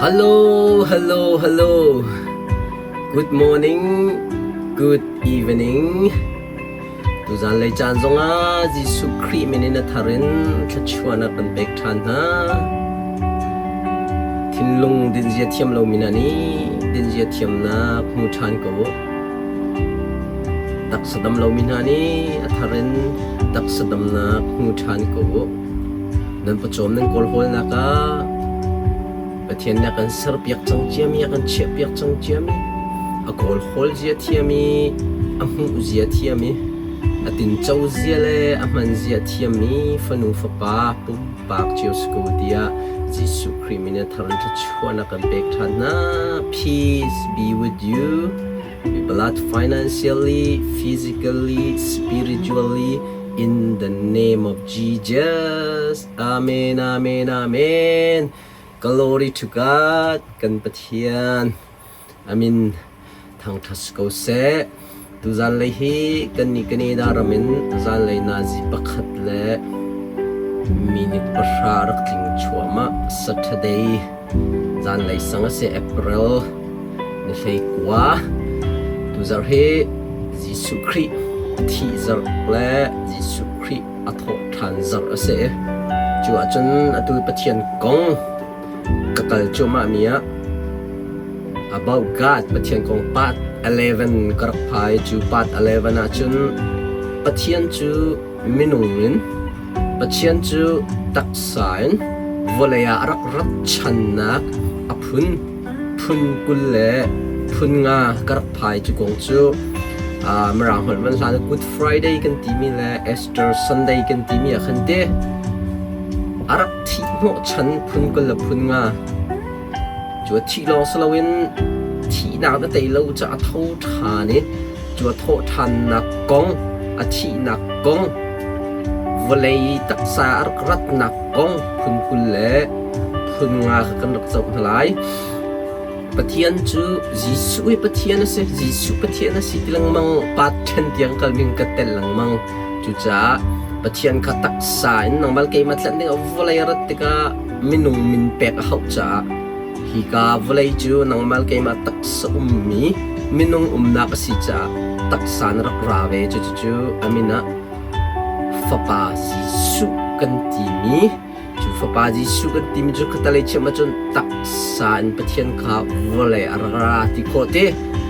Hello, hello, hello. Good morning, good evening. Tuzan lei caan zongah Jesuh Khrih min in a thar in thluachuahnak kan pek ṭhan hna. Thinlung dinzia thiam lomi hna nih dinzia thiamnak hmu ṭhan ko u. Taksa dam lomi hna nih a thar in taksa damnak hmu ṭhan ko u. Nan pawcawm nan kawlhawlnak ah Pathian nih a kan serpiak cang ciami, a kan chiahpiak cang ciami, a kawlhawl zia thiam i a hmuh zia thiam i a tinco zia le a hman zia thiammi fanu fapa pumpak cio si ko tiah Jesuh Khrih min in a thar in thluachuahnak kan pek ṭhan hna. Peace be with you. Be blessed financially, physically, spiritually, in the name of Jesus. Amen, amen, amen. Glory to God, kan Pathian. Amin. Thangṭhat si ko seh. Tuzan lei hi kan nih Canada ram in zanlei nazi pakhat le minute pahra rak tling chuahmah Saturday zanlei sang a si April ni 19. Tuzarh hi Jesuh Khrih a thih zarh le Jesuh Khrih a thawh ṭhan zarh a si. Cu ahcun atu Pathian kong ka kal cuahmahmi ah About God Pathian kong part 11 ka rak phai. Cu part 11 ahcun Pathian cu minung in Pathian cu taksa in vawlei ah a rak rat ṭhannak a phun phun 20 le phun nga ka rak phai. Cu kong cu Mirang holh man hlan Good Friday kan timi le Easter Sunday kan timi ah khan te a rak thih hnawhchan phun 20 le phun nga cu a thih lawng si loin thihnak na tei lo caah a tho ṭhan i cu a thawh ṭhannak kong a thihnak kong vawlei taksa a rak ratnak kong phun 20 le phun nga kha kan rak zoh hna lai. Pathian cu Jesuh hi Pathian a si, Jesuh Pathian a si ti lengmang part ṭhen tiang kalning ka tel lengmang. Cucaah Pathian kha taksa in nangmah le keimah tlanh ding ah vawlei a rat tikah minung min pek a hauh caah hika vawlei cu nangmah le keimah taksa ummi minung umnak a si caah taksa na rak ra ve. Cucu a min ah Fapa Jesuh kan timi cu Fapa Jesuh kan timi cu khatalei chiam ahcun taksa in Pathian kha vawlei a rak ra ti khawh ti.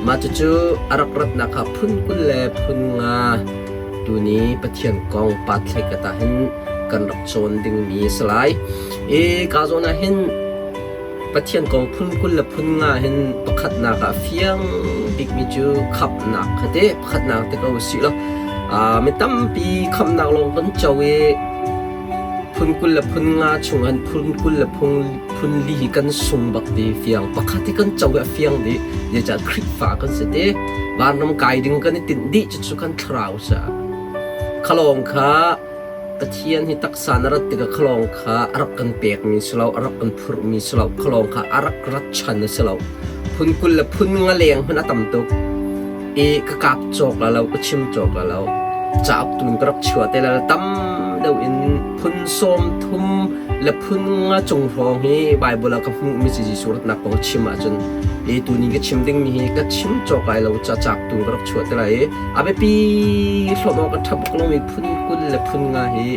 Mah cucu a rak ratnak kha phun 20 le phun nga tuni Pathian kong pathlei kat ah hin kan rak cawn dingmi a si lai. I ka zawn ah hin Pathian kong phun 20 le phun nga hin pakhatnak ah fiang bikmi cu khamhnak kha te pakhatnak te ko usih law mi tampi khamhnak lawng kan co i phun 20 le phun nga chung han phun 20 le phun li hi kan sung bak ti fiang pakhat hi kan co i a fiang dih zeicah Khrihfa kan si te vanram kai ding kan i tinh dih cucu kan thlarau caah khalawng kha Pathian hi taksa na rat tikah khalawng kha a rak kan pekmi si lo, a rak kan phurhmi si lo, khalawng kha a rak rat chan a si lo. Phun 20 le phun nga leng hmanh a tam tuk. I ka kap cawk la lo, ka chim cawk la lo. Cauk tun ka rak chuah te la tam deuh in phun 30 le phun nga cung hrawng hi Bible ah ka hmuhmi si Jesuh ratnak kong chim ahcun i tuni ka chim dingmi hi ka chim cawk lai lo ca cauk tun ka rak chuah te lai i a biapi hlawm awk a ṭha bak lomi phun 20 le phun nga hi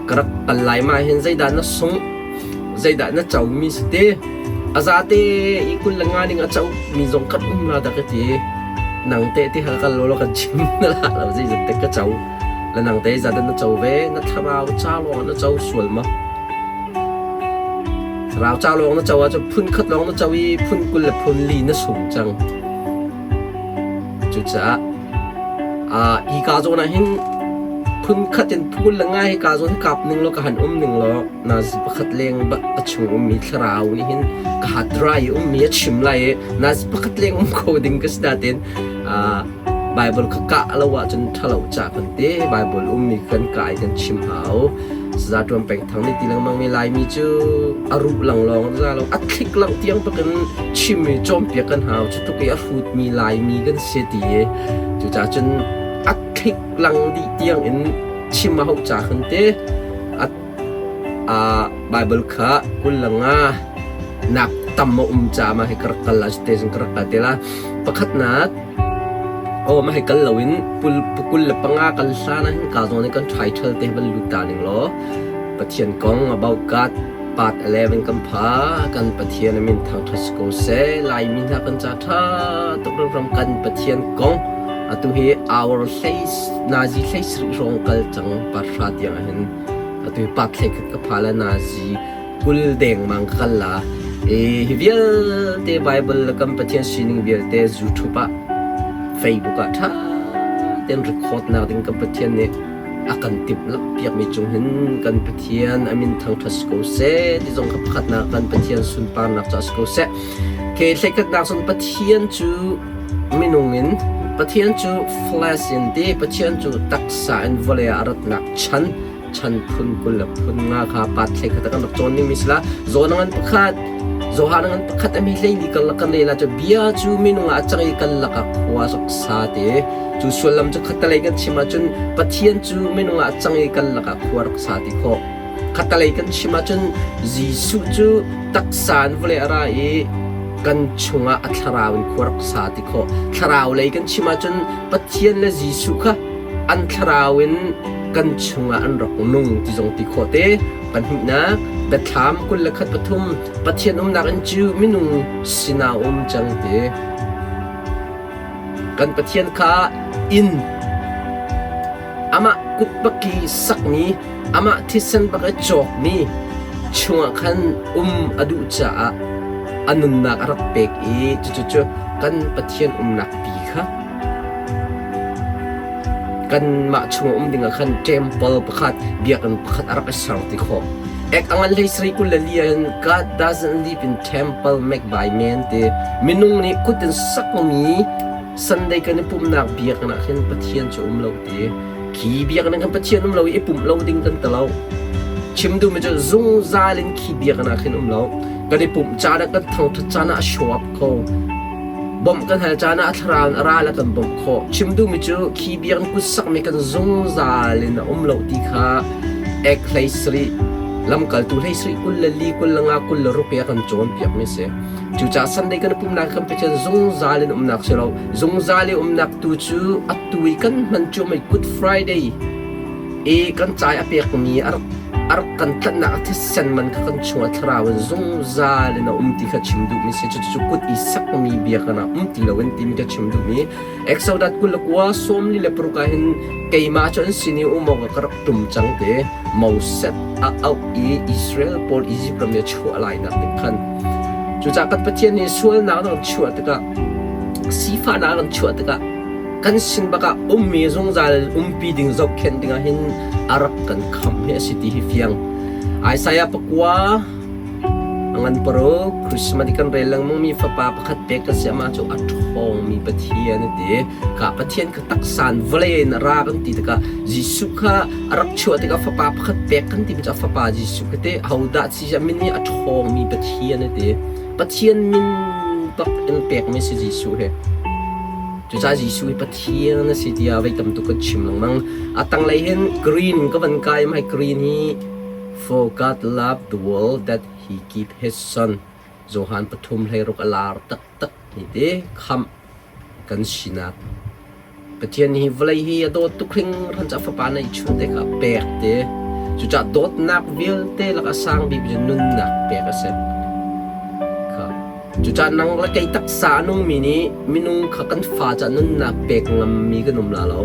ka rak kal lai ma hin zeidah na sung zeidah na co mi si te a zate i 25 ning a co mi zong kan um la dah ka ti nang te ti hal kal lo kan chim na la lo zei zat te ka co la nang te za na co ve na thlarau cha lawng na co sual ma thlarau cha lawng na co ah cu phun khat lawng na co i phun 20 le phun li na sung cang Cucaah hi ka zawn ah hin phun khat in phun le ngai hi ka zawn hi kap ning law ka han um ning law nazi pakhat leng a chung ummi thlarau nih hin ka hat dry i ummi a chim lai i nazi pakhat leng um kho ding ka si natin Bible kha kah lo ahcun ṭhalo ca kan ti Bible ummi kan kai kan chim hau Saza Ṭuan Peng Thang nih ti lengmang mi Laimi cu a ruh langlawng za lo a thlik lang tiang bakin chim i cawnpiak kan hau cu tluk i a hrutmi Laimi kan si ti i cucaah cun a thlik lang dih tiang in chim a hauh ca khan te a Bible kha 25 nak tam a um caah mah hi ka rak kal la te zong ka rak kal te la. Pakhatnak, aw mah hi kal loin pul 25 kal hlan ah hin ka zawn i kan title te van lut ta ning law Pathian kong about God part 11 kan pha kan Pathian a min thangṭhat si ko seh. Laimi hna kan ca ṭha tuk ram kan Pathian kong atu hi hour hlei nazi hlei sarih hrawng kal cang part hra tiang ah hin atu hi part hlei khat ka pha la nazi 20 dengmang ka kal la. Hi vialte Bible le kan Pathian sining vialte YouTube ah Facebook ah ṭha tein record nak ding kan Pathian nih a kan timhlamh piakmi cung hin kan Pathian a min thangṭhat si ko seh ti zong kha pakhatnak kan Pathian sunparnak caah si ko seh. Ke hleikhatnak cun Pathian cu minung in Pathian cu flesh in ti Pathian cu taksa in vawlei ah a ratnak chan chan phun 20 le phun nga kha pat thlei khat kan rak cawn dingmi si la. Zawn ngan pakhat Johan ngan pakhat a mi hlei li karlak kan rel ah cu bia cu minung ah a cang i kan lakah khua rak sa te. Cu sullam cu khattelei kan chim ahcun Pathian cu minung ah a cang i kan lakah khua rak sa ti khawh. Khattelei kan chim ahcun Jesuh cu taksa in vawlei a ra i kan chungah a thlarau in khua rak sa ti khawh. Thlarau lei kan chim ahcun Pathian le Jesuh kha an thlarau in kan chungah an rak nung ti zong ti khawh te. Pahnihnak, Biathlam 21 3 Pathian umnak in cu minung sinah um cang ti. Kan Pathian kha inn amah kut bak i sakmi, amah thisen bak i cawkmi chungah khan um a duh caah a nunnak a rak pek i cucu kan Pathian umnak pi kha kanmah chungah um dingah khan temple pakhat biakinn pakhat a rak i ser ti khawh. Ek a ngan hlei sarih 24 hin God doesn't live in temple made by man ti minung nih kut in sakmi Sunday kan i pumhnak biakinn ah khin Pathian cu um lo ti. Khi biakinn ah khan Pathian um lo i i pumh lo ding kan ti lo. Chim duhmi cu zungzal in khi biakinn ah khin um lo. Kan i pumh caan ah kan thangṭhat caan ah a show up kho. Bawmh kan hal caan ah a thlarau in a ral a kan bawmh khawh. Chim duhmi cu khi biakinn kut sakmi kan zungzal in a um lo ti kha ek hlei sarih lamkaltu hlei sarih 24 25 26 i a kan cawnpiakmi a si. Cucaah Sunday kan i pumhnak kan Pathian zungzal in umnak si lo. Zungzal i umnak tu cu atu i kan hman cu mei Good Friday i kan cai a pekmi a rak a rak kan tlanhnak a thisen man kha kan chungah thlarau in zungzal in a um ti kha chim duhmi si. Cucu kut i sakmi biakinn ah um ti loin timi kha chim duhmi. Exodus 29 46 ah hin keimah cu an sin i um awkah ka rak ṭum cang te. Moses a auh i Israel pawl Izipt ram i a chuah lainak ding khan. Cucaah kan Pathian nih sualnak a kan chuah tikah, sifahnak a kan chuah tikah, kan sin bakah ummi zungzal umpi ding zohkhenh dingah hin a rak kan khamh hi a si ti hi fiang. Isaiah pakua a ngan paruk Christmas i kan rel lengmang mi fapa pakhat pek kan si amah cu a ṭhawngmi Pathian a ti. Ka Pathian kha taksan vawlei in a ra kan ti tikah Jesuh kha a rak chuah tikah fapa pakhat pek kan timi cu a fapa Jesuh kha te ahodah si a min hi a ṭhawngmi Pathian a ti. Pathian min bak in pekmi si Jesuh hi. Cucaah Jesuh hi Pathian a si tiah voi tam tuk kan chim lengmang. A tanglei hin green ka van kai mai green hi For God loved the world that he gave his son. Johan pathum hleiruk a lar taktak ni te khamh kan sinak. Pathian hi vawlei hi a dawt tuk hringhran caah fapa neih chun te kha pek te. Cucaah dawtnak vialte lakah sang bik cu nunnak pek a si. Kha. Cucaah nang le kei taksa a nungmi nih minung kha kan fa caah nunnak pek ngammi kan um la lo.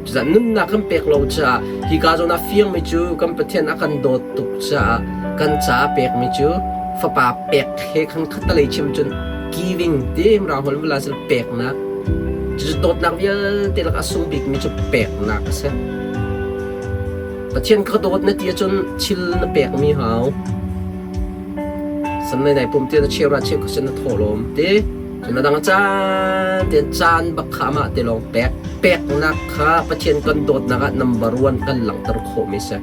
Cucaah nunnak kan pek lo caah hika zawn ah fiangmi cu kan Pathian a kan dawt tuk caah kan caah pekmi cu fapa pek he khan khattelei chim cun giving ti mirang holh vula cu peknak cucu dawtnak vialte lakah a sung bikmi cu peknak a si. Pathian ka dawt na ti ahcun thil na pekmi hau. Sunday nai pum te na cheu ra cheu kha na thawhlawm te cun a dang caan te caan bak kha amah te lawng pek peknak kha Pathian kan dawtnak ah number one kan langhter khawhmi si.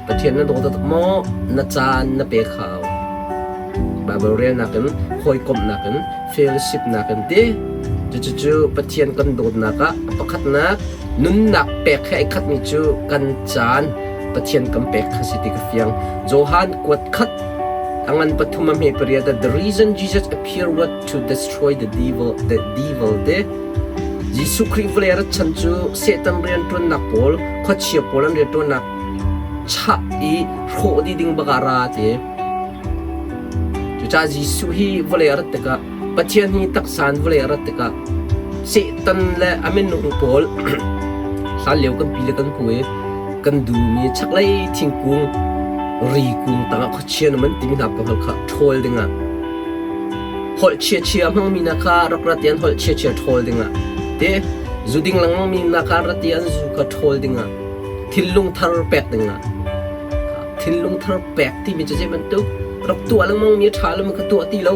Pathian na dawt tak maw na caan na pek hau. Bible relnak in hawikomhnak in fellowship nak in ti cucu Pathian kan dawtnak ah a pakhatnak nunnak pek he ai khatmi cu kan caan Pathian kan pek kha si ti ka fiang. Johan kuat khat. A ngan pathum a hme pariat ah the reason Jesus appeared was to destroy the devil, the devil te Jesuh Khrih vawlei a rat chan cu Satan rianṭuannak pawl, khuachia pawl an rianṭuannak chah i hrawh dih ding bak ah ra ti. Cucaah Jesuh hi vawlei a rat tikah Pathian hi taksa in vawlei a rat tikah Satan le a minung pawl hlan lio kan pi le kan pu i kan duhmi chaklei thingkung ri kung tangah khuachia na man timi hna pawl kha ṭhawl dingah holh chiachia hmangmi hna kha rak rat i an holh chiachia ṭhawl dingah te zu ding lengmangmi hna kha rat i an zu kha ṭhawl dingah thinlung thar pek dingah thinlung thar pek timi cu zei bantuk rak tuah lengmang mi a ṭha lo mi kha tuah ti lo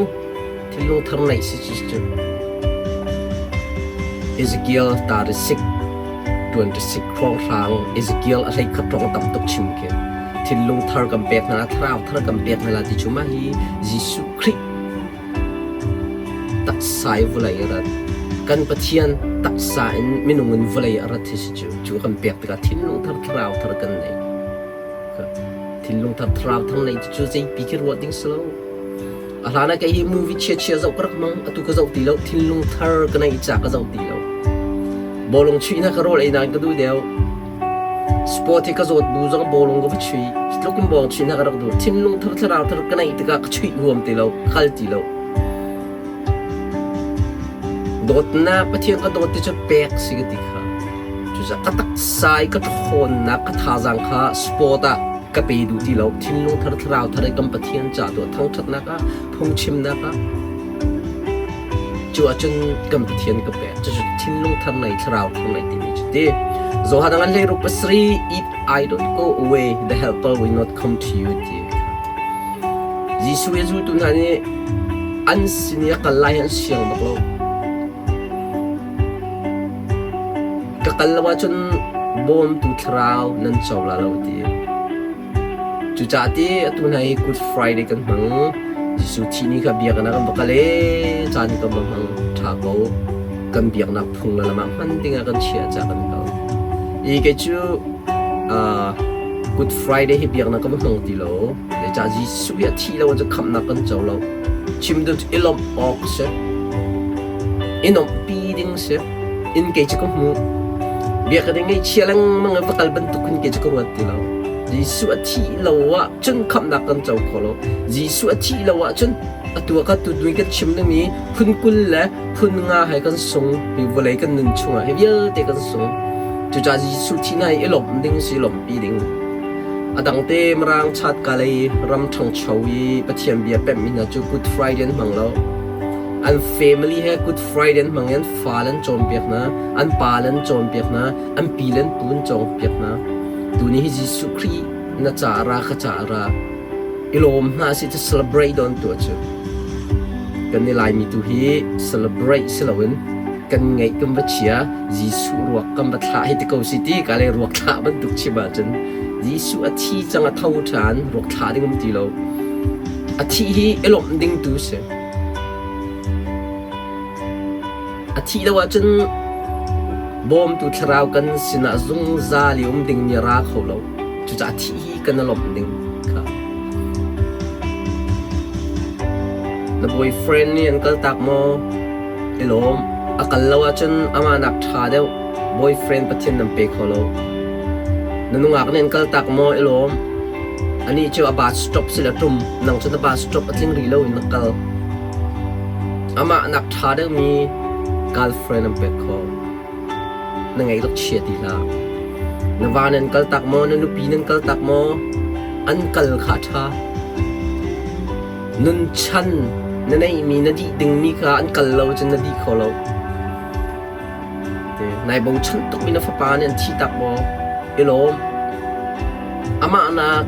thinlung thar neih si cu Ezekiel 36 26 hrawnghrang Ezekiel a hlei khat hrawng tam tuk chim khi thinlung thar kan pek hna thlarau thar kan pek hna la ti cu mah hi Jesuh Khrih taksa i vawlei a rat kan Pathian taksa in minung in vawlei a rat hi si cu cu kan pek tikah thinlung thar thlarau thar kan nei Thinlung thar thlarau thar nei cu zeipi khi ruah ding si lo. A hlan ah kei hi movie chia-chia zoh ka rak hmang, atu ka zoh ti lo. Thinlung thar ka neih ca ka zoh ti lo. Bawlung chuih hna ka rawl ei nain ka duh deuh. Sport hi ka zawt bu zong bawlung ka va chuih. Tluk in bawng chuih hna ka rak duh. Thinlung thar thlarau thar ka neih tikah ka chuih huam ti lo, ka kal ti lo. Dawtnak Pathian ka dawt ti cu pek si ka ti kha. Cucaah ka taksa i ka ṭhawnnak ka thazaang kha sport ah ka pe duh ti lo. Thinlung thar thlarau thar i kan Pathian ca tuah thangṭhatnak ah phungchimnak ah cu ahcun kan Pathian ka pek. Cucu thinlung thar nei thlarau thar nei timi cu ti. Johan ngan hlei ruk pasarih if I don't go away the helper will not come to you ti. Jesuh i zultu hna nih an sin i a kal lai an siang bak lo. Ka kal lo ahcun bawmtu thlarau nan co la lo ti. Cucaah ti atu hna hi Good Friday kan hmang. Jesuh thih ni kha biakinn ah kan va kal i caan kan va hmang ṭha ko. Kan biaknak phung le lam ah hman dingah kan chiah caah kan kal. I kei cu uh, Good Friday hi biaknak ka va hmang ti lo. Zeicah Jesuh hi a thih lo ahcun khamhnak kan co lo. Chim duh i lawmh awk a si. I nuamhpi ding si. Inn kei cu ka hmu. Biakinn ngaihchia lengmang i va kal bantuk in kei cu ka ruat ti lo. Jesuh a thih lo ahcun khamhnak kan co kho lo. Jesuh a thih lo ahcun atu ah ka tu kan chim dingmi phun 20 le phun nga he kan sung. Hi vawlei kan nun chungah hi vialte kan sung. Cucaah Jesuh thihnak hi i lawmh ding si lawmhpi ding. A dang te Mirang chatka lei ram ṭhangcho i Pathian bia pemhmi hna cu Good Friday an hmang lo. An family he Good Friday an hmang i an fale an cawnpiak hna, an pale an cawnpiak hna, an pi le an pu an cawnpiak hna. Tuni hi Jesuh Khrih na ca ra ka ca ra i lawm hna si cu celebrate don tuah cu. Kan i Laimi tu hi celebrate si loin kan ngaih kan va chia Jesuh ruak kan va thlah hi ti ko si ti ka le ruak thlah bantuk chim ahcun Jesuh a thi cang a tho ṭhan ruak thlah ding um ti lo. A thih hi i lawmh ding tu si. A thih lo ahcun bawmtu thlarau kan sinah zungzal i um ding mi a ra kho lo. Cucaah thih hi kan i lawmh ding kha. Na boyfriend nih an kaltak maw? I lawm. A kal lo ahcun amah nak ṭha deuh boyfriend Pathian nan pe kho lo. Na nungak nih an kaltak maw? I lawm. Anih cu a bus stop si le ṭum. Nang cu na bus stop a tling rih lo in na kal. Amah nak ṭha deuhmi girlfriend an pek khawh. Na ngei rak chia ti hlah. Na va nan kaltak maw? Na nupi nan kaltak maw? An kal kha a ṭha. Nun chan na neihmi na dih dingmi kha an kal lo cun na dih kho lo. Nai bochan tukmi na fapa nih an thi tak maw? I lawm. Amah nak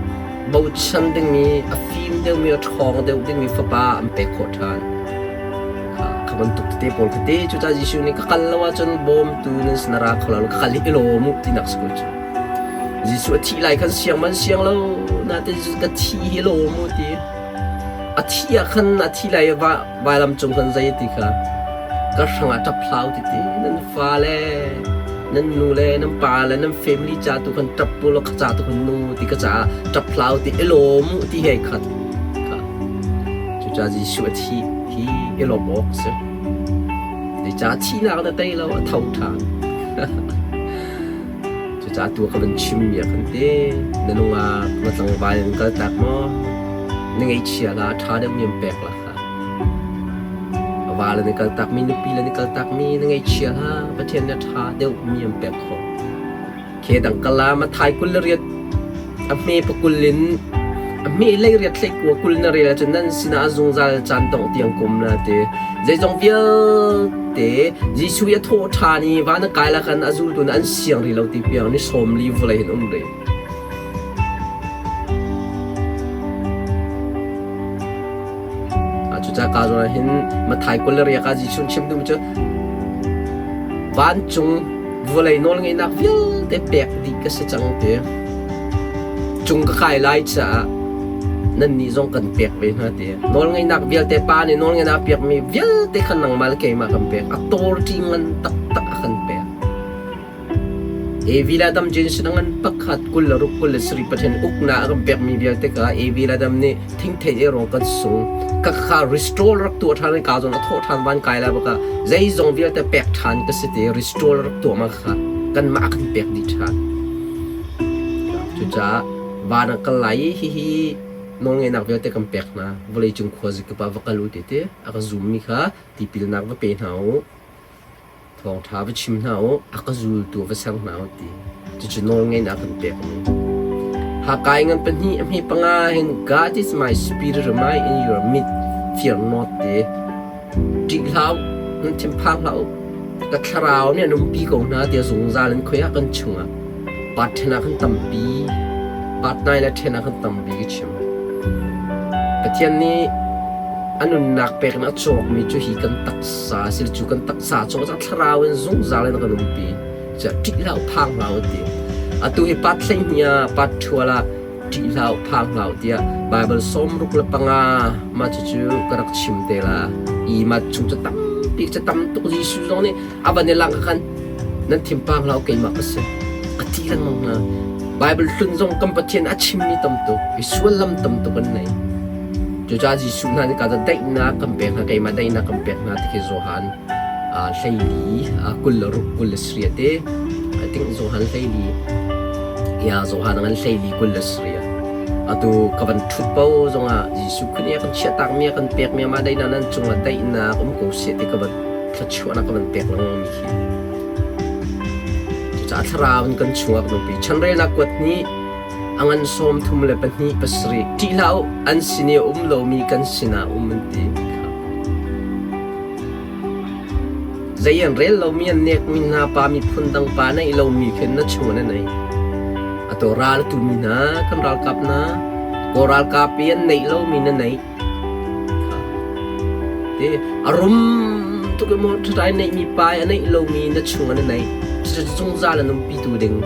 bochan dingmi, a fim deuhmi, a ṭhawng deuh dingmi fapa an pek khawh ṭhan. Kha bantuk tete pawl kha te cucaah Jesuh nih ka kal lo ahcun bawmtu nan sin a ra kho lo, ka kal hi i lawm u tinak si ko cu. Jesuh a thih lai khan siang man siang lo, nain ka thi hi lawm u ti. A thi ah khan a thi lai i vailam cung khan zei ti kha ka hrangah ṭap hlah u ti ti nan fale nan nu le nan pa le nan family ca tu khan ṭap u law ka ca tu khan nu ti ka caah ṭap hlah u ti i lawm u ti he khat. Cucaah Jesuh a thih hi i lawmh awk a si. Zeicah thihnak na tei lo, a tho ṭhan. Cucaah tu ka van chimmi ah khan te na nungak, na tlangval in kaltak maw? Na ngaihchia la, ṭha deuhmi an pek la kha. A va le na kaltakmi, nupi le na kaltakmi na ngaihchia hlah, Pathian nih a ṭha deuhmi an pek khawh. Khe dang kala Mathai 28 a hme pakul in a hme lei riat hlei kua kul na rel ahcun nan sinah a zungzal caan dongh tiang kum na ti. Zeizong vialte Jesuh i a thawh ṭhan i van a kai la khan a zultu an siang rih lo ti piang ni 40 vawlei hin um rih. Cucaah ka zawn ah hin Mathai 28 ah Jesuh chim duhmi cu vancung vawlei nawlngeihnak vialte pek dih ka si cang ti. Cung ka kai lai caah nannih zong kan pek ve hna ti. Nawlngeihnak vialte Pa nih nawlngeihnak a pekmi vialte kha nangmah le keimah kan pek. A tawrṭi ngan taktak a kan pek. Evi le Adam Jensen a ngan pakhat 26 27 Pathian uknak a kan pekmi vialte kha Evi le Adam nih thingthei ei ruang kan sung. Ka kha restore rak tuah ṭhan i ka zawn a thawh ṭhan van kai lai baka zeizong vialte pek ṭhan ka si ti restore rak tuah ma kha kanmah a kan pek dih ṭhan. Cucaah van ah kal lai i hihi nawlngeihnak vialte kan pek hna. Vawleicung khuazikip ah va kal u ti ti a ka zummi kha tipilnak va pe hna u. Thawngṭha va chim hna u, a ka zultu va ser hna u ti. Cucu nawlngeihnak kan pekmi. Hakai ngan pahnih a hme panga hin God is my spirit remain in your midst, fear not ti. Ṭih hlah u, nan thinphang hlah u. Ka thlarau nih an umpi ko hna tiah zungzal in khoi ah kan chungah part ṭhen ah khan tampi, part nai le ṭhen ah khan tampi ka chim. Pathian nih a nunnak pek in a cawkmi cu hi kan taksa a si cu kan taksa chung ah thlarau in zungzal in a kan umpi. Cuah ṭih hlah u, phang hlah u ti. Atu hi part 12 ah part ṭhual ah ṭih hlah u, phang hlah u tiah Baibal 65 mah cucu ka rak chim te la. I mah chung cu tampi cu tam tuk Jesuh zong nih a van i lang khan nan thinphang hlah u keimah ka si. A ti lengmang hna. Baibal hlun zong kan Pathian a chimmi tam tuk, i sullam tam tuk an nei. Cucaah Jesuh hna nih ka daihnak kan pek hna, keimah daihnak kan pek hna ti khi Johan 14 26 27 te. I think Johan 14 ya Johan ngan 14 27. Atu ka van ṭhut po zongah Jesuh Khrih nih a kan chiahtakmi a kan pekmi amah daihnak nan cungah daihnak um ko seh ti ka van thluachuahnak ka van pek lengmang mi khi. Cucaah thlarau in kan chungah kan umpi. Chanrelnak kuat nih a ngan 32 pasarih ṭih hlah u an sin i a um lomi kan sinah um an ti. Zei an rel lomi an nekmi hna pa miphun dang pa neih lomi khin na chung in an ei. Atu ral a tumi hna kan ralkap hna kaw ralkap i an neih lomi na neih. Te a rum tuk i maw ṭhaṭai neihmi pa i a neih lomi na chung in an ei. Cucu zungzal an umpitu ding.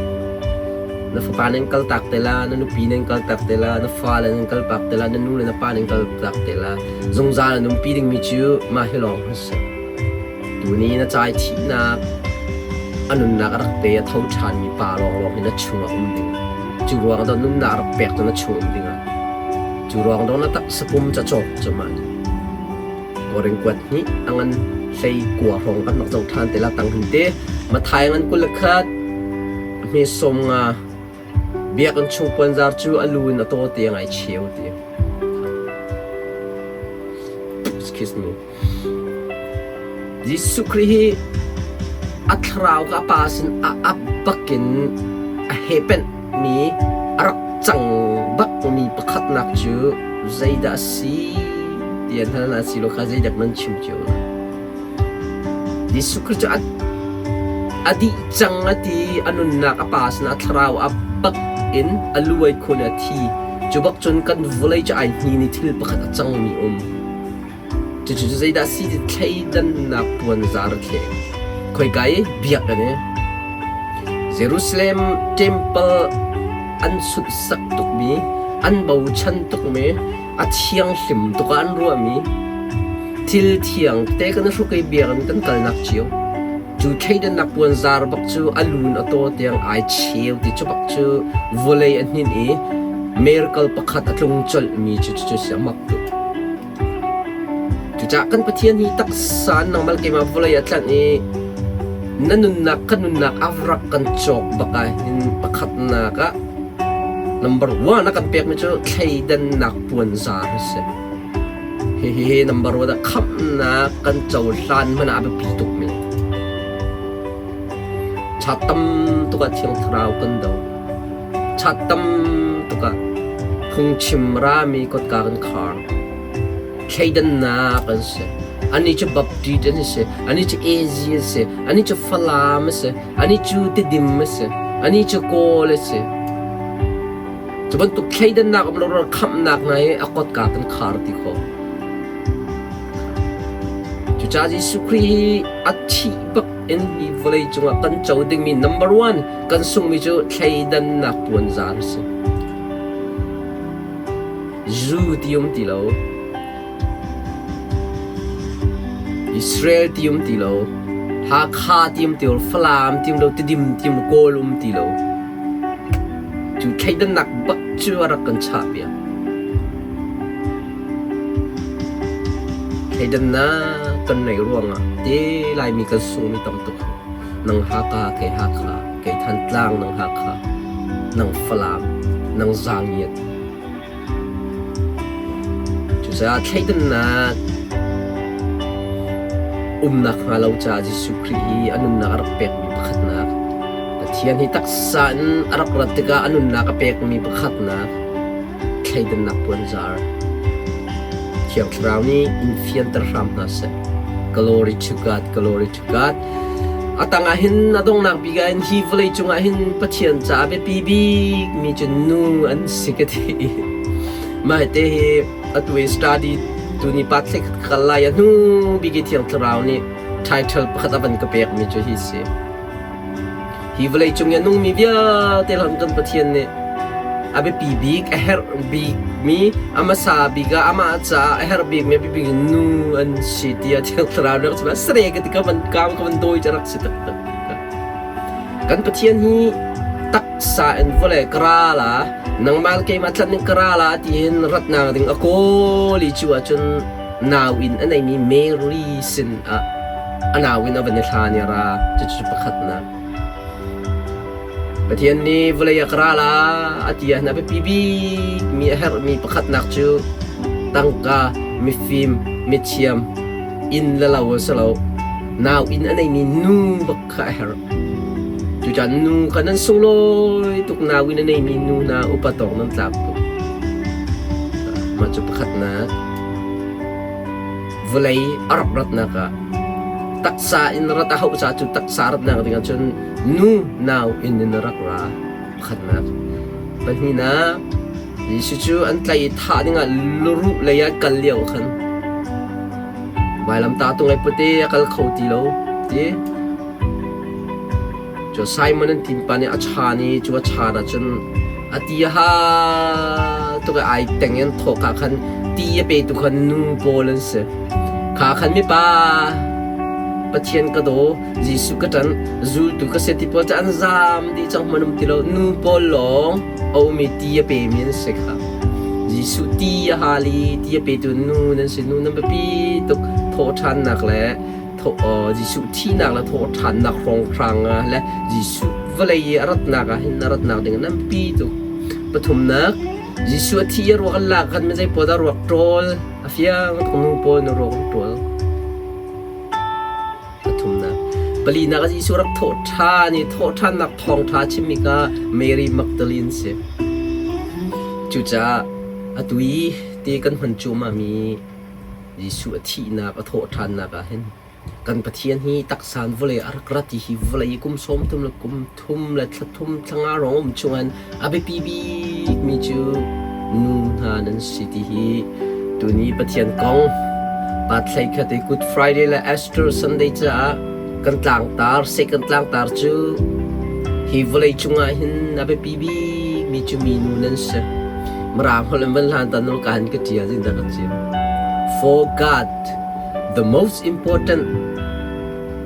Na fapa nan kaltak te la, na nupi nan kaltak te la, na fale nan kalpak te la, na nu le na pa nan kaltak te la. Zungzal an umpi dingmi cu mah hi lawng an si. Tuni na cai thihnak, a nunnak a rak pe a tho ṭhanmi pa lawnglawng hi na chungah um ding. Cu ruang ah nunnak a rak pek cu na chung um dingah. Cu ruang dong na taksa pum ca cawk cu mah ni. Korin kuat hnih a ngan hlei kua hrawng kan rak zoh ṭhan te la tang hin te. Mathai ngan 21 hme 50 biakinn chung puanzar cu a lu in a taw te ngai cheu ti. Excuse me. Jesuh Khrih hi a thlarau ka pa sin a ap bakin a hepenh mi a rak cang bakmi pakhatnak cu zeidah a si ti an hal hna si lo kha zeidah nan chim cio lai. Jesuh Khrih cu a dih cang a ti a nunnak a pa sinah a thlarau a bak in a lu ai khun i a thi. Cu bak cun kan vawlei cu ai hnin i thil pakhat a cangmi um. Cucu cu zeidah a si ti thleidannak puanzar a thleh. Khoika i biakinn i Jerusalem temple an sunhsak tukmi, an bochan tukmi, a thianghlim tuk ah an ruahmi thil thiang te kan i hruk i biakinn kan kalnak cio. Cu thleidannak puanzar bak cu a lun a taw tiang ai cheu ti cu bak cu vawlei a hninh i miracle pakhat a tlung colhmi cu cucu si a mak tuk. Cucaah kan Pathian hi taksa in nangmah le keimah vawlei ah tlanh i na nunnak kan nunnak a rak kan cawk bak ah hin pakhatnak ah number one a kan pekmi cu thleidannak puanzar a si. Hihi number one ah khamhnak kan cohlan hmanh ah a biapi tukmi. Cha tam tuk ah Thiang Thlarau kan do. Cha tam tuk ah phungchim rami kotka kan khar. Thleidannak an si. Anih cu Baptist an si. Anih cu Asia a si. Anih cu Falam a si. Anih cu Tidim a si. Anih cu Kawl a si. Cu bantuk thleidannak um lo khamhnak hna hi a kotka kan khar ti khawh. Cucaah Jesuh Khrih hi a thih bak in hi vawlei cungah kan co dingmi number one kan sungmi cu thleidannak puanzar a si. Zu ti um ti lo. Israel ti um ti lo. Hakha ti um ti lo. Falam ti um lo. Tidim ti um lo. Kawl um ti lo. Cu thleidannak bak cu a rak kan chah piak. Thleidannak kan neih ruangah te Laimi kan sungmi tam tuk. Nang Hakha, kei Hakha, kei Thantlang, nang Hakha, nang Falam, nang Zangiat. Cucaah thleidannak umnak hnga lo caah Jesuh Khrih hi a nunnak a rak pekmi pakhatnak, Pathian hi taksa in a rak rat tikah a nunnak a pekmi pakhatnak, thleidannak puanzar. Thiang Thlarau nih in fianter hram hna seh. Glory to God, glory to God. A tangah hin a donghnak bik ah hin hi vawlei cungah hin Pathian caah biapi bik mi cu nu an si ka ti. Mah te hi atu i study tuni pa thlek kal lai a hnu bik i Thiang Thlarau nih title pakhat a van ka pek mi cu hi si. Hi vawlei cung i a nungmi vialte hlan kan Pathian nih a biapi bik, a herh bikmi, a hmasa bik ah amah caah a herh bikmi, a biapi bik nu an si tiah Thiang Thlarau nih a rak chim. Sare ka ti ka van kaam ka van dawi cu a rak si taktak. Kan Pathian hi taksa in vawlei ka ra la, nangmah le keimah tlanh ding ka ra la tiin ratnak ding a kawl i cu ahcun nau in a neimi Mary sin ah a nau in a van i hlan i a ra. Cucu pakhatnak. Pathian nih vawlei ah ka ra la a ti ahhin a biapi bikmi a herhmi pakhatnak cu tangka, mifim, mithiam, inn le lo a si lo. Nau inn a neimi nu bak kha a herh. Cucaah nu kha nan sunglawi tuk nau inn a neimi nu hna upa tawk nan tlak tuk. Mah cu pakhatnak. Vawlei a rak ratnak ah taksa in rat a hauh caah cu taksa ratnak dingah cun nu nau inn in a rak ra. Pakhatnak. Pahnihnak, Jesuh cu an tlaih i thah dingah luruh lei ah kal lio khan vailamtah tung ai pute a kal kho ti lo ti. Cu Simon an timpa nih a chan i cu a chan ahcun a ti a ha tuk i ai teng in thawk ah khan ti a petu kha nu pawl an si. Kha khan mipa Pathian ka daw, Jesuh ka ṭanh, zultu ka si ti pawl cu an zaam dih cang hmanh um ti lo. Nu pawl lawng a um i ti a pemi an si kha. Jesuh ti a hal i ti a petu nu nan si. Nu nan biapi tuk thawhṭhannak le Jesuh thihnak le thawhṭhannak hrawnghrang ah le Jesuh vawlei i a ratnak ah hin a ratnak ding in an pi tuk. Pathumnak, Jesuh a thi i a ruak an lak khan mizei pawl dah ruak ṭawl a fiang tuk nu pawl na ruak an ṭawl. Pathumnak, palinak ah Jesuh rak thawhṭhan i thawhṭhannak thawngṭha chimmi kha Mary Magdalene si. Cucaah atu i ti kan hman cuahmah mi Jesuh a thihnak, a thawhṭhannak ah hin kan Pathian hi taksa in vawlei a rak rat i hi vawlei i kum 30 le kum thum le thla thum thla nga rong um chungin a biapi bikmi cu nu hna nan si ti hi tuni Pathian kong Pathlei khat i Good Friday le Easter Sunday caah kan tlangtar seh kan tlangtar cu hi vawlei cungah hin a biapi bikmi cu minu nan si. Mirang holh in van hlan ta nul ka han ka ṭial in dah ka chim. For God, the most important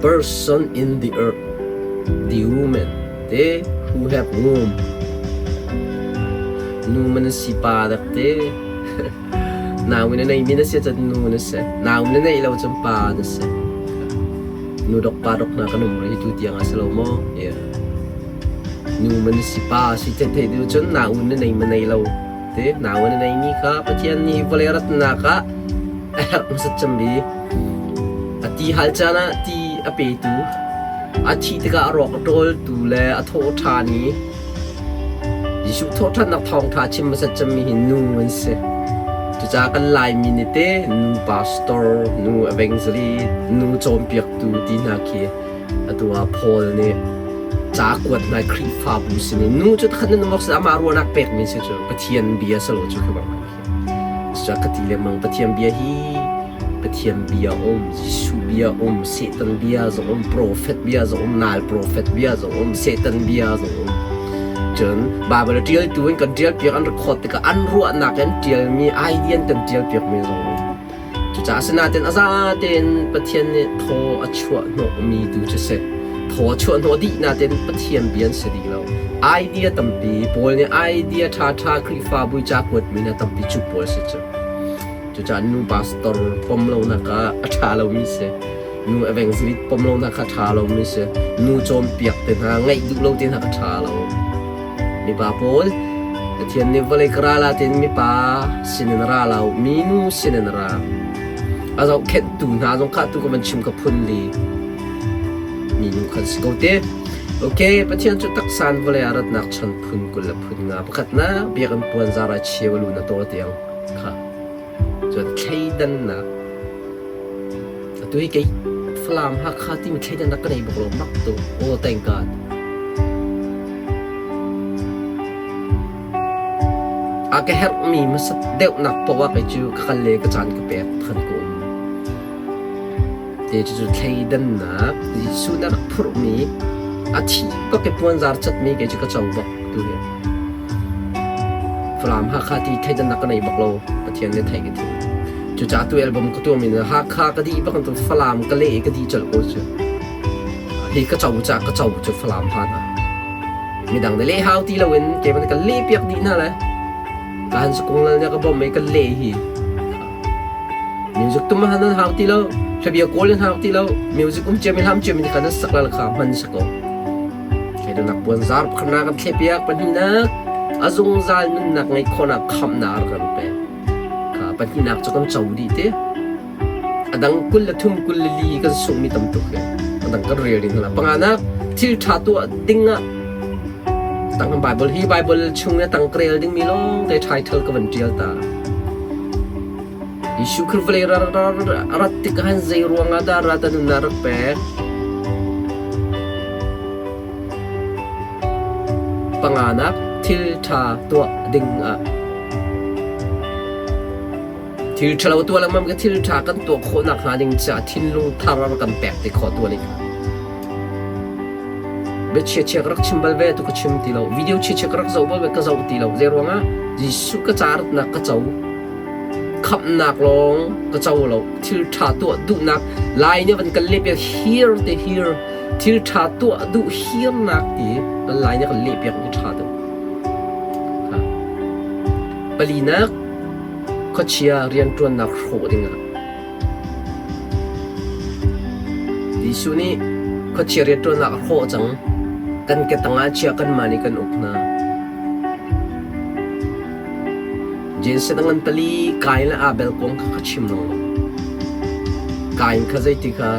person in the earth, the woman, te who have womb. Nu man si pa dak te. Nau na neimi na si cun nu na si. Nau na neih lo cun pa na si. Nu dok pa dok hna kan um rih tu tiang ah si lo maw? Yeah. Nu man si pa si the the tu cun nau na nei ma nei lo. Te nau na neimi kha Pathian nih vawlei ratnak ah a herh hmasat cem bi. A ti hal caan ah ti a petu, a thih tikah a rawk a ṭawltu le a thawh ṭhan i Jesuh thawhṭhannak thawngṭha chim hmasat cemmi hi nu an si. Cucaah kan Laimi nih te nu pastor, nu evangelist, nu cawnpiaktu ti hna khi atu ah Paul nih ca a kuat hna i Khrihfabu sin in nu cu khat nan um awk si amah ruahnak pekmi si cu Pathian bia si lo cu khi bang khi. Cucaah ka ti lengmang Pathian bia hi Pathian bia um, Jesuh bia um, Satan bia zong um, profet bia zong um, nal profet bia zong um, Satan bia zong um. Cun Bible a ṭialtu in kan ṭialpiak an record tikah an ruahnak in ṭialmi idea in kan ṭialpiakmi zong um. Cucaah asinain a zatein Pathian nih thaw a chuah hnawhmi tu cu si. Thaw a chuah hnawh dih nain Pathian bia an si dih lo. Idea tampi, Paul nih idea ṭhaṭha Khrihfabu i ca kuatmi hna tampi cu pawl si cu. Cucaah nu pastor pom lonak ah a ṭha lomi si. Nu evangelist pom lonak kha a ṭha lomi si. Nu cawnpiak te hna, ngaih duh lo te hna kha ṭha lo. Mipa pawl Pathian nih vawlei ka ral ah tiin mipa sinin ra lo, minu sinin ra. A zohkhenhtu hna zong kha tu ka van chim ka phun li. Minu khan si ko te. Okay, Pathian cu taksan vawlei ah ratnak chan phun 20 le phun nga. Pakhatnak biakinn puanzar ah cheu a lu na tawl tiang kha. Cun thleidannak atu hi kei Falam Hakha timi thleidannak ka nei bak lo mak tu. Oh thank God. A ka herhmi hmasat deuhnak poah kei cu ka kal le ka caan ka pek than ko um. Te cu thleidannak Jesuh na rak phurhmi a thi bak i puanzar catmi kei cu ka co bak tu hi. Falam Hakha ti thleidannak ka nei bak lo Pathian nih theih ka thim. Cucaah tu album ka tuahmi na Hakha ka dih bak in Falam ka leh i ka dih colh ko cu. Hi ka co caah ka co cu Falam hlan ah. Midang nih leh hau ti loin keimah nih ka leh piak dih hna le ka han sukung lal nih ka bawmh i ka leh hi. Music tum han nan hau ti lo, hlabia kawl nan hau ti lo, music um ciami hlam ciami kha nan sak lal kha hman si ko. Thleidannak puanzar pakhatnak kan thlehpiak, pahnihnak a zungzal nunnak ngeih khawhnak khamhnak a rak kan pek. Kha pahnihnak cu kan co dih te. A dang 23 24 kan sunghmi tam tuk hi. A dang kan rel ding hna. Panganak thil ṭha tuah ding ah tang Bible hi Bible chung i tang ka rel dingmi lawng te title ka van ṭial ta. Jesuh Khrih vawlei rat tik ah zei ruangah dah rat a nunnak rak pek? Panganak thil ṭha tuah ding ah thil ṭhalo tuah lengmang ka thil ṭha kan tuah khawh nakhnga ding caah thinlung thar kan pek te khawh tuah ning. Bia chia ka rak chim bal ve tu ka chim ti lo. Video chia ka rak zoh bal ve ka zoh ti lo. Zei ruangah Jesuh ka ca ratnak ka co. Khamhnak lawng ka co lo. Thil ṭha tuah duhnak Lai nih van kan lehpiak hir te hir thil ṭha tuah duh hirnak ti kan Lai nih kan lehpiak mi ṭha deuh. Palinak khuachia rianṭuannak hrawh dingah Jesuh nih khuachia rianṭuannak a hrawh cang. Kan ke tangah chia kanmah nih kan uk hna. Jensen a ngan pali Kain le Abel kong kha ka chim lo. Kain kha zeiti kha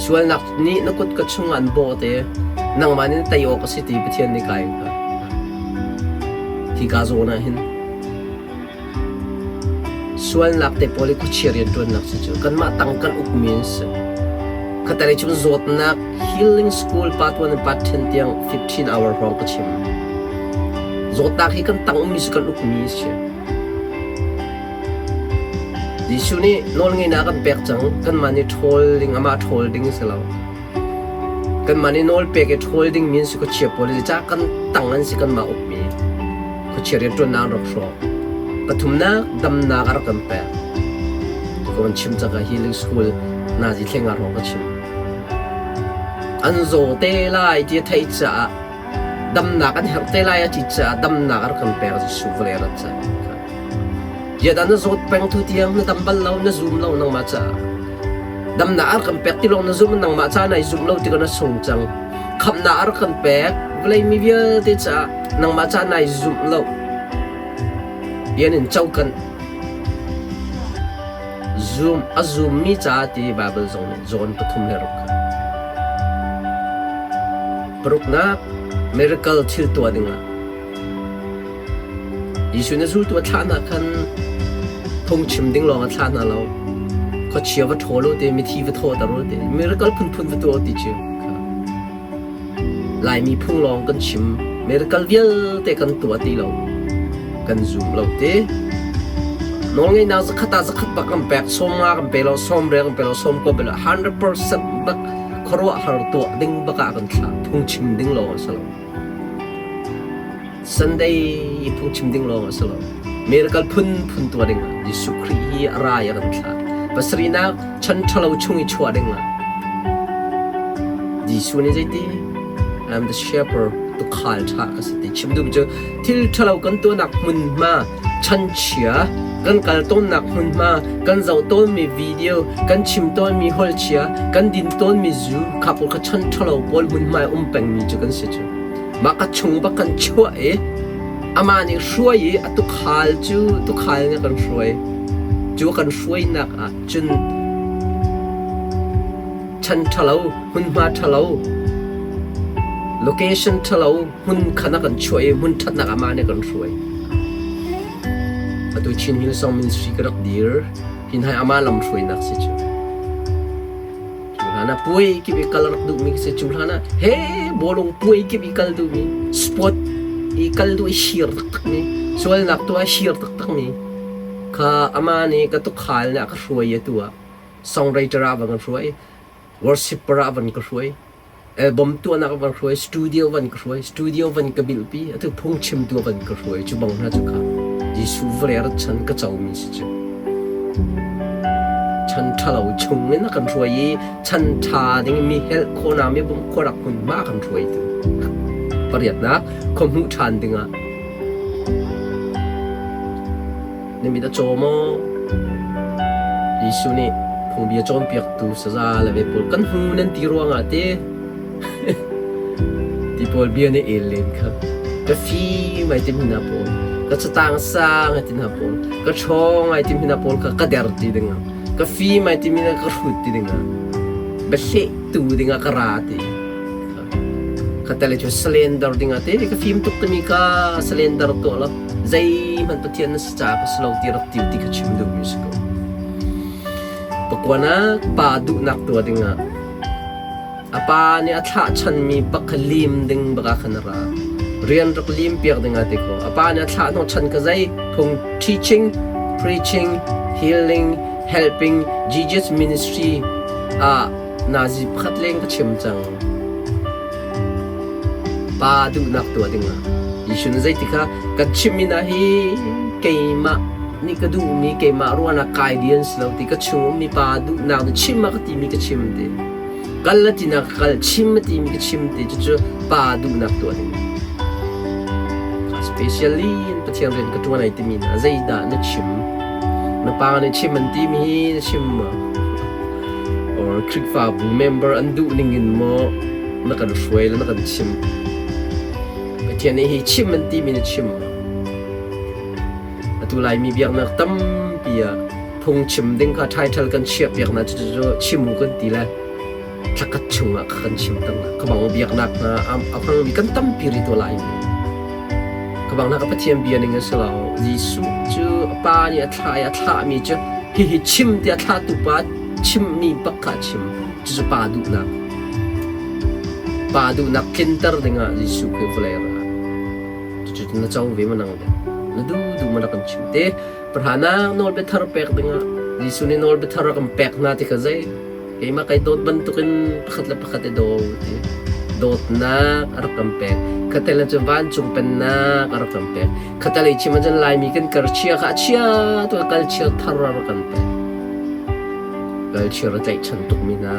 sualnak nih na kut ka chungah an bawh te nangmah nih na tei awk a si ti Pathian nih Kain kha hi ka zawn ah hin Sualnak te pawl hi khuachia rianṭuannak si cu kanmah tang kan ukmi an si. Khatalei chung zawtnak healing school part 1 and part 10 tiang 15 hour hrawng ka chim. Zawtnak hi kan tang ummi si kan ukmi si. Jesuh nih nawlngeihnak kan pek cang. Kanmah nih ṭhawl ding, amah ṭhawl ding si lo. Kanmah nih nawl pek i ṭhawl dingmi an si khuachia pawl hi ca kan tang an si kanmah ukmi. Khuachia rianṭuannak an rak hrawh. Pathumnak damnak a rak kan pek. Ka van chim cak ah healing school nazi thleng ah hrawng ka chim. An zaw te lai ti a theih caah damnak an herh te lai a ti caah damnak a rak kan pek Jesuh vawlei a rat caah. Ziahdah na zawt peng tu tiang na dam bal lo, na zum lo nangmah caah. Damnak a rak kan pek ti lawng na zum, nangmah caah nai zumh lo tikah na sung cang. Khamhnak a rak kan pek, vawlei mi vialte caah nangmah caah nai zumh lo. Rian in cokan. Zum a zummi caah ti Baibal zong nih John 3:6 kha. Paruknak miracle thil tuah dingah Jesuh na zultu a thlah hna khan phungchim ding lawng a thlah hna lo. Khuachia va ṭhawl u ti, mithi va thawhter u ti, miracle phunphun va tuah u ti cu. Laimi phung lawng kan chim, miracle vialte kan tuah ti lo. Kan zum lo ti. Nawlngeihnak zakhat ah zakhat bak kan pek, 50 kan pe lo, 60 kan pe lo, 90 pe lo, 100% bak khuaruahhar tuah ding bak ah kan thlah. Phungchim ding lawng a si lo. Sunday i phungchim ding lawng a si lo. Miracle phunphun tuah ding ah Jesuh Khrih hi a ra i a kan thlah. Pasarihnak chan ṭhalo chung i chuah ding ah Jesuh nih zeiti? I am the shepherd, tuukhal ṭha ka si ti. Chim duhmi cu thil ṭhalo kan tuahnak hmunhma, chanchia, kan kal tawnnak hmunhma, kan zoh tawnmi video, kan chim tawnmi holhchia, kan din tawnmi zu, kha pawl kha chan ṭhalo pawl hmunhma i um pengmi cu kan si cu. Mah ka chung bak kan chuah i amah nih hruai i a tuukhal cu tuukhal nih a kan hruai. Cu a kan hruainak ah cun chan ṭhalo, hmunhma ṭhalo, location ṭhalo hmun khan a kan chuah i hmun ṭhatnak amah nih a kan hruai. Atu Chin Hillsong Ministry ka rak dir. Hin hai amah lam hruainak si cu. Cu hlan ah puai kip i kal rak duhmi ka si. Cu hlan ah he bawlung puai kip i kal duhmi, sport i kal duh i hir taktakmi, sualnak tuah hir taktakmi kha amah nih ka tukhal nih a ka hruai i atu ah songwriter ah a van ka hruai, worshipper ah a van ka hruai, album tuahnak a van hruai, studio van ka hruai, studio van ka bilhpi, atu phungchimtu a van ka hruai. Cu bang hna cu kha Jesuh vawlei rat chan ka comi si cu. Chan ṭhalo chung in a kan hruai i chan ṭha ding mi helh khawhnak mi bawmh khawhnak hmunhma a kan hruaitu. Pariatnak, khua hmuh ṭhan dingah na mit a caw maw? Jesuh nih phungbia cawnpiaktu saza le ve pawl kan hmu nan ti ruangah ti Ti pawl bia nih el len kha. Ka fim ai timi hna pawl, ka catang sang ai ti hna pawl, ka ṭhawng ai timi hna pawl kha ka der ti dingah, ka fim ai timi hna ka hrut ti dingah, biahlehtu dingah ka ra ti. Ka tele cu cylinder dingah te ka fim tuk timi ka cylinder tuah lo zeihmanh Pathian na si caah ka si lo ti rak ti ti ka chim duhmi si ko. Pakuanak pa duhnak tuah dingah A pa nih a thlah chanmi bak kha lim ding bak ah khan a ra. Rian rak lim piak ding ah ti ko. A pa nih a thlah hnawhchan ka zei phung teaching, preaching, healing, helping, Jesus ministry ah nazi pakhat leng ka chim cang. Pa duhnak tuah ding ah. Jesuh nih zeiti kha kan chimmi hna hi keimah nih ka duhmi keimah ruahnak kai ding an si lo ti ka chung ummi pa duhnak nih chim a ka timi ka chim ti. Kal a tinak ka kal, chim a timi ka chim ti cucu pa duhnak tuah ding. Especially in Pathian rian ka ṭuan ai timi hna zeidah na chim? Na pa nih chim an timi hi na chim maw? Or Khrihfabu member an duh ning in maw na kan hruai le na kan chim? Pathian nih hi chim an timi na chim maw? Atu Laimi biaknak tampi ah phungchim ding kha title kan chiahpiak hna cucu chim u kan ti le thlakhat chungah kha kan chim tang ka bang biaknak hna a hmangmi kan tampi rih to lai ka bang hna ka Pathian bia ning a si lo Jesuh cu a pa nih a thlah i a thlahmi cu hihi chim tiah thlahtu pa chimmi bak kha a chim cucu pa duhnak pa duhnak tlinter dingah Jesuh Khrih vawlei ra cucu na co ve ma nang deh na du du ma na kan chim te Pahranak nawlbia thar pek dingah Jesuh nih nawlbia thar a kan pek hna ti kha zei keimah kai dawt bantukin pakhat le pakhat i daw ti dawtnak a rak kan pek khatel cu vancung pennak a rak kan pek khatel i chim ahcun Laimi kan kar chia kha a chia tu kal chia thar a rak kan pek kal chia a tlaihchan tukmi hna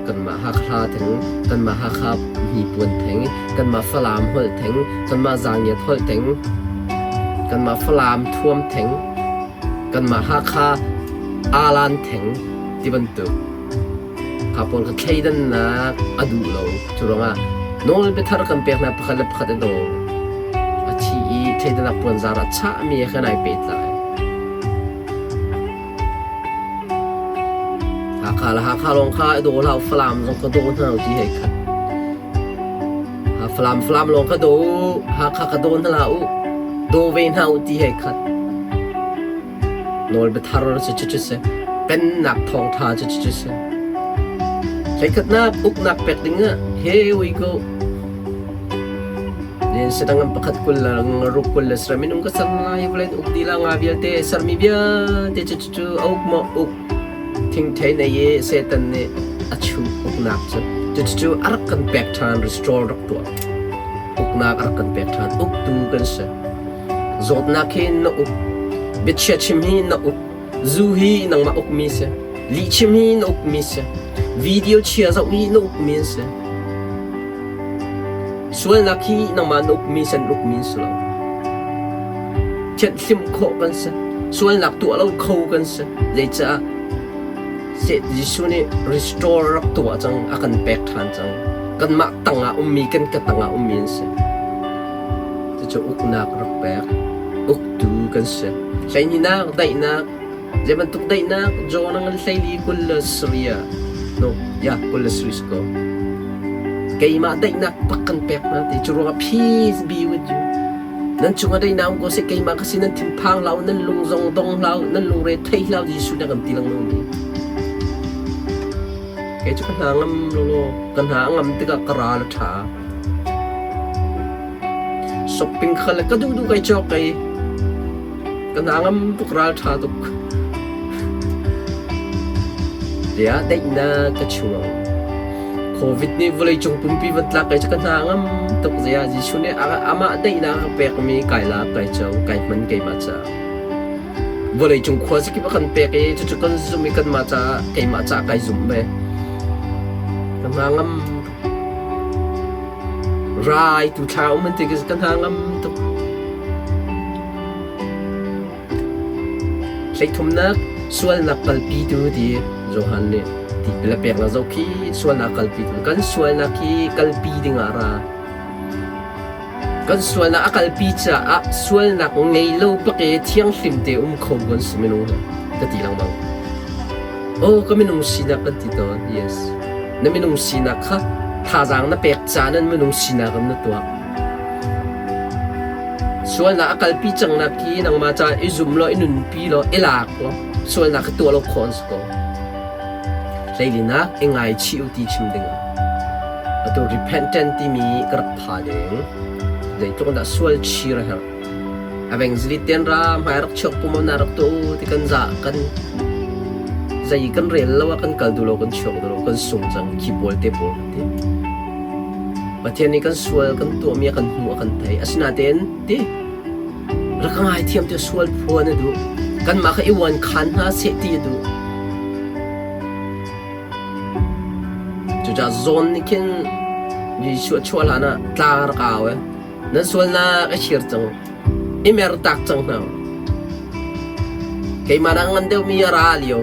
kanmah Hakha theng kanmah Hakha hnipuan theng kanmah Falam holh theng kanmah Zangiat holh theng kanmah Falam thuam theng. Kanmah Hakha aalan theng ti bantuk kha pawl kha thleidannak a duh lo. Cu ruangah nawl biathar kan pek hna pakhat le pakhat a daw. A thi i thleidannak puanzar ah chahmi he khan ai pehtlai. Hakha le Hakha lawng kha i daw hlah u, Falam zong ka daw hna u ti hei khat. Falam Falam lawng ka daw u, Hakha ka daw hna hlah u, daw ve hna u ti hei khat. Nawl biathar cu cu si. Pennak thawngṭha cu cu si. Hleikhatnak uknak pek ding ah here we go. Sedang an pakhat kul la ruk kul le sarih minung ka ser lai vawlei uk dih la nga vialte sermi vialte cu cu a uk maw uk thingthei nei i Satan nih a chuh uknak cu cucu a rak kan pek ṭhan restore rak tuah uknak a rak kan pek ṭhan uktu kan si zawtnak hi na uk biachia chim hi na uk zu hi nangmah ukmi si lihchim hi na ukmi si video chia zoh hi na ukmi an si Sualnak hi nangmah na ukmi san ukmi si lo. Thianhhlimh khawh kan si. Sualnak tuah lo kho kan si. Zeicah Jesuh nih restore rak tuah cang, a kan pek ṭhan cang. Kanmah tangah ummi, kan ka tangah ummi an si. Cucu uknak rak pek, uktu kan si. Hleihninak, daihnak, zei bantuk daihnak, John a ngan hleili 20 le sarih no, ya 20 le sarih si ko. Keimah daihnak bak kan pek hna ti cu ruangah peace be with you. Nan cungah daihnak um ko seh keimah ka si nan thinphang hlah u nan lung zong dong hlah u nan lungre thei hlah u Jesuh nih a kan ti lengmang mi. Kei cu ka hna ngam lawlaw ka hna a ngam tikah ka ral a ṭha. Shopping kha le ka duh duh kai cawk kai Ka hna ngam tuk ral ṭha tuk. Tiah daihnak ka chuang. Covid nih vawleicung pumpi van tlak kai cu ka hna ngam tuk ziah Jesuh nih amah daihnak a ka pekmi kai lak kai co kai hman keimah caah. Vawleicung khua zakip a kan pek i cucu kan zumh i kanmah caah keimah caah kai zum ve. Ka hna ngam tuk. Rai tu thla um an ti ka hna ngam tuk. Hleithumnak sualnak kalpitu ti Johan nih tipil a peknak zoh khi sualnak kalpitu kan sualnak hi kalpi dingah ra. Kan sualnak a kalpi caah sualnak ngei lo bak i thianghlim te um kho kan si minung hi ka ti lengmang. Oh ka minung sinak kan ti tawn. Yes. Na minung sinak kha thazaang na pek caan in minung sinak in na tuah. Sualnak a kalpi cangnak hi nangmah caah i zum law, i nunpi law, i lak law sualnak kha tuah lo khawh an si ko. Hleilinak i ngaichih u ti chim ding ah. Atu repentant timi ka rak pha ding. Zeitluk dah sual chir a herh. Evangelist ten ra hmai rak chuak pum na rak tu ti kan za kan zei kan rel lo ah kan kal duh lo kan chuak duh lo kan sung cang khi pawl te pawl ti. Pathian nih kan sual kan tuahmi a kan hmuh a kan theih. Asinain ti rak ka ngaithiam tiah sual phuan a duh. Kanmah kha i uan khan hna seh ti a duh. Cucaah zawn nih khin Jesuh a chuah hlan ah tlang a rak au i nan sualnak a chir cang, i mertak cang hna. Keimah nak ngan deuhmi a ra lio.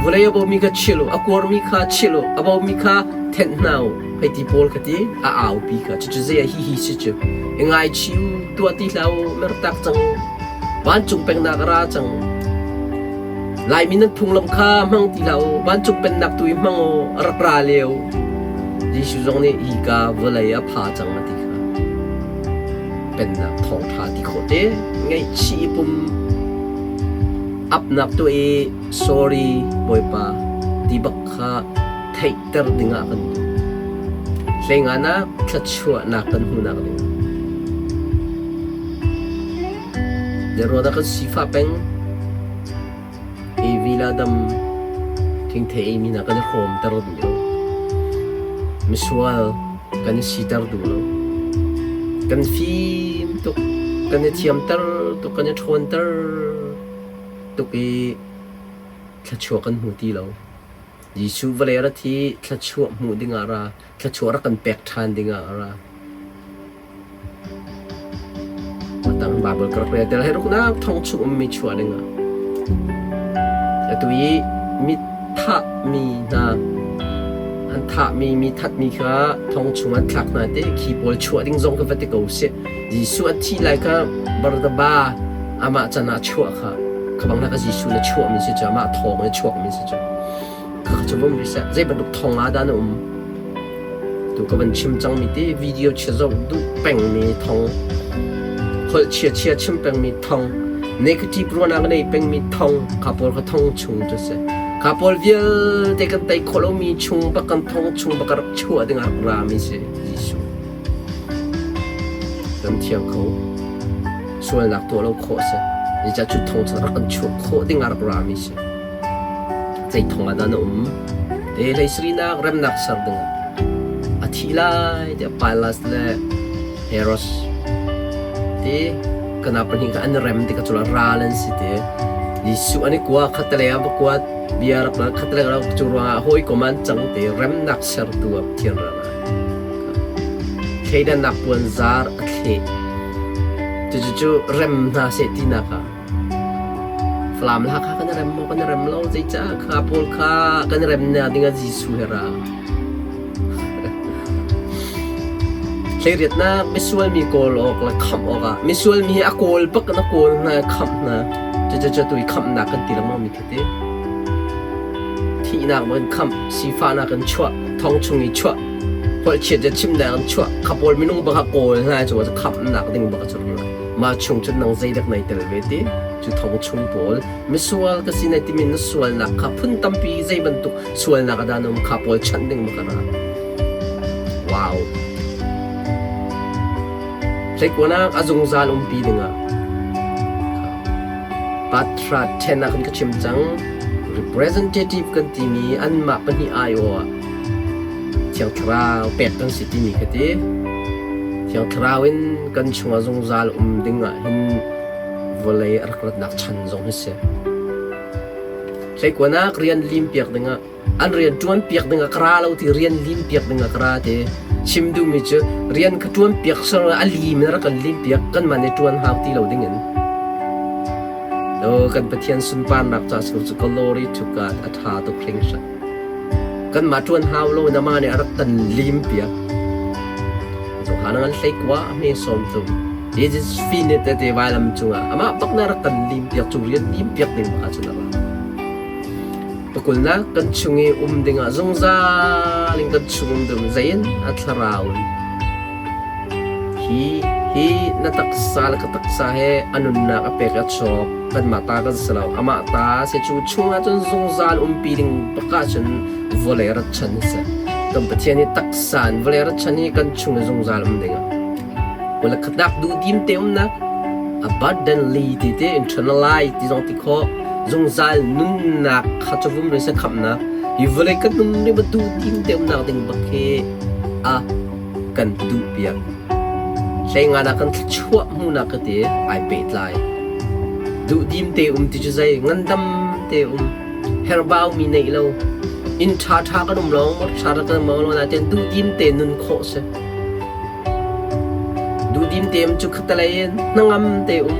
Vawlei a bomi kha chil u, a kuarmi kha chil u, a bomi kha thenh hna u, hei ti pawl kha ti a aupi kha. Cucu zei ah hihi si cu. I ngaichih u, tuah ti hlah u, mertak cang u. Vancung pennak a ra cang. Laimi nan phunglam kha hmang ti hlah u, vancung pennak tu i hmang u, a rak ra lio. Jesuh zong nih hika vawlei a pha cang a ti kha. Pennak thawngṭha ti khawh te, ngaihchih i pum apnak tuah i sorry Bawipa ti bak kha theihter dingah kan duh. Hleinganak thluachuahnak kan hmuhnak ding. Zeruahdah kan sifah peng? Evi le Adam thingthei eimi hna kan i hrawmter duh lo. Misual kan i siter duh lo. Kan fim tuk, kan i thiamter tuk, kan i ṭhawnter tuk i thluachuah kan hmu ti lo. Jesuh vawlei a rat hi thluachuah hmuh dingah a ra, thluachuah rak kan pek ṭhan dingah a ra. Tang Bible ka rak rel tel he ruknak thong chung ummi chuah dingah. Atu i mi thahmi hna an thahmi mi thatmi kha thong chung an thlak hna te khi pawl chuah ding zong ka va ti ko sih. Jesuh a thih lai kha Barnaba amah can ah chuah kha kha bang na ka Jesuh na chuah mi si cu amah thawng in chuak mi si cu kha cu vum rih seh zei bantuk thong ah dah na um tu ka van chim cang mi te video chia zoh duh peng mi thong holh chia chia chim peng mi thong negative ruahnak nei peng mi thong kha pawl kha thong chung cu si kha pawl vialte kan tei khawh lo mi chung bak kan thong chung bak rak chuah ding ah rak ra mi si Jesuh Kan thiang kho. Sualnak tuah lo khawh a si. Zeicah cu thong cu rak kan chuah khawh ding ah rak rami si. Zei thong ah dah na um? Te hleisarinak remnak ser ding ah a thi lai tiah Pilas le Heros te kana pahnih kha an rem tikah cu ral an si te. Jesuh an i kua khatalei ah va kuat bia rak khatalei ah cu ruangah hawikom an cang te remnak sertu ah Pathian ral ah. Thleidannak puanzar a thleh. Cucu rem hna seh tinak ah Falam le Hakha kan i rem maw kan i rem lo zeicah kha pawl kha kan i rem na ding ah Jesuh he ra. Hleiriatnak misual mi kawl awk le khamh awk ah misual mi hi a kawl bak in a kawl hna khamh hna. Cucu tu i khamhnak kan ti lengmang mi khi ti. Thihnak in khamh, sifahnak in chuah, thong chung i chuah, holhchiat le chimnak in chuah, kha pawl minung bak a kawl hna cu khamhnak ding bak a cu mah chung cun nang zeidak nai tel ve ti cu thong chung pawl misual ka si nai timi na sualnak kha phun tampi zei bantuk sualnak a dan um kha pawl chanh ding bak a ra wow Hleikuanak a zungzal umpi dingah Patra ṭhen ah khan ka chim cang. Representative kan timi anmah pahnih aiawh ah Thiang Thlarau pek kan si timi kha ti. Thiang Thlarau in kan chungah zungzal um ding ah hin vawlei a rak ratnak chan zong hi si. Hleikuanak rian lim piak dingah an rian ṭuan piak ding ah ka ra lo ti rian lim piak ding ah ka ra ti chim duhmi cu rian ka ṭuan piak sor a lim in rak kan lim piak kanmah nih ṭuan hau ti lo ding in o kan Pathian sunparnak ca sur cu glory to God a ṭha tuk hringhran kanmah ṭuan hau lo na mah nih a rak kan lim piak Johan an hlei kua a hme sawm tum Jesus finit te vailam cungah amah bak na rak kan lim piak cu rian lim piak ding ah cun a ra Pakulnak kan chung i um dingah zungzal in kan chung um ding zein a thlarau in hi hi na taksa le ka taksa he a nunnak a pek a cawk kanmah ta kan si lo amah ta si cu chungah cun zungzal umpi ding bak ahcun vawlei rat chan a si kan Pathian hi taksa in vawlei rat chan hi kan chung i zungzal um dingah kul le khatnak duhdim te umnak abundantly ti te internalize ti zong ti khawh zungzal nunnak kha cu vum re se khamhnak hi vawlei kan nun ri ba duh tim te umnak ding bak hi a kan duh piak hlei na kan thluachuah hmunak ka ti ai pehtlai duh dim te um ti cu zei ngandam te um herbau mi nei lo inn ṭha ṭha kan um lo ṭha kan um lo na ten duh dim te nun khawh si duh dim te um cu khatalei in hnangam te um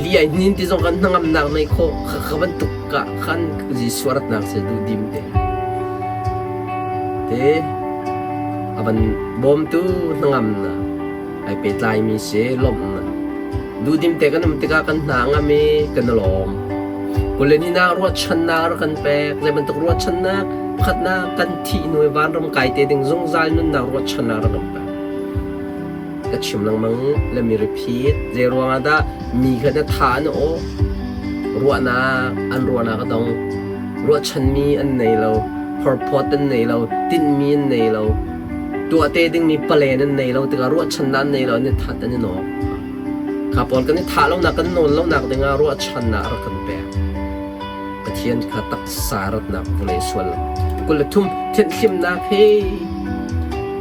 Li ai hnin ti zong kan hnangamnak nei khawh kha bantuk ka khan Jesuh ratnak se duh dim te. Te avan bawmtu hnangamnak ai pehtlai mi si lawmhnak. Duhdim te kan um tikah kan hna ngam i kan i lawm. Kulen hi nak ruahchannak rak kan pek. Zei bantuk ruahchannak pakhatnak kan thih hnu i vanram kai te ding zungzal nunnak ruahchannak rak kan pek. Ka chim lengmang le mi repeat. Zei ruangah dah mi kha na tha an aw ruahnak an ruahnak a dong. Ruahchanmi an nei lo. Phorphawt an nei lo. Tinhmi an nei lo. Tuah te dingmi palen an nei lo tikah ruahchannak an nei lo an i that an i nawk. Kha pawl kan i thah lonak kan nawl lonak dingah ruahchannak rak kan pek. Pathian kha taksa ratnak vawlei sual 23 thianhhlimnak he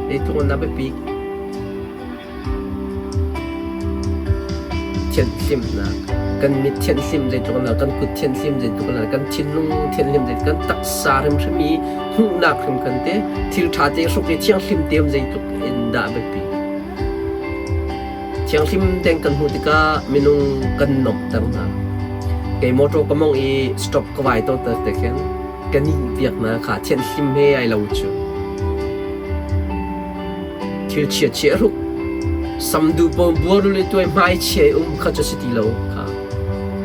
zeitluk in dah biapi thianhhlimnak. Kan mit thianhlim zeitluk in dah, kan kut thianhlim zeitluk in dah, kan thinlung thianhlim zeitluk, kan taksa hrimhrim i hmuhnak hrim kan te, thil ṭha te hruk i thianghlim te um zeitluk in dah biapi. Thianghlim tein kan hmuh tikah minung kan nuamhter hna. Kei motor ka mong i stop ka vai to te khin ka nih piak hna kha thianhlim he ai lo cu. Thil chia chia ruk samdu pawl buar le tuai hmai chia um kha cu si ti lo kha.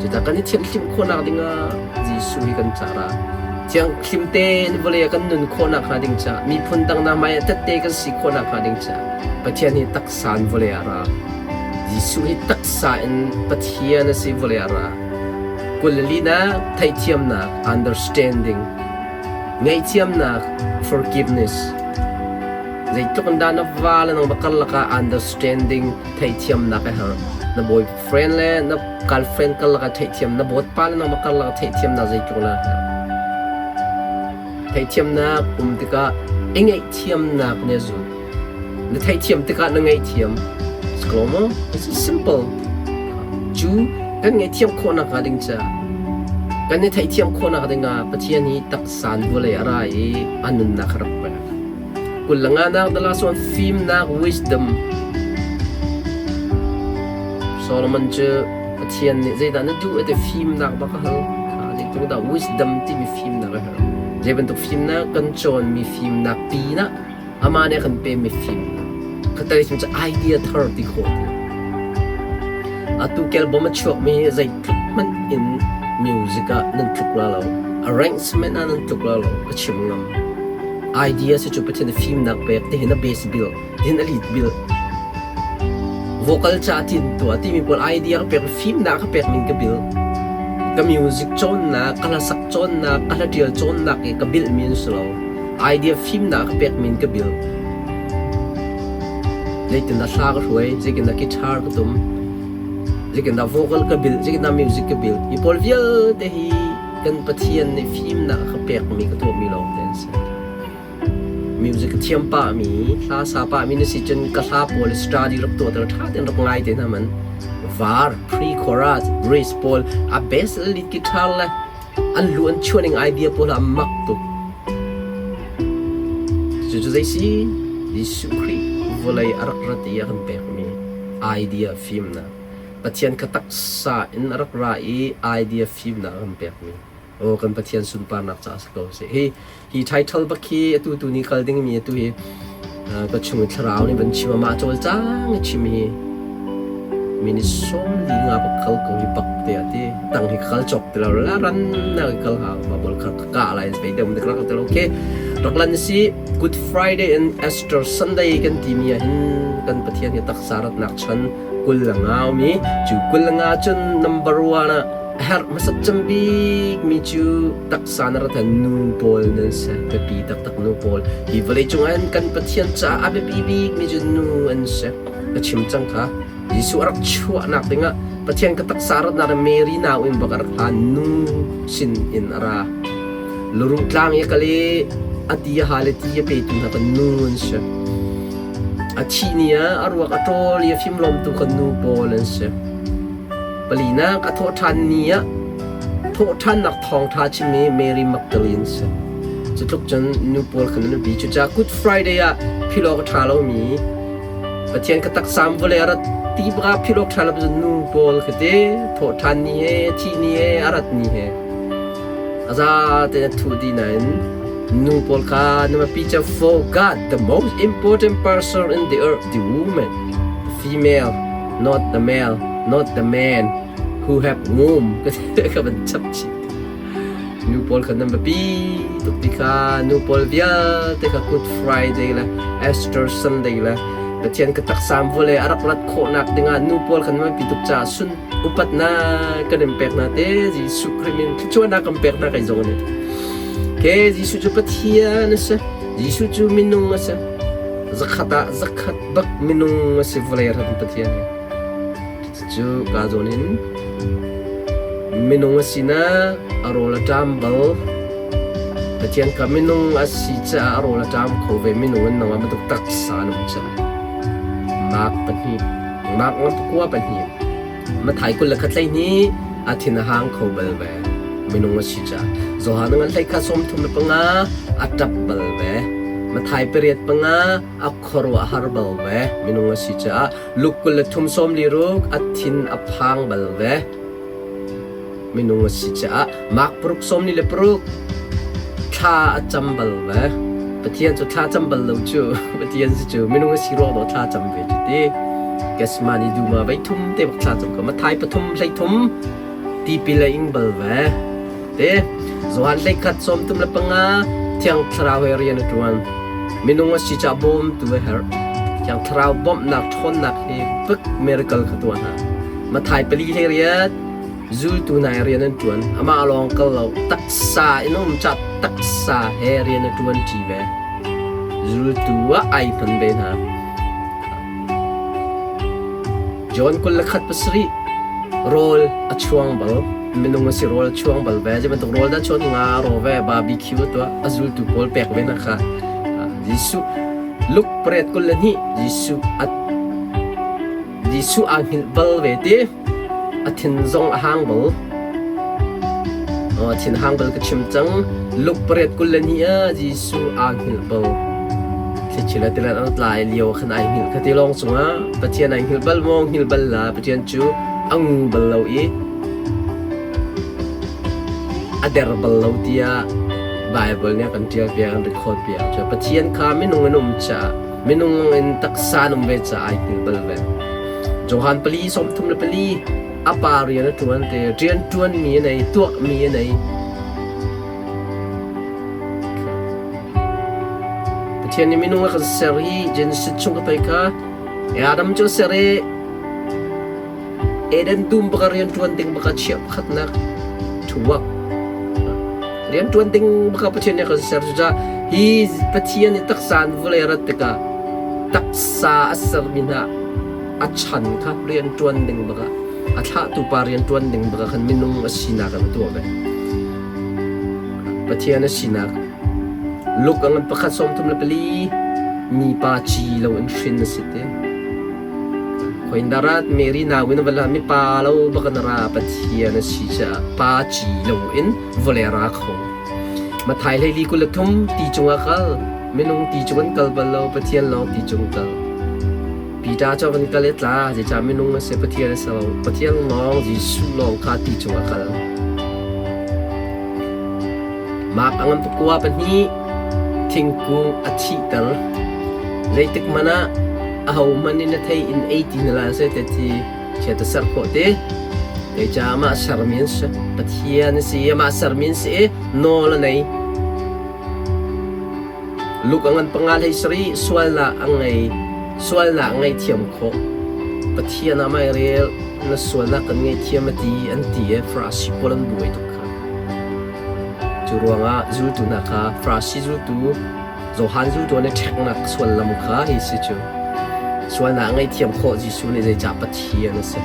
Cuta kan i thianhlim khawhnak dingah Jesuh hi kan cara. Thianghlim tein vawlei ah kan nun khawhnak hnga ding ca, miphun dang hna hmai ah tette kan si khawhnak hnga ding ca, Pathian hi taksa in vawlei ah a ra. Jesuh hi taksa in Pathian a si vawlei ah a ra. 24nak theihthiamnak understanding, ngaihthiamnak forgiveness. Zeitluk in dah na va le nang va karlak ah understanding theihthiamnak a herh. Na boyfriend le na girlfriend karlak ah theihthiam, na bawtpa le nangmah karlak ah theihthiamnak zeitluk in a herh. Theihthiamnak um tikah i ngaihthiamnak nih a zul. Na theihthiam tikah na ngaihthiam. Ko maw? It's simple. Cu kan ngaihthiam khawhnak hnga ding caah kan i theihthiam khawhnak dingah Pathian hi taksa in vawlei a ra i a nunnak a rak pek. 25nak the last one fimnak wisdom. Solomon cu Pathian nih zeidah na duh ti fimnak bak a hal. Kha zeitluk dah wisdom timi fimnak a herh. Zei bantuk fimnak kan cawnmi fimnak pinah amah nih a kan pemi fimnak. Khatalei cu idea thar ti khawh ti. Atu kel bom a chuakmi hi zeitluk hmanh in music ah nan tluk la lo. Arrangement ah nan tluk la lo. Ka chim ngam. Idea si cu Pathian fimnak pek tihin a base bill, tihin a lead bill. Vocal ca tin tuah timi pawl idea ka pek fimnak ka pek ning ka bil. Ka music cawnnak, ka hlasak cawnnak, ka hlatial cawnnak i ka bil mi an si lo. Idea fimnak ka pek min ka bil. Zeitin dah hla ka hruai, zeitin dah guitar ka tum, zeitin dah vocal ka bil, zeitin dah music ka bil. Hi pawl vialte hi kan Pathian nih fimnak a ka pekmi ka tuahmi lawng te an si. Music ka thiam pahmi, hla sa pahmi na si cun ka hla pawl study rak tuah ter ṭha tein rak ngai te hna man. Var, pre-chorus, bridge pawl, a bass le lead guitar le an lu an chuah ning idea pawl a mak tuk. Cucu zei si? Jesuh Khrih vawlei a rak rat i a kan pekmi idea fimnak. Pathian kha taksa in a rak ra i idea fimnak a kan pekmi. Aw kan Pathian sunparnak caah si ko seh. Hi hi title bak hi atu tu ni kal dingmi atu hi ka chung i thlarau nih van chim amah cawlcang i chim hi minute 45 bak kal ko hi bak te ati tang hi kal chok ti lo la ran na kal ha ma bol kha ka lai ve deuh dik rak te okay rak lan si Good Friday and Easter Sunday kan ti mi ah hin kan Pathian hi taksa ratnak chan 25 mi cu 25 cun number 1 ah a herh hmasat cem bik mi cu taksa na rat nu pawl nan si biapi taktak nu pawl hi vawlei cung ah kan Pathian caah a biapi bik mi cu nu an si ka chim cang kha Jesuh a rak chuahnak dingah Pathian ka taksa ratnak Mary nau in bak a rak hlan nu sin in a ra luruh tlang i kal i a ti a ha le ti a petu hna kan nu an si A thih ni ah a ruak a ṭawl i a fimhlawmtu kan nu pawl an si. Palinak a thawhṭhan ni ah thawhṭhannak thawngṭha chimmi Mary Magdalene si. Cu tluk cun nu pawl khan an biapi. Cucaah Good Friday ah philh awk a ṭha lomi Pathian ka taksam vawlei a rat ti bak ah philh awk ṭha lo cun nu pawl khi ti thawhṭhan ni he thih ni he a rat ni he a za tein a thuh dih nain nu pawl kha na pi cu for God the most important person in the earth the woman the female not the male not the man who have womb ka van chap chih nu pawl kha nan biapi tuk ti kha nu pawl vialte kha Good Friday le Easter Sunday le Pathian ka taksam vawlei a rak rat khawhnak dingah nu pawl kha nan biapi tuk caah sun upatnak kan in pek hna te Jesuh Khrih min thluachuahnak kan pek hna kai zong nih ke Jesuh cu Pathian a si Jesuh cu minung a si zakhat ah zakhat bak minung a si vawlei rat Pathian hi cu ka zawn in minung a sinak a rawl a ṭam bal Pathian kha minung a si caah a rawl a ṭam kho ve minung in nangmah bantuk taksa na um caah Mark 2 Mark 2 Mathai 21. A thin a hang kho bal ve. Minung a si caah. Johan ngan hlei kha 35 a ṭap bal ve. Mathai 8:5 a khuaruahhar bal ve. Minung a si caah Luke 23 46 a thin a phang bal ve. Minung a si caah Mark 6 46 thla a cam bal ve. Pathian cu thla cam bal lo cu Pathian si cu minung a si ruang dawh thla cam ve cu ti. Gethsemane dum ah voi thum te bak thla cam ko. Matthai 3 13 tipil a ing bal ve. Te Johan 11 35 Thiang Thlarau he rian a ṭuan. Minung a si caah bawmtu a herh. Thiang Thlarau bawmhnak ṭhawnnak he bik miracle kha tuah hna. Matthai 4 riat Zultu hna i rian an ṭuan. Amah lawng kal lo, taksa in a um caah taksa he rian a ṭuanṭi ve. Zultu ah ai hman ve hna. John 21 7 rawl a chuang bal. Minung a si rawl a chuang bal ve. Zei bantuk rawl dah chuan nga raw ve barbecue a tuah. A zultu pawl pek ve na kha. Jesuh Luke 8 22 Jesuh a Jesuh aa hngilh bal ve ti. A thin zong a hang bal. A thin hang bal ka chim cang. Luke 8:22 ah Jesuh aa hngilh bal. Thlichia le tilet an tlai lio khan ai hngilh kha ti lawng cungah Pathian ai hngilh bal maw hngilh bal la Pathian cu a ngu bal lo i a der bal lo tiah Bible nih a kan ṭial piak an record piak. Cu Pathian kha minung in um caah minung in taksa an um ve caah ai hngilh bal ve. Johan 4:34 a pa rian a ṭuan te rian ṭuanmi a nei tuahmi a nei. Pathian nih minung a kan ser i Genesis chung ka pei kha Adam cu a ser i Eden dum baka rian ṭuan ding baka chiah pakhatnak ṭhuak rian ṭuan ding baka Pathian nih a kan ser cucaah hi Pathian nih taksa in vawlei a rat tikah taksa a sermi hna a chan kha rian ṭuan ding baka a thlahtu pa rian ṭuan ding baka khan minung a sinak in a tuah ve. Pathian a sinak Luke a ngan pakhat 34 mipa ci lo in hrin a si te. Khoindarat Mary nau in va mi pa lo baka na ra Pathian a si caah pa ci lo in vawlei a ra kho. Mathai hleili 23 ti cungah kal minung ti cung an kal bal lo Pathian lawng ti cung kal. Peter cu van kal i tla zeicah minung a si Pathian a si lo Pathian lawng Jesuh lawng kha ti cungah kal. Mark a ngan pakua pahnih thingkung a thihter. Zeitik hmanh ah ahohmanh in a thei in ei ti hna hlah seh ti chiat a serh khawh ti. Zeicah amah sermi an si. Pathian a si i amah sermi an si i nawl a nei. Luke a ngan panga hlei sarih sualnak a ngei sualnak a ngaihthiam khawh. Pathian ah mei rel na sualnak kan ngaihthiam a ti an ti i Farasi pawl an buai tuk kha. Cu ruangah zultu hna kha Farasi zultu Johan zultu an i ṭheknak suallam kha hi si cu. Sualnak a ngaihthiam khawh Jesuh nih zeicah Pathian a si.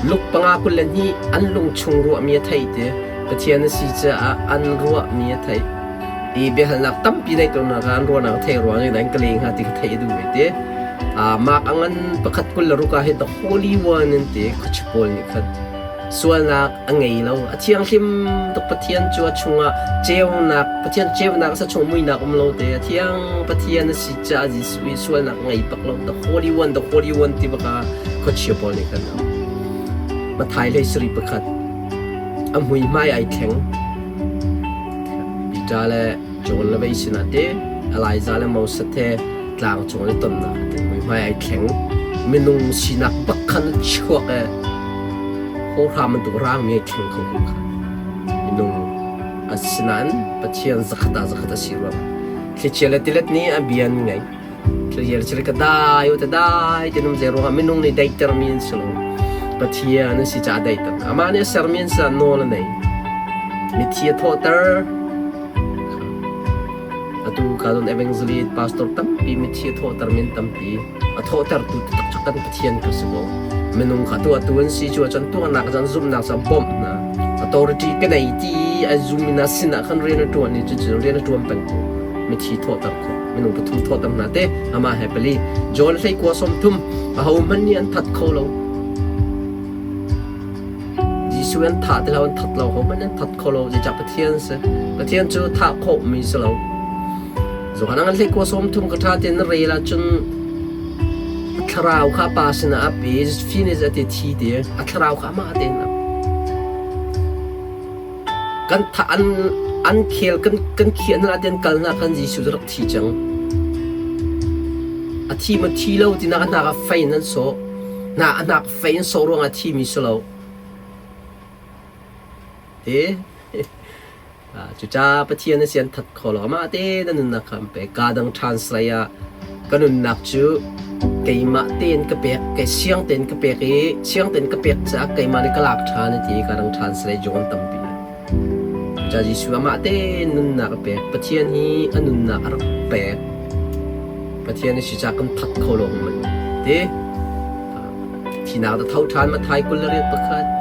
Luke 5:22 an lung chung ruahmi a theih ti Pathian a si caah an ruahmi a theih. I biahalnak tampi nei tawnnak ah an ruahnak a theih ruang i ka leng hnga ti ka theih a duh ve ti. Mark a ngan pakhat 26 ah hin the Holy One an ti khuachi pawl nih khan sualnak a ngei lo a thianghlim tuk Pathian cu a chungah ceunak Pathian ceunak a sa chung muinak um lo te a thiang Pathian a si caah Jesuh i sualnak ngei bak lo the Holy One the Holy One ti baka khuachia pawl nih khan Mathai hlei sari pakhat a muihmai ai thleng Peter le John le vei sinah te Elijah le Moses he tlang cung an i tonnak te muihmai ai thleng minung sinak bak khan a chuak e hawhra bantuk rangmi ai thleng kho ko kha minung asinain Pathian zakhat ah zakhat a si ruang thlichia le tilet nih a bia an ngei thlichia le tilet ka dai u te dai ti num zei ruangah minung nih daihter mi an si lo Pathian an si caah daihter amah nih a sermi an si ah nawl a nei mithi a thawhter atu ka don evangelist pastor tampi mithi a thawhter min tampi a thawhtertu taktak cu kan Pathian ka si ko minung kha tu atu an si cu cun tuahnak cun zumhnak cu bawmh hna authority ka nei ti a zum in a sinah khan rian a ṭuan i cucu rian a ṭuan peng ko mithi thawhter kho minung pathum thawhter hna te amah he pali John hlei kua 30 aho hmanh nih an that kho lo. Jesuh an thah ti lo, an that lo, hohmanh an that kho lo. Zeicah Pathian si? Pathian cu thah khawhmi si lo. Johan an hlei kua 30 ka ṭha tein na rel ahcun a thlarau kha pa sinah a pe, finish a ti thi ti, a thlarau kha amah tein a kan thah an an khel kan kan khiah hna tein kal hna khan Jesuh cu rak thi cang. A thi ma thi lo tinak a hnak ah fei in an sawh. Hna a hnak fei in sawh ruangah a thimi si lo. Te Cucaah Pathian a sian that kho lo. Amah te na nunnak kha an pek. Kaa dang translate ah ka nunnak cu keimah tein ka pek, kei siang tein ka pek i siang tein ka pek caah keimah nih ka lak ṭhan a ti. Kaa dang translate John tampi. Cucaah Jesuh amah tein nunnak a pek. Pathian hi a nunnak a rak pek. Pathian a si caah kan that kho lo man. Te Thinak na tho ṭhan Matthai 21.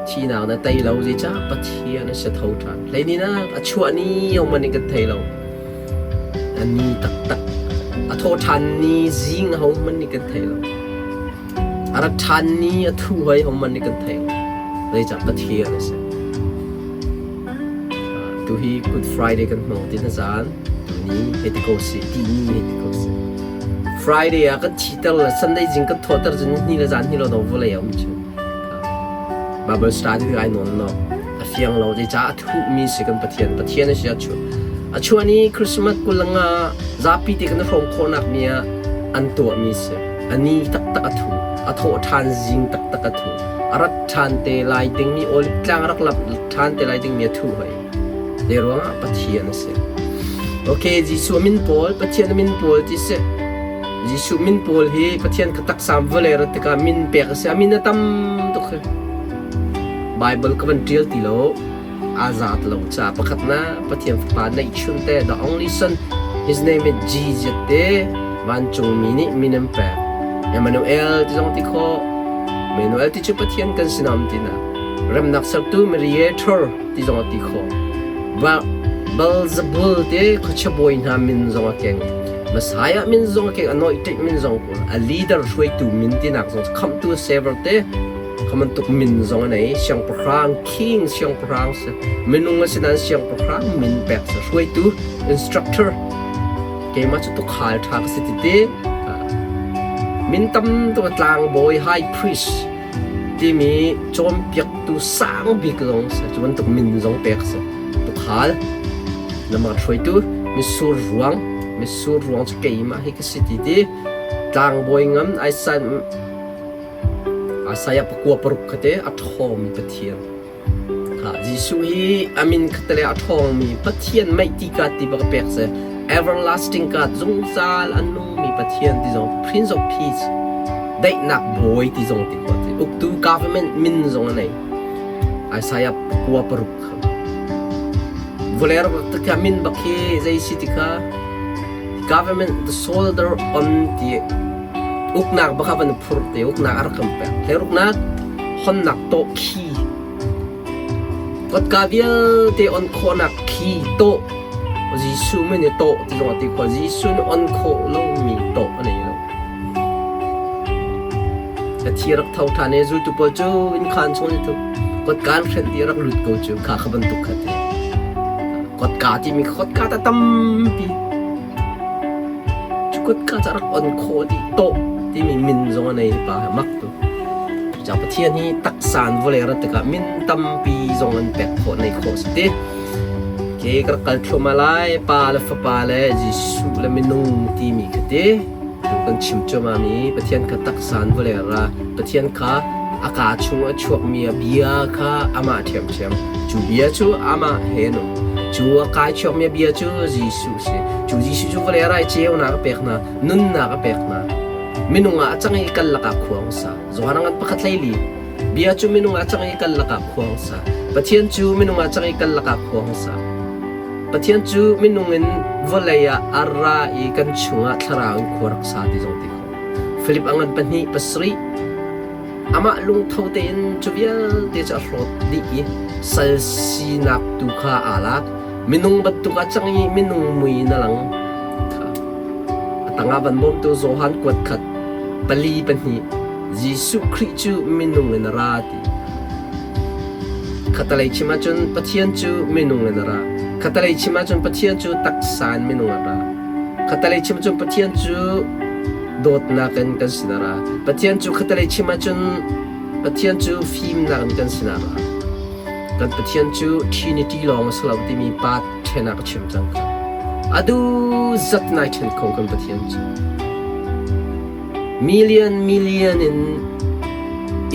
Thinak na tei lo zeicah Pathian a si tho ṭhan. Hleininak a chuah ni hohmanh in kan thei lo. A ni taktak. A thawh ṭhan ni zing hohmanh nih kan thei lo. A rat ṭhan ni a thu hoi hohmanh nih kan thei lo. Zeicah Pathian a si. Tuhi Good Friday kan hmang ti na zan. Tuni hei ti ko sih, tihni hei ti ko sih. Friday ah kan thiter le Sunday zing kan thawhter cun ni le zan hi lo dong vawlei a um cu. Bible study ai nawn no. A fiang lo zeicah a thuhmi si kan Pathian. Pathian a si a chuah. A chuah ni Christmas kulanga zapi te kan hrawm khawhnak mi ah an tuahmi si. A ni taktak a thu. A thawh ṭhan zing taktak a thu. A rat ṭhan te lai dingmi olive tlang a rak lap ṭhan te lai dingmi a thuh hoi. Zei ruangah Pathian a si. Ok, Jesuh min pawl, Pathian min pawl ti si. Jesuh min pawl hi Pathian ka taksam vawlei rat tikah min pek a si. A min a tam tuk hi. Bible ka van ṭial ti lo. Aa zaat lo ca pakhat na Pathian fapa neihchun te the only son his name is Jesus te vancungmi nih min an pek. Emmanuel ti zong ti khawh. Emmanuel ti cu Pathian kan sinam ti na. Remnak sertu mediator ti zong a ti khawh. Beelzebul te khuachia bawi hna min zong a keng. Messiah min zong a keng, anointed min zong ko. A leader hruaitu min tinak zong khamhtu saver te khamantuk min zong a nei. Siangpahrang king siangpahrang si. Minung a si nain siangpahrang min pek si. Hruaitu instructor keimah cu tukhal ṭha ka si ti te. Min tam tuk a tlangbawi high priest timi cawnpiaktu sang bik zong si. Cu bantuk min zong pek si. Tukhal, lamah hruaitu, mitsur ruang, mitsur ruang cu keimah hi ka si ti ti tlangbawi ngam Isaiah 96 kha te a ṭhawngmi Pathian. Kha Jesuh hi a min khatale a ṭhawngmi Pathian meiti ka ti bak pek si. Everlasting God, zungzal a nungmi Pathian ti zong, Prince of Peace, daihnak bawi ti zong ti khawh ti. Uktu government min zong a nei. Isaiah 96 kha. Vawlei rak rak min bak hi zei si ti kha government the shoulder on ti uknak bak van phur te uknak a rak kan pek. Hleruknak honnak tawh khi Kotka vialte on khawhnak khi tawh Jesuh min i tawh ti zong a ti khawh. Jesuh nih on khawh lomi tawh a nei lo. A thi rak tho ṭhan i zultu pawl cu innkhaan chung an i thup. Kotka an hrenh dih rak lut ko cu kha kha bantuk kha ti. Kotka timi kotka ta tampi. Cu kotka cu a rak on khawh dih tawh timi min zong a nei pa mak tu. Cucaah Pathian hi taksa in vawlei rat tikah min tampi zong an pek khawh nei khawh si ti. Ke ka rak kal thluahmah lai Pa le Fapa le Jesuh le minung timi kha ti. Tu kan chim cuahmah mi Pathian kha taksa in vawlei ra Pathian kha a kaa chung a chuakmi a bia kha amah ṭhiamṭhiam. Cu bia cu amah he nung. Cu a kai chuakmi a bia cu Jesuh si. Cu Jesuh cu vawlei rai ceunak a pek hna, nunnak a pek hna. Minung ah a cang i kal lakah khuang sa. Johan ngan pakhat hleili. Bia cu minung ah cang i kal lakah khuang sa. Pathian cu minung ah cang i kal lakah khuang sa. Pathian cu minung in vawlei ah a ra i kan chungah thlarau in khua rak sa ti zong ti kho. Philip a ngan pahnih pasarih. Amah lungtho tein cu vialte cu a hlawt dih i sal sinak tu kha aa lak. Minung bantuk ah cang i minung mui na lang. A tangah van bawmtu Johan kuat khat pali pahnih Jesuh Khrih cu minung in a ra ti. Khatalei chim ahcun Pathian cu minung in a ra. Khatalei chim ahcun Pathian cu taksa in minung a ra. Khatalei chim ahcun Pathian cu dawtnak in kan sin a ra. Pathian cu khatalei chim ahcun Pathian cu fimnak in kan sin a ra. Kan Pathian cu Trinity lawng a si lo timi pa ṭhen ah ka chim cang kha. Adu zat nai ṭhen kho kan Pathian cu. Million million in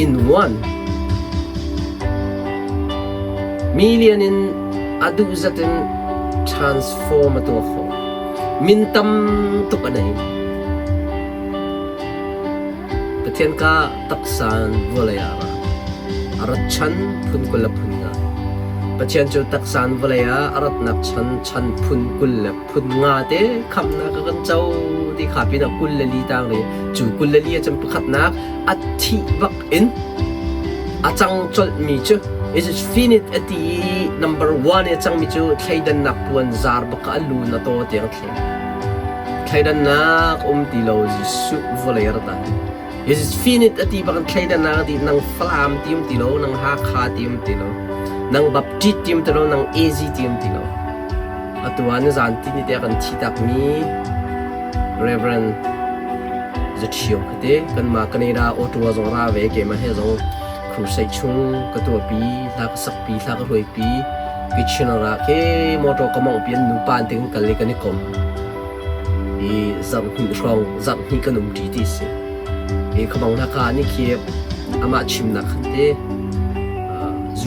in one. Million in a duh zat in transform a tuah khawh. Min tam tuk a nei. Pathian ka taksa in vawlei ah a ra. A rat chan phun 20 le phun nga. Pathian cu taksa in vawlei ah a ratnak chan chan phun 20 le phun nga te khamhnak a kan co ti kha pinah 24 tang ri cu 24 a cun pakhatnak a thih bak in a cang colhmi cu it is finite a ti i number one i a cangmi cu thleidannak puan zar bak a lu na taw tiang a thleng. Thleidannak um ti lo Jesuh vawlei a rat ah it is finite a ti bak in thleidannak a ti nang Falam ti um ti lo nang Hakha ti um ti lo nang Baptist ti um ti lo nang AZ ti um ti lo. Atu ah nizan tini te kan thi takmi Reverend Zathio khate kanmah Canada Ottawa zong ra ve keimah he zong crusade chung ka tuahpi hla ka sakpi hla ka hruaipi Kitchener ah ke motor ka mongh pi an nupa an ting kal i kan i kom i zarh hnih hrawng zarh hnih kan um ṭi ti si i khabang hla ka ni khi amah chimnak khan te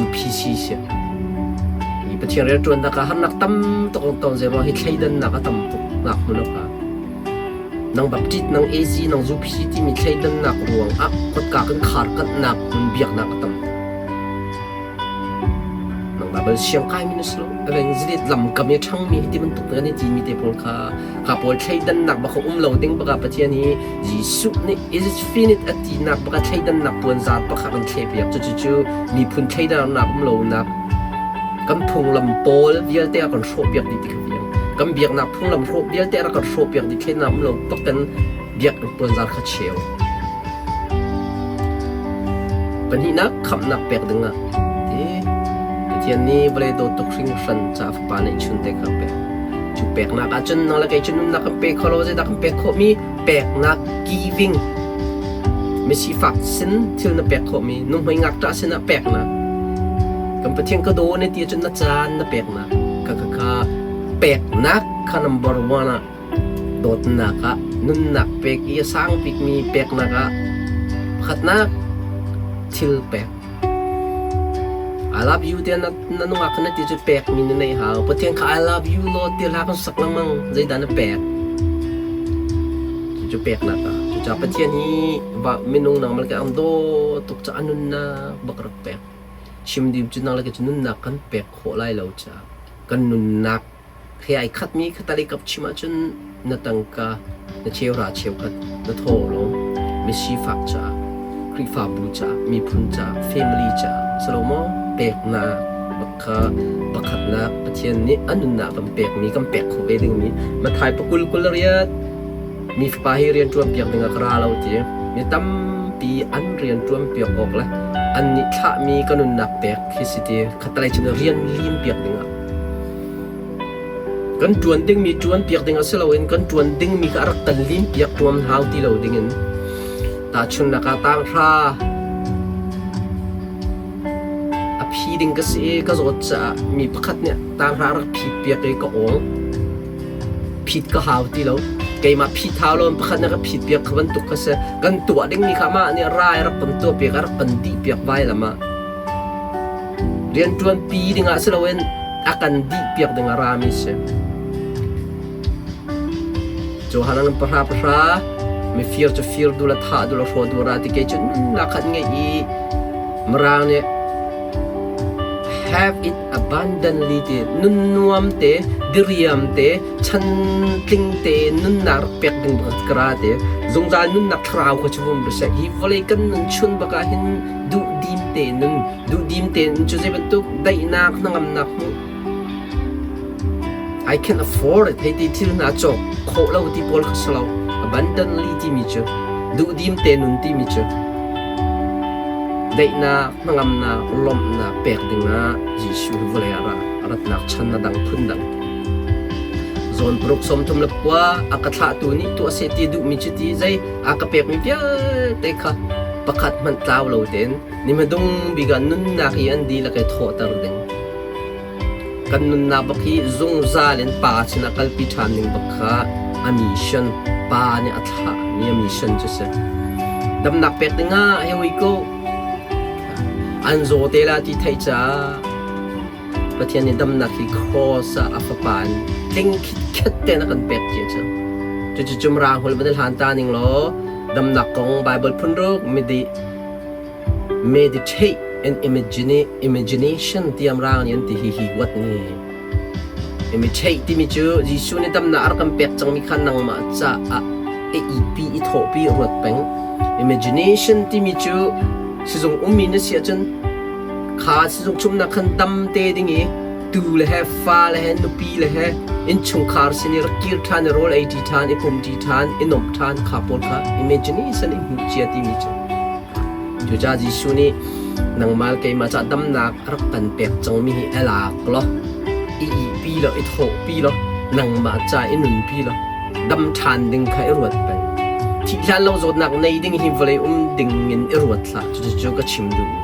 UPC si i Pathian rianṭuannak ah harnak tam tuk ang ton zei ruang hi thleidannak a tam tuk nak hmun ah nang Baptist nang AZ nang UPC timi thleidannak ruang ah kotka kan khar kanhnak hmun biaknak a tam Nang Baibal siang kaimi na si lo. Evangelist lamkam i ṭhangmi hi ti bantuk kan i timi te pawl kha kha pawl thleidannak bak um lo ding baka Pathian hi Jesuh nih is it finite a tinak baka thleidannak puanzar baka kan thlepiak. Cucu miphun thleidannak um lonak kan phunglam pawl vialte a kan hrawhpiak dih ti kha fiang. Kan biaknak phunglam hrawh vialte a kan hrawhpiak dih thleidannak um lo bak kan biak puanzar kha cheu. Pahnihnak khamhnak pek dingah ti Pathian nih vawlei dawt tuk hringhran ca Fapa neihchun te kha pek. Cu peknak ahcun nang le kei cu nunnak kan pe kho lo, zeidah kan pek khawhmi? Peknak giving. Misifak sin thil na pek khawhmi, nuhmei ngakṭah sinah peknak. Kan Pathian ka daw na ti ahcun na caan na peknak. Kha kha kha peknak kha number one ah Dawtnak ah nunnak pek i a sang bikmi peknak ah pakhatnak thil pek. I love you tiah na, na nungak kha na ti cu pekmi na neih hau. Pathian kha I love you Lord ti hla kan sak lengmang zeidah na pek? Cucu peknak ah. Cucaah Pathian hi va minung nangmal ke ang daw tuk ca a nunnak bak rak pek. Chim dim cu nang le ke cu nunnak kan pek khawh lai lo caah kan nunnak He ai khatmi khatalei kap chim ahcun na tangka na cheuhra cheukhat na thawhlawm misifak caah Khrihfabu caah miphun caah family caah salomaw peknak kha pakhatnak Pathian nih a nunnak kan pekmi kan pek khawh ve dingmi Matthai pakul 28 mi fapa hi rian ṭuan piak dingah ka ra lo ti mi tampi an rian ṭuan piak awk le an nih thlahmi ka nunnak pek khi si ti khatalei cun rian lim piak dingah Kan ṭuan dingmi ṭuan piak ding a si loin kan ṭuan dingmi kha a rak kan lim piak ṭuan hau ti lo dingin tahchunhnak ah tanghra a phi ding ka si i ka zawt caah mi pakhat nih tanghra a rak phit piak i ka awng. Phit ka hau ti lo. Keimah phit hau lo in pakhat nih a ka phit piak kha bantuk kha si. Kan tuah dingmi kha amah nih rai a rak kan tuah piak, a rak kan dih piak vailam ah. Rianṭuanpi dingah si loin a kan dihpiak dingah rami si. Johan an pahra pahra mifir cu fir dul a thah dul a hraw dul ra ti kei cu nunnak khat ngeih i Mirang nih have it abundantly ti nun nuam te diriam te chantling te nunnak rak pek ding bak ka ra ti zungzal nunnak thlarau kha cu vum seh hi vawlei kan nun chun bak ah hin duhdim te nun duhdim tein cu zei bantuk daihnak hnangamnak hmuh I can afford it hei ti thil hna cawk khawh lo ti pawl kha si lo abundantly timi cu duhdim te nun timi cu. Daihnak, hnangamnak, lawmhnak pek dingah Jesuh hi vawlei ah a ratnak chan a dang phundang. Zawn paruk 39 a ka thlahtu nih tuah seh ti duhmi cu ti zei a ka pekmi vialte kha pakhat hmanh tlau lo tein ni hmadung bik ah nunnak i an dihlak i thawhter ding. Kan nunnak bak hi zungzal in Pa sinah kalpi ṭhan ding bak kha a mission, Pa nih a thlahmi a mission cu si. Damnak pek dingah here we go. An zaw te la ti theih caah Pathian nih damnak hi cross ah a fapa in tling khitkhet tein a kan pek cia cang. Cucu cumrang hul van i hlan ta ning law damnak kong Bible phun ruk midi Meditate and imagination tiam rang nih an ti hi hi what ni. Imitate timi cu Jesuh nih damnak a rak kan pek cangmi kha nangmah caah i ipi i thawhpi ruat peng. Imagination timi cu sizung ummi na si ahcun kha sizung chumnak khan dam te ding i tu le he fa le he nupi le he innchungkhar sin i rak kir ṭhan i rawl ei ṭi ṭhan i pum ṭi ṭhan i nuamh ṭhan kha pawl kha imagination i hmuh cia timi cu. Cucaah Jesuh nih nangmah keimah cah damnak a rak kan pek cangmi hi a lak law i ihpi law i thawhpi law nangmah ca i nunpi law dam ṭhan ding kha i ruat peng. Thih hlan lo zawtnak nei ding hi vawlei um ding in i ruat hlah. Cucu ka chim duhmi.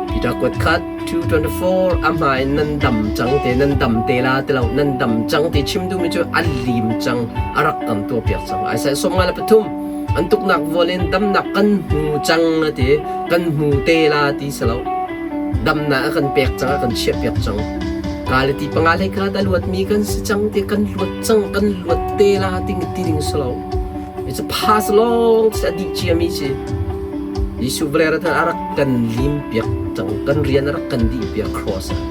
Peter kuat khat 224 a hma in nan dam cang te nan dam te la ti lo nan dam cang ti chim duhmi cu an lim cang a rak kan tuahpiak cang. Isaiah 53 an tuknak vual in damnak kan hmu cang a ti kan hmu te la ti si lo damnak a kan pek cang a kan chiahpiak cang Galati panga hlei kha a luatmi kan si cang ti kan luat cang kan luat te la ti ti ding si lo it's a past long a dih ciami si Jesuh vawlei rat a rak kan lim piak cang kan rian a rak kan dih piak cross ah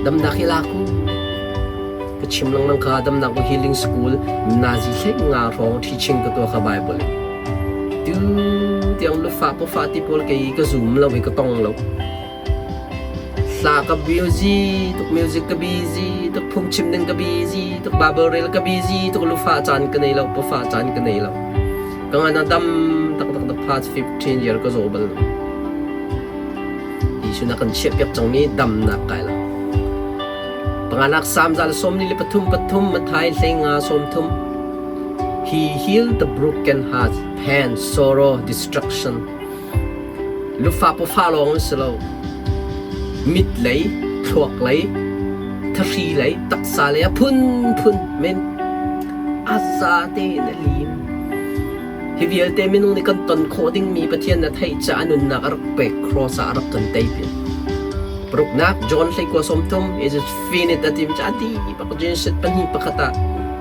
damnak hi la ku Ka chim lengmang kha damnak healing school nazi hlei nga hrawng teaching ka tuah kha Bible in. Tu tiang lufa pafa ti pawl kei ka zoom lo i ka tong lo. Hla ka busy tuk music ka busy tuk phungchim ding ka busy tuk Bible rel ka busy tuk lufa caan ka nei lo pafa caan ka nei lo. Ka ngan a dam tak tak the past 15 year ka zaw bal lo. Jesuh na kan chiah piak cangmi damnak kai lo. Panganak Salm 143 pathum Matthai 15 30 He healed the broken heart, pain, sorrow, destruction. Lufa pafa lawng si lo. Mit lei, thluak lei, thahri lei, taksa lei a phunphun men a za tein a lim. Hi vialte minung nih kan ton khawh dingmi Pathian na theih caah nunnak a rak pek cross ah a rak kan tei piak. Paruknak John hleikua 30 is it finite a timi cu a dih bak Genesis pahnih pakhat ah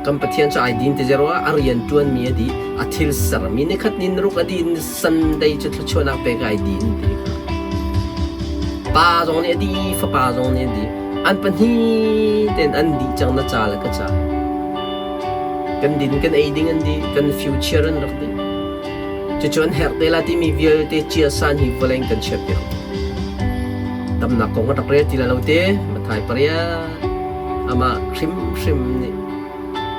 kan Pathian cu ai din ti zero ah a rian ṭuanmi a dih a thil sermi nikhat ni naruk a dih Sunday cu thluachuahnak pek ai din ti kha. Pa zong nih a dih fapa zong nih a dih an pahnih tein an dih cang na ca le ka ca. Kan din kan ei ding an dih kan future an rak dih. Cucu an herh te la timi vialte chia san hi vawlei in kan chiah piak. Damnak kong a rak rel ti la lo te Mathai pariat amah hrimhrim nih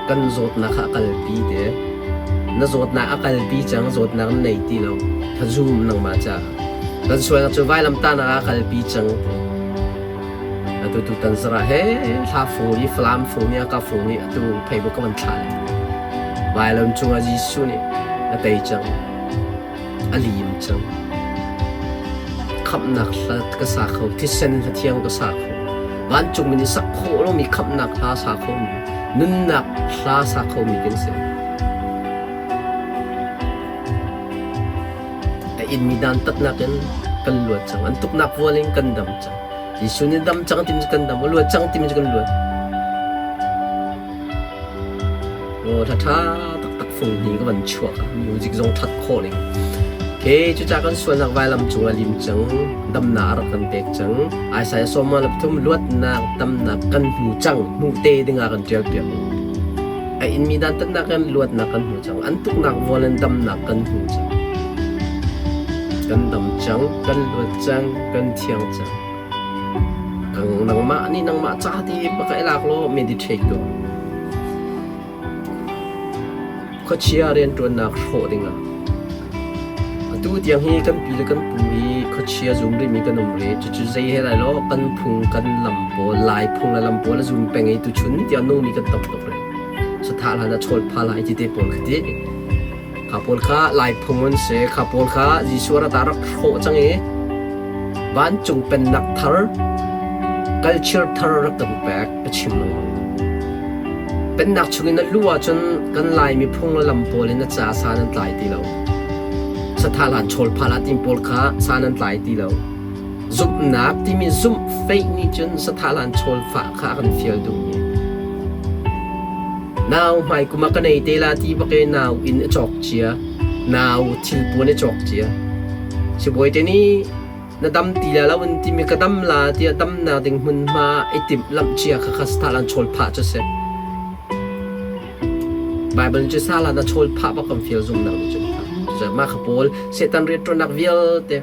kan zawtnak kha a kalpi te. Na zawtnak a kalpi cang zawtnak na nei ti lo. Thazuum nangmah caah. Kan sualnak cu vailamtahnak ah a kalpi cang te. Atu tutan zarah he hla fung i Falam fung nih a ka fung nih atu Facebook ka van thlah le vailam cungah Jesuh nih a tei cang a lim cang khamhnak hla ka sa kho thisen hla thiang ka sa kho vancung min i sak khawh lomi khamhnak hla sa kho mi nunnak hla sa kho mi kan si A inmi dantatnak in kan luat cang. An tuknak vual in kan dam cang. Jesuh nih dam cang timi cu kan dam, a luat cang timi cu kan luat. Aw hla ṭha taktak fung hni ka van chuak ah music zong ṭhat khawh ning. Okay, cucaah kan sualnak vailam cungah lim cang, damnak a rak kan pek cang. Isaiah sawma le pathum luatnak, damnak kan hmu cang, hmu te dingah kan ṭial piak. A inmi dantatnak in luatnak kan hmu cang. An tuknak vual in damnak kan hmu cang. Kan dam cang, kan luat cang, kan thiang cang. Kang nangmah nih nangmah ca te baka i lak law meditate tuah. Khuachia rianṭuannak hrawh dingah. Atu tiang hi kan pi le kan pu hi khuachia zum rihmi kan um rih. Cucu zei he lai law kan phung kan lam pawl Lai phung le lam pawl a zum peng i tuchun tiang nungmi kan tam tuk rih. Sathah hlan ah chawl pha lai ti te pawl kha ti. Kha pawl kha Lai phung an si. Kha pawl kha Jesuh rat ah rak hrawh cang i vancung pennak thar culture thar rak kan pek ka chim lengmang. Pennak chungin na luh ahcun kan Laimi phung le lam pawl in na ca san an tlai ti lo. Sathah hlan chawl phah hlah timi pawl kha san an tlai ti lo. Zumhnak timi zumh faith nih cun sathah hlan chawl fah kha a kan fial duhmi. Nau hmai kum ah ka nei te la ti bak i nau inn a cawk cia, nau thilpuan a cawk cia. Sibawi te nih na dam ti la lo an timi ka dam la tiah damnak ding hmunhma i timh lamh cia kha kha sathah lan chawl phah cu si. Baibal cu sala na chawl phah bak kan fial zumnak nih cun kha. Mah kha pawl Satan rianṭuannak vialte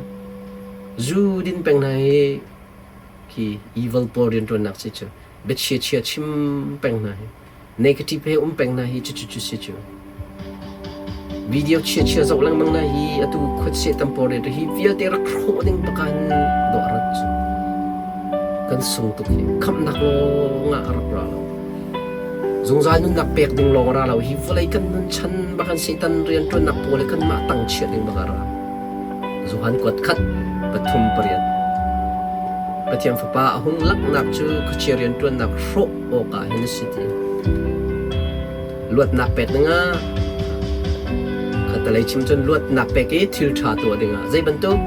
zu din peng hna hi khi evil pawl rianṭuannak si cu biachia chia chim peng hna hi negative he um peng hna hi cu cu si cu video chia chia zoh lengmang na hi atu khuachia tam pawl rian hi vialte rak hrawh ding pakan dawh rat cu kan sung tuk hi khamnak lawng ah rak ra lo Zungzal nunnak pek ding lawng ra lo hi vawlei kan nun chan bak an Satan rianṭuannak pawl le kanmah tang chiah ding bak a ra. Johan kuat khat pathum pariat. Pathian Fapa a hung langhnak cu khuachia rianṭuannak hrawh awkah hin a si ti. Luatnak pek dingah khatalei chim cun luatnak pek i thil ṭha tuah dingah zei bantuk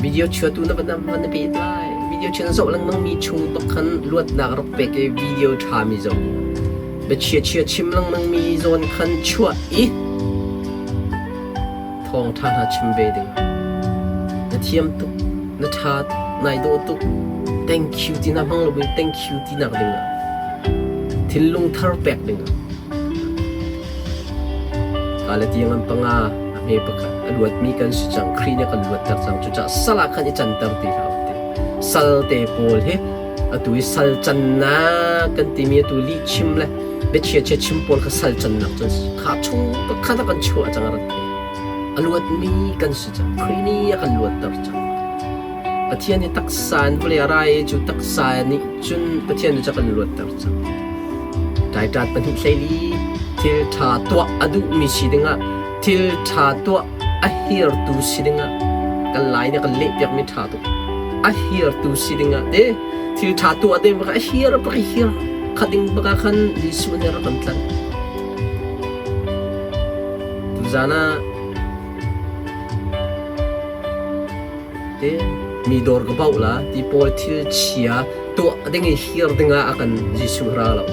video chiatu na van van na pet lai video chia na zoh lengmang mi chung bak khan luatnak rak pek i video ṭha mi zoh biachia chia chim lengmang mi zawn khan chuah i thawngṭha hna chim ve ding na thiam tuk na ṭha nai dawh tuk thank you ti na hmang lo in thank you ti nak ding ah thinlung thar pek ding ah kale tiang an panga a hme pakhat a luatmi kan si cang Khrih nih a kan luatter cang cucaah sal ah khan i canter ti hlah ti sal te pawl hi atu i sal cannak kan timi atu lih chim le biachia chia chim pawl kha sal cannak cun kha chung pakhat a kan chuah cang a rat a luatmi kan si cang Khrih nih a kan luatter cang Pathian hi taksa in vawlei a ra i cu taksa nih cun Pathian nih cu a kan luatter cang. Ṭaiṭat pahnih hleili thil ṭha tuah a duhmi si dingah thil ṭha tuah a hirtu si dingah kan lai nih a kan lehpiakmi ṭha tuk. A hirtu si dingah te thil ṭha tuah ding baka a hir bak i hir kha ding baka khan Jesuh nih a rak kan tlanh. Tuzaan ah Te mi dawr ka bauh la ti pawl thil chia tuah ding i hir dingah a kan Jesuh ra lo.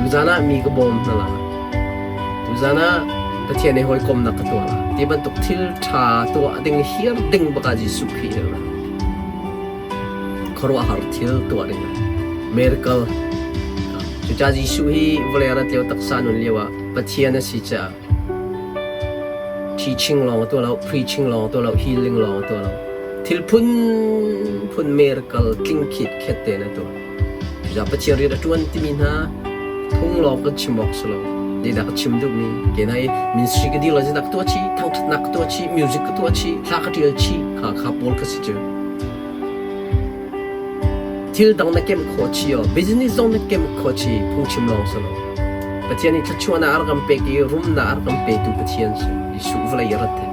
Tuzan ah mi ka bawm hna la. Tuzan ah Pathian he hawikomnak ka tuah la. Ti bantuk thil ṭha tuah ding hir ding baka Jesuh Khrih hi ra. Khuaruahhar thil tuah ding miracle. Cucaah Jesuh hi vawlei rat lio taksa nun lio ah Pathian a si caah Teaching lawng a tuah lo, preaching lawng a tuah lo, healing lawng a tuah lo. Thil phunphun miracle tling khitkhet tein a tuah. Cucaah Pathian rian a ṭuan timi hna phung lawng kan chim awk si lo. Zeidah ka chim duhmi? Kenai ministry ka dir lo zeidah ka tuah chih, thangṭhatnak ka tuah chih, music ka tuah chih, hla ka ṭial chih, kha kha pawl ka si cu. Thil dang na kemh khawh chih aw, business zong na kemh khawh chih, phungchim lawng si lo. Pathian nih thluachuahnak a rak kan pek i rumnak a rak kan petu Pathian si. Jesuh vawlei a rat hi.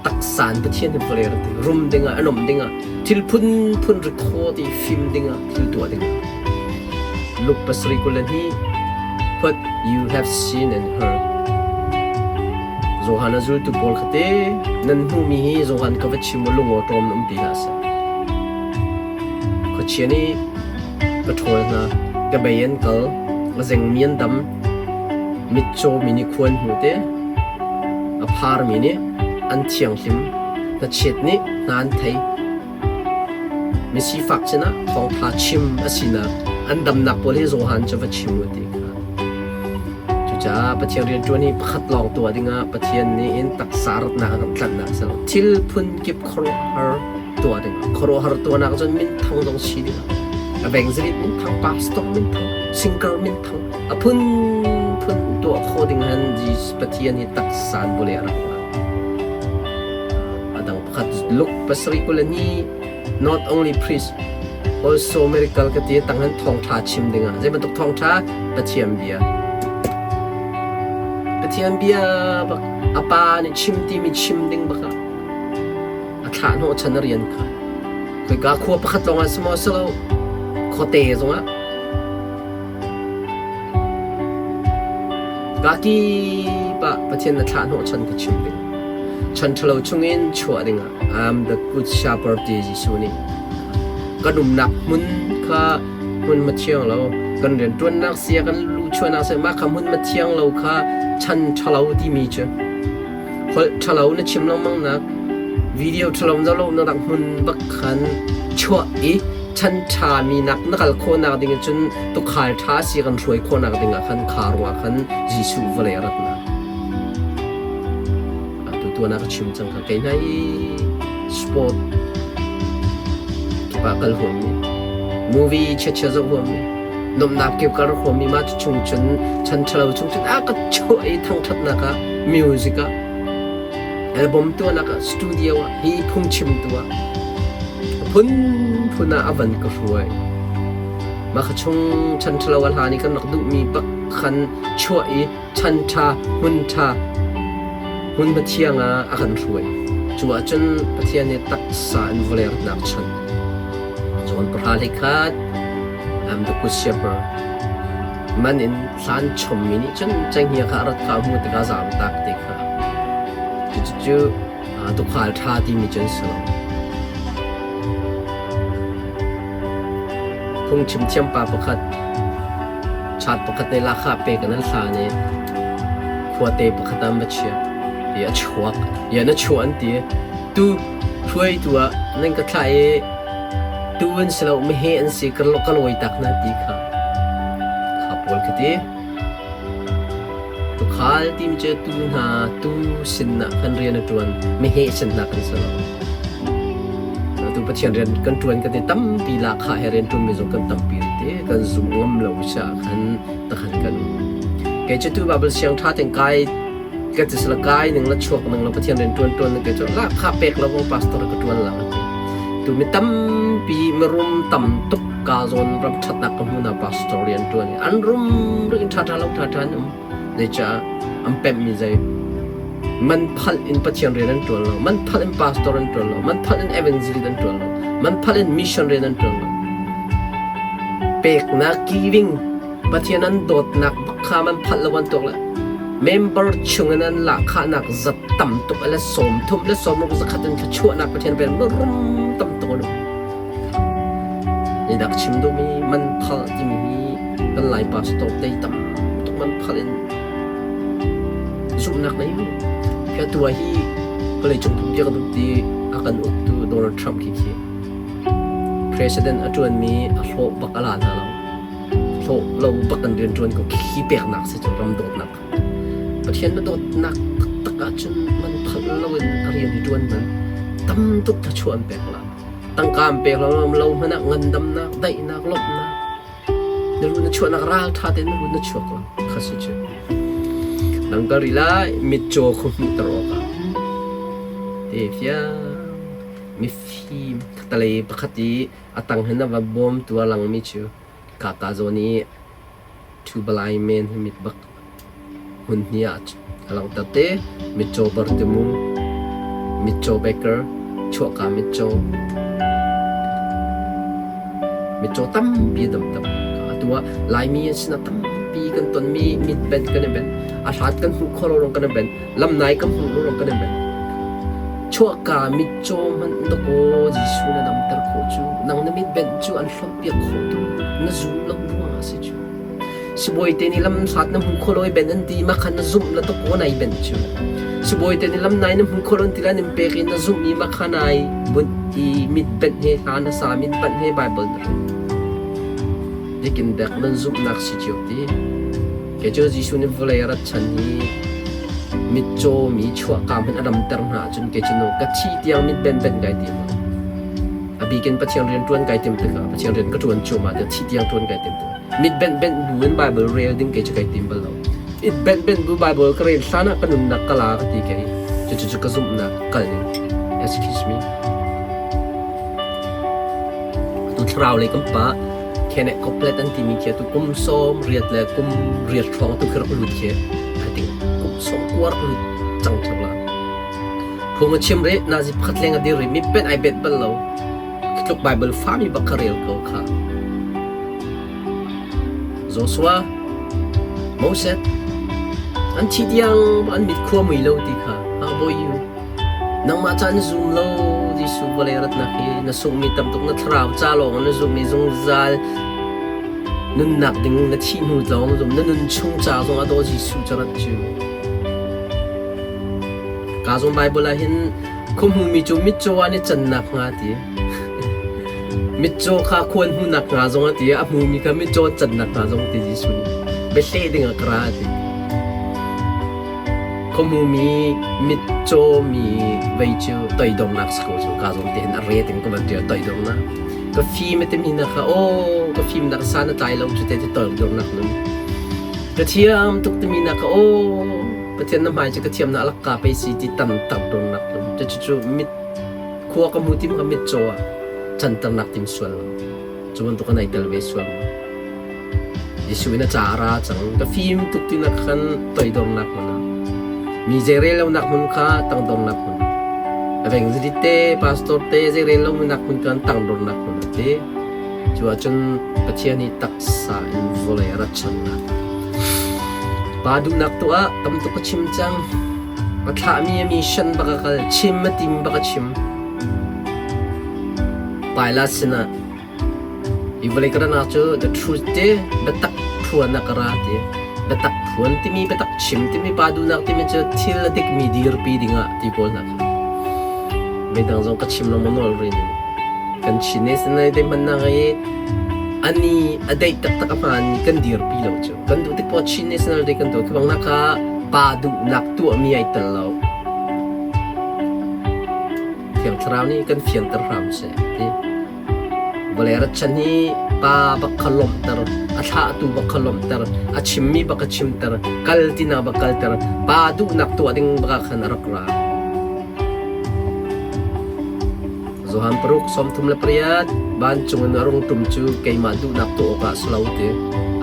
Taksa in Pathian hi vawlei a rat hi. Rum dingah, a nom dingah, thil phunphun record i fim dingah, thil tuah dingah. Luke pasarih 22 What you have seen and heard. Johan a zultu pawl kha te nan hmuhmi hi Johan ka va chim u lungaw ṭawm na um ti hlah seh. Khuachia nih ka ṭhawl hna, ka bei an kal, a zengmi an dam, mitcaw mi nih khua an hmu te, a pharmi nih an thianghlim, hnachet nih hna an thei. Misifak sinah thawngṭha chim a sinak an damnak pawl hi Johan cu va chim u ti kha. Cucaah Pathian rianṭuan hi pakhat lawng tuah dingah Pathian nih in taksa ratnak a kan tlanhnak a si lo. Thil phun kip khuaruahhar tuah ding khuaruahhar tuahnak cun minthang zong si ding evangelist minthang pastor minthang singer minthang a phunphun tuah khawh ding han Pathian hi taksa in vawlei a rak ra. pakhat Luke 7:22 not only preach also miracle ka ti tanghan thawngtha chim dingah zei bantuk thawngtha Pathian bia Pathian bia bak a pa nih chim timi chim ding bak ah a thlah hnawh chan a rian kha khoika khua pakhat lawng ah si maw si lo khuate zongah Kaki pa Pathian na thlah hnawh chan ka chim ding chan ṭhalo chungin chuah dingah I'm the good shepherd ti Jesuh nih kan umnak hmun kha hmun ma thiang lo kan rianṭuannak sia kan luchuahnak sia mah kha hmun ma thiang lo kha chan ṭhalo timi cu holh ṭhalo na chim lengmang nak video ṭhalo na lo na rak hmun bak khan chuah i chan ṭha mi nak na kal khawhnak ding cun tukhal ṭha si kan hruai khawhnak ding ah khan kha ruangah khan Jesuh vawlei a ratnak tu tuan ah ka chim cang kha kei hna i sport kipa kal huam mi movie chiachia zoh huam mi nomnak kip kar huam mi ma chung cun chan ṭhalo chung cun a ka chuah i thangṭhatnak ah music ah album tuahnak ah studio ah hi phungchim tu ah phunphun ah a van ka hruai mah kha chung chan ṭhalo a hlan i kan rak duhmi bak khan chuah i chan ṭha hmun ṭha hmun thiang ah a kan hruai cu ahcun Pathian nih taksa in vawlei ratnak chan John 10:21 I'm the good shepherd man in hlan chommi nih cun cenghngia kha a rat kha a hmuh tikah zaam tak ti kha cucu tuukhal ṭha timi cu an si lo. Phungchim thiam pa pakhat chat pakhat nih lahkhah pek in an hlan i khuate pakhat ah an va chiah i a chuak. I na chuah an ti. Tu hruaitu ah nan ka thlah i tu an si lo meheh an si ka lawi tak hna ti kha kha pawl ka ti. Tuukhal timi cu tuu hna tuu sinah khan rian a ṭuan, meheh sinah kan si lo. Atu Pathian rian kan ṭuan kan ti tampi lahkhah he rian ṭuanmi zong kan tampi te kan zum ngam lo caah khan takhan kan um. Kei cu tu Bible siang ṭha tein kai ka ti sila kai ning la chuak ning la Pathian rian ṭuan ṭuan ning kei cu lahkhah pek lo pastor ka ṭuan la ka ti. Tu mi tampi mirum tam tuk ka zawn ram ṭhatnak ka hmu na pastor rian ṭuan i an rum ring ṭha ṭha lo ṭha ṭha an um zeicah an pemhmi zei man phalh in Pathian rian an ṭuan lo man phalh in pastor an ṭuan lo man phalh in evangelist an ṭuan lo man phalh in mission rian an ṭuan lo peknak giving Pathian an dawtnak bak kha man phalh lo an tuak le member chung in an lahkhahnak zat tam tuk le sawm thum le sawm ruk zakhat in thluachuahnak Pathian pen rum tam tuk an um Zeidah ka chim duhmi man phalh timi hi kan Lai pastor te tam tuk man phalh in zumhnak nei u. Hi atu ah hi vawleicung pumpi a kan uk ti a kan uktu Donald Trump khi khi president a ṭuanmi a hlawh bak a la hna lo. Hlawh lo bak an rian ṭuan ko khi peknak si cu ram dawtnak. Pathian na dawtnak taktak ahcun man phalh loin a rian i ṭuan man tam tuk thluachuah an pek la. Tangka an pek lo lo hmanh ah ngandamnak, daihnak, lawmhnak na lu na chuahnak ral ṭha tein na lu na chuak lo kha si cu. Nang kal rih lai mitcaw khu hmuhter awkah te fiang mifim talei pakhat i a tang hin a va bawmtu a langmi cu kaka zawn i Thu balai men hi mit bak hmun hnih ah a langhter te. Mitcaw Bartimu, mitcaw Baker, chuahka mitcaw. Mitcaw tampi a dam tam. Atu ah Laimi an sinah tampi kan tonmi mit benh kan i benh. A hlat kan hmuh khawh lo rong kan i benh. Lamnai kan hmuh lo rong kan i benh. Chuahka mitcaw hmanh dakaw Jesuh na damter khawh cu nang na mit benh cu an hlonh piak khawh tu na zum lo ruangah si cu. Sibawi te nih lam hlat na hmu kho lo i ben an ti ma khan na zumh la dakaw nai ben cu. Sibawi te nih lam nai na hmu kho lo an ti la nin pek i na zumh i ma kha nai bunh i mit benh he hla na sa mit banh he Bible na rel. Dikin dek nan zumhnak si cio ti. Kei cu Jesuh nih vawlei a rat chan hi mitcaw mi chuahka hmanh a damter hna ahcun kei cu no ka thi tiang mit ben ben kai tim. A bikin Pathian rian ṭuan kai tim tikah Pathian rian ka ṭuan cuahmah tiah thi tiang ṭuan kai tim tikah mit benh benh bu in Bible rel ding kei cu kai tim bal lo. It benh benh bu Bible ka rel hlan ah ka nunnak ka la ka ti kei. Cucu cu ka zumhnak kal ning. Excuse me. Atu thlarau lei kan pa Kenneth Copeland an timi khi atu kum 80 le kum riat hrawng tu khi rak lut khi I think kum 90 rak lut cang theng la. Phung a chim rih, nazi pakhat leng a dir rih, mi pen ai bet bal lo. Tluk Bible fami bak kha rel ko kha. Joshua, Moses, an thi tiang an mit khua mui lo ti kha how about you? Nangmah ca na zum lo Jesuh vawlei ratnak hi na sunghmi tam tuk na thlarau ca lawng na zumh i zungzal nunnak ding na thih hnu lawng zum na nun chung ca zong a daw Jesuh ca rat cu. Ka zong Bible ah hin khuahmumi cu mitcaw ah an i cannak hnga ti. Mitcaw kha khuan hmuhnak hnga zong a ti a hmumi kha mitcaw an cannak hnga zong ti Jesuh nih. Biahleh ding ah ka ra a ti. Khuahmumi mitcaw mi vei cu toidornak si ko cu ka zong te hin a re ding ka van ṭial toidornak. Ka fim a timi na kha aw ka fimnak san a tlai lo cu te ti toidornak nun. Ka thiam tuk timi na kha aw Pathian na hmai cu ka thiamnak lakka pei si ti tam tak dornak lum. Cucu mit khua ka hmu tim ka mit caw ah canternak tim sual lo. Cu bantuk an ai tel ve sual ma. Jesuh in a ca a ra cang. Ka fim tuk ti nak khan toidornak hmun ah. Mi zeirel lonak hmun kha tangdornak hmun. Evangelist te, pastor te zeirel lo nak hmun kan tangdornak hmun te. Cu ahcun Pathian hi taksa in vawlei a rat ṭhannak. Pa duhnak tuah tam tuk a chim cang. A thlahmi a mission bak a kal. Chim a tim bak a chim. Pilate sinah hi vawlei ka ranak cu the truth ti biatak phuan ah ka ra ti. Biatak phuan timi biatak chim timi pa duhnak timi cu thil a dikmi dirpi dingah ti pawl hna kha. Midang zong ka chim lengmang nawl rin in. Kan Chin National Day hmannak i ani a deih taktak a hmaan mi kan dirpi lo cu. Kan duh tik poah Chin National Day kan tuah. Khi bang kha pa duhnak tuahmi ai tel lo. Thiang Thlarau nih kan fianter hram seh ti. Vawlei rat chan hi pa bak kha lawmhter, a thlahtu bak kha lawmhter, a chimmi bak a chimter, kal tinak bak kalter, pa duhnak tuah ding bak ah khan a rak ra. Johan paruk 38 vancung in a rung ṭum cu keimah duhnak tuah awkah si lo ti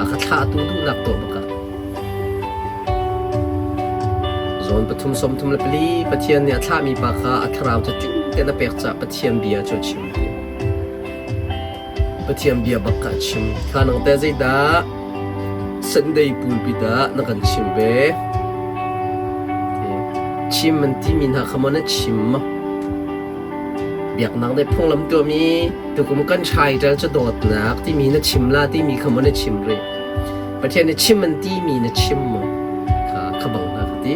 a ka thlahtu duhnak tuah bakah. John pathum 34 Pathian nih a thlahmi pa kha a thlarau cu tling tein a pek caah Pathian bia cu a chim ti. Pathian bia bak kha a chim. Kha nang teh zeidah Sunday pulpit ah na kan chim ve? Chim an timi hna kha maw na chim maw? Biaknak nih phunglam tuahmi tukum kan hrai ṭal cu dawtnak timi na chim la timi kha maw na chim rih? Pathian nih chim an timi na chim maw? Kha kha bang hna ka ti.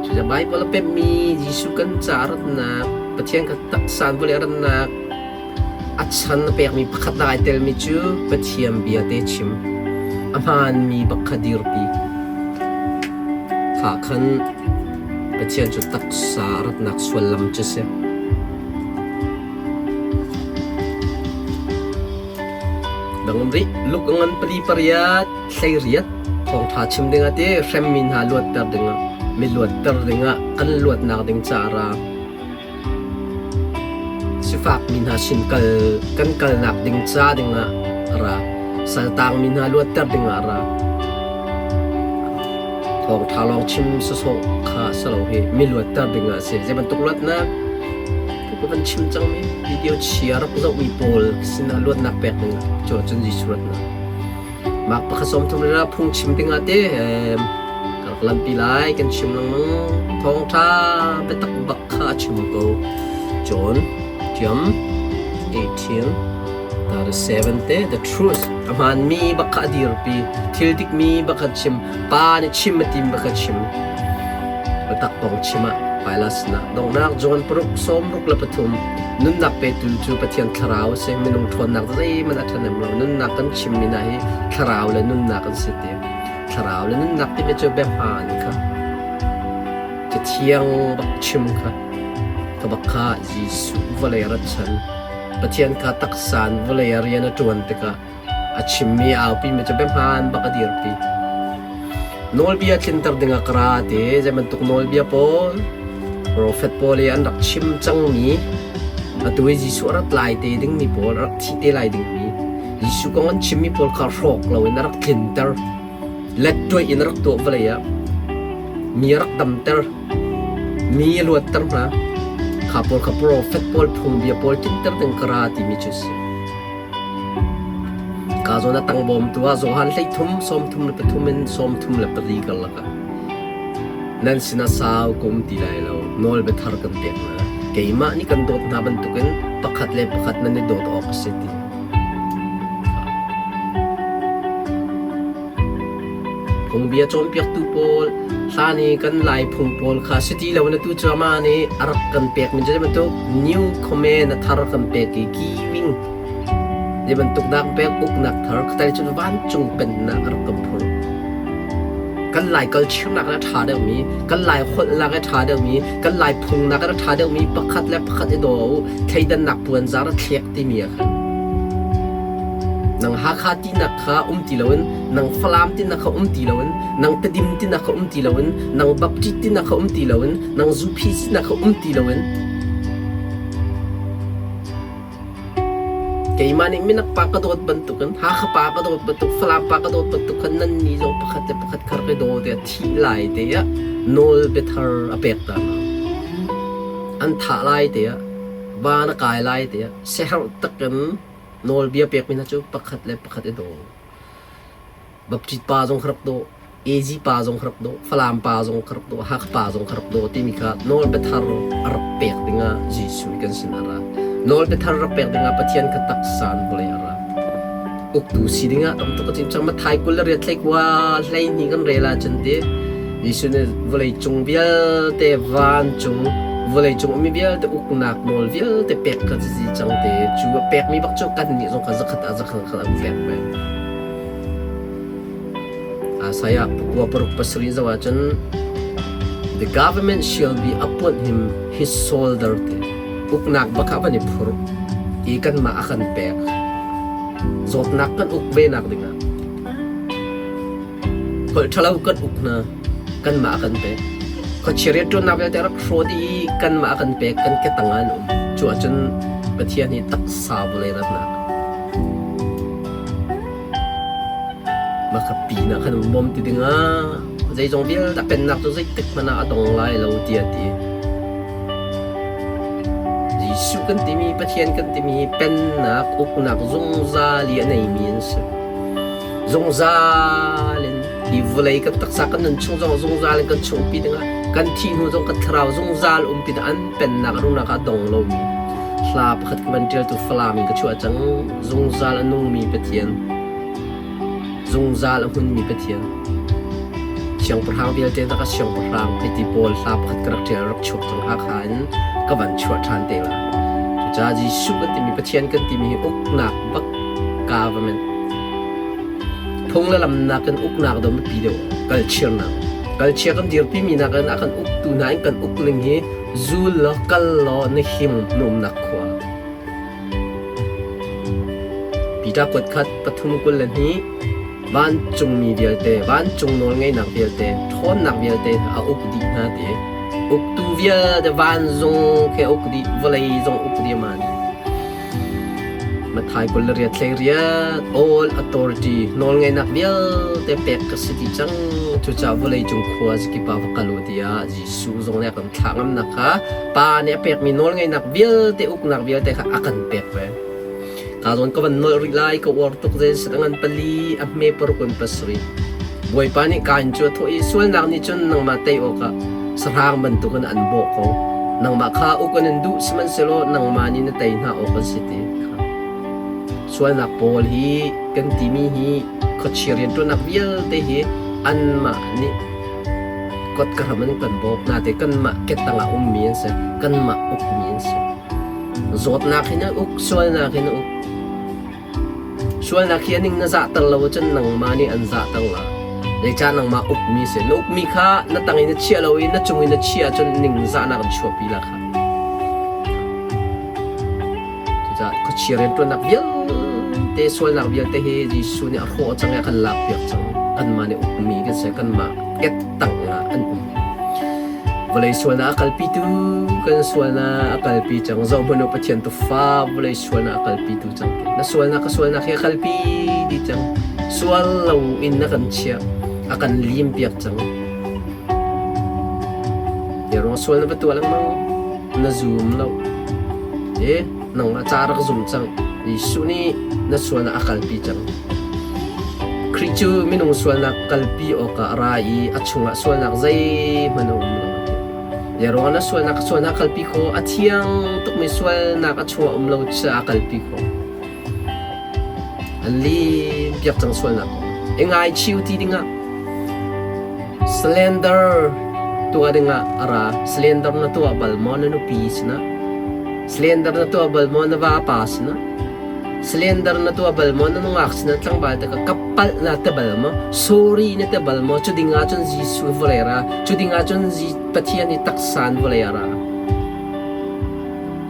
Cucaah Baibal a pemhmi Jesuh kan ca ratnak, Pathian ka taksa vawlei a rannak, A chan a pekmi pakhat dah ai telmi cu Pathian bia te chim. A hmaanmi bak kha dirpi. Kha khan Pathian cu taksa a ratnak suallam cu si. Dangam rih. Luke ngan pali pariat 18 thawngṭha chim dingah ti hremmi hna luatter dingah mi luatter dingah kan luatnak ding caah ra. Sifakmi hna sin kal kan kalnak ding ca dingah a ra. Saltangmi hna luatter dingah a ra. Thawngṭha lawng chim sawsawh kha si lo hi mi luatter dingah a si. Zei bantuk luatnak? Ka van chim cangmi video chia rak zohmi pawl sinah luatnak pek dingah cu ahcun Jesuh luatnak. Mark pakhat 30 le phungchim dingah te ka rak lampi lai kan chim lengmang. Thawngṭha biatak bak kha a chim ko. John tiam 18 37 te the truth a hmaanmi bak kha a dirpi thil dikmi bak kha chim pa nih chim a tim bak kha chim biatak kong chim ah Pilate sinah donghnak John paruk 63 Nunnak petu cu Pathian thlarau a si. Minung ṭhawnnak zeihmanh a ṭhahnem lo. Nunnak kan chimmi hna hi thlarau le nunnak an si ti. Thlarau le nunnak timi cu biahmaan kha Cathiang bak chim kha ka bak kha Jesuh vawlei a rat chan. Pathian kha taksa in vawlei ah rian a ṭuan tikah a chimmi a aupimi cu biahmaan bak a dirpi. Nawlbia tlinter dingah ka ra ti. Zei bantuk nawlbia pawl? Profet pawl i an rak chim cangmi atu i Jesuh a rat lai te dingmi pawl, a rak thi te lai dingmi Jesuh kong an chimmi pawl kha hrawk loin a rak tlinter. Lettuaih in a rak tuah vawlei ah mi a rak damter. Mi a luatter hna. Kha pawl kha profet pawl phungbia pawl tlinter ding ka ra timi cu a si. Ka zawn a tang bawmtu ah Johan 13, 33 in 34 karlak ah nan sinah sau ka um ti lai lo, nawl biathar kan pek hna. Keimah nih kan dawt hna bantukin pakhat le pakhat nan i dawt awk a si ti. Phungbia cawnpiaktu pawl hlan i kan Lai phung pawl kha si ti lo in atu cu amah nih a rak kan pekmi cu bantuk new command a thar kan pek i giving zei bantuk dah kan pek uknak thar khatai cun vancung pennak a rak kan phur. Kan Lai culture-nak a ṭha deuhmi, kan Lai holhnak a ṭha deuhmi, kan Lai phungnak a ṭha deuhmi pakhat le pakhat i daw u, thleidannak puanzar a thlek timi ah khan nang Hakha tinak kha um ti loin nang Falam tinak kha um ti loin nang Tedim tinak kha um ti loin nang Baptist tinak kha um ti loin nang Zuphi tinak kha um ti loin keimah nih minak pa ka dawt bantukin Hakha pa ka dawt bantuk Falam pa ka dawt bantuk khan nan nih zong pakhat le pakhat kha rak i daw tiah thih lai te ah nawl biathar a pek ta hna an thah lai te ah van a kai lai tiah siaherh takin nawlbia pekmi hna cu pakhat le pakhat i daw. Baptist pa zong kha rak daw, AG pa zong kha rak daw, Falam pa zong kha rak daw, Hakha pa zong kha rak daw timi kha nawlbiathar a rak pek dingah Jesuh kan sin a ra. Nawlbiathar rak pek dingah Pathian kha taksa in vawlei a ra. Uktu si dingah tam tuk a chim cang. Matthai 20 hlei kua hlei hnih kan rel ahcun ti Jesuh nih vawleicung vialte vancung vawleicung ummi vialte uknak nawl vialte pek kha si cang te cu a pekmi bak cu kannih zong kha zakhat ah zakhat kha an pek ve. Isaiah pakua paruk pasarih zoh ahcun the government shall be upon him his shoulder te uknak bak ah van i phur i kanmah a kan pek zawtnak kan uk ve nak dingah Holh ṭhalo kan uk hna, kanmah a kan pek. Khuachia rianṭuannak vialte a rak hrawt i kanmah a kan pek, kan ketang ah an um. Cu ahcun Pathian hi taksa vawlei ratnak mah pi na khan bawm ti dingah zeizong vialte a pennak cu zeitik hmanh ah a dong lai lo tiah a ti. Jesuh kan timi Pathian kan timi pennak uknak zungzal i a neimi an si. Zungzal in hi vawlei kan taksa kan nun chung zong zungzal in kan chungpi dingah kan thih hnu zong kan thlarau zungzal umpi an pennak a runak ah dong lomi hla pakhat ka van ṭialtu Falam in ka chuah cang zungzal a nungmi Pathian zungzal a hmunmi Pathian siangpahrang vialte na ka siangpahrang hei ti pawl hla pakhat ka rak ṭial rak chuak cang Hakha in ka van chuah ṭhan te la cucaah Jesuh kan timi Pathian kan timi hi uknak bak government phung le lam nakin uknak dom biapi deuh kalchirnak kalchia kan dirpimi nakin a kan uktu hna in kan uk ning hi zul law kal law na him na umnak khua Peter kuat khat pathum 22 vancungmi vialte vancung nawlngeihnak vialte ṭhawnnak vialte a uk dih hna ti uktu vialte vanzung khi a uk dih vawlei zong uk dih ma nih Matthai 28 hlei riat all authority nawlngeihnak vialte pek ka si dih cang. Cucaah vawleicung khua zakip ah va kal u tiah Jesuh zong nih a kan thlah ngamnak kha Pa nih a pekmi nawlngeihnak vialte uknak vialte kha a kan pek ve. Ka zawn ka van nolh rih lai ka uar tuk zei set a ngan pali a hme paruk in pasarih. Bawipa nih Kain cu a thawh i sualnak nih cun nangmah tei awkah sahrang bantukin an bawh ko. Nangmah kha uk an in duh, sihmanhsehlaw nangmah nih na tei hna awk an si ti kha. Sualnak pawl hi kan timi hi khuachia rianṭuannak vialte hi anmah nih kotka hram in kan bawk nate kanmah kettang ah ummi an si, kanmah ukmi an si. Zawtnak hin an uk, sualnak hin an uk. Sualnak hi a ning na zahter lo ahcun nangmah nih an zahter la. Zeicah nangmah ukmi si? Na ukmi kha na tang in na chiah lo i na cung in na chiah ahcun ningzahnak an chuahpi la kha. Cucaah khuachia rianṭuannak vialte, sualnak vialte hi Jesuh nih a hrawh cang i a kan lakpiak cang. Kanmah nih ukmi kan si, kanmah kettang ah an um. Vawlei sualnak a kalpitu kan sualnak a kalpi cang. Zohhmanh u Pathian tufa vawlei sualnak a kalpitu cang. Na sualnak ka sualnak hi a kalpi dih cang. Sual lo in na kan chiah. A kan lim piak cang. Ruang sual na va tuah lengmang na zum lo. E nangmah ca rak zum cang. Jesuh nih na sualnak a kalpi cang. Khrih cu minung sualnak kalpi awkah a ra i a chungah sualnak zeihmanh a um lo. Zeiruangah na sualnak ka sualnak kalpi khawh? A thiang tukmi sualnak a chungah um lo caah a kalpi khawh. An lim piak cang sualnak kong. I ngaichiu ti dingah Slender tuah dingah a ra. Slender na tuah bal maw na nupi sinah? Slender na tuah bal maw na vapa sinah? Slender na tuah bal maw na nungak sinah tlangval te ka ka palh na te bal maw? Sorry na te bal maw? Cu ding ah cun Jesuh vawlei ra. Cu ding ah cun Pathian i taksa in vawlei a ra.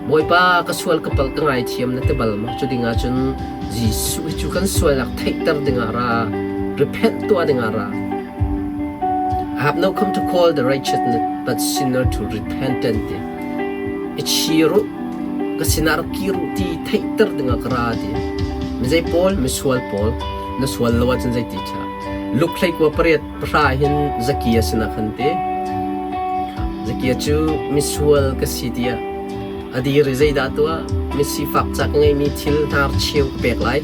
Bawipa ka sual ka palh ka ngaithiam na ti bal maw? Cu ding ah cun Jesuh hi cu kan sualnak theihter dingah ra, repent tuah dingah ra. I have no come to call the righteous but sinner to repentance ti. I chir u, ka sinah rak kir u ti theihter dingah ka ra ti. Mizei pawl, misual pawl, na sual lo ahcun zeiti ṭha. Luke hleikua pariat pahra hin Zakia sinah khan ti. Zakia cu misual ka si tiah a dir i zeidah tuah misifak ca ka ngeimi thil hnarcheu ka pek lai.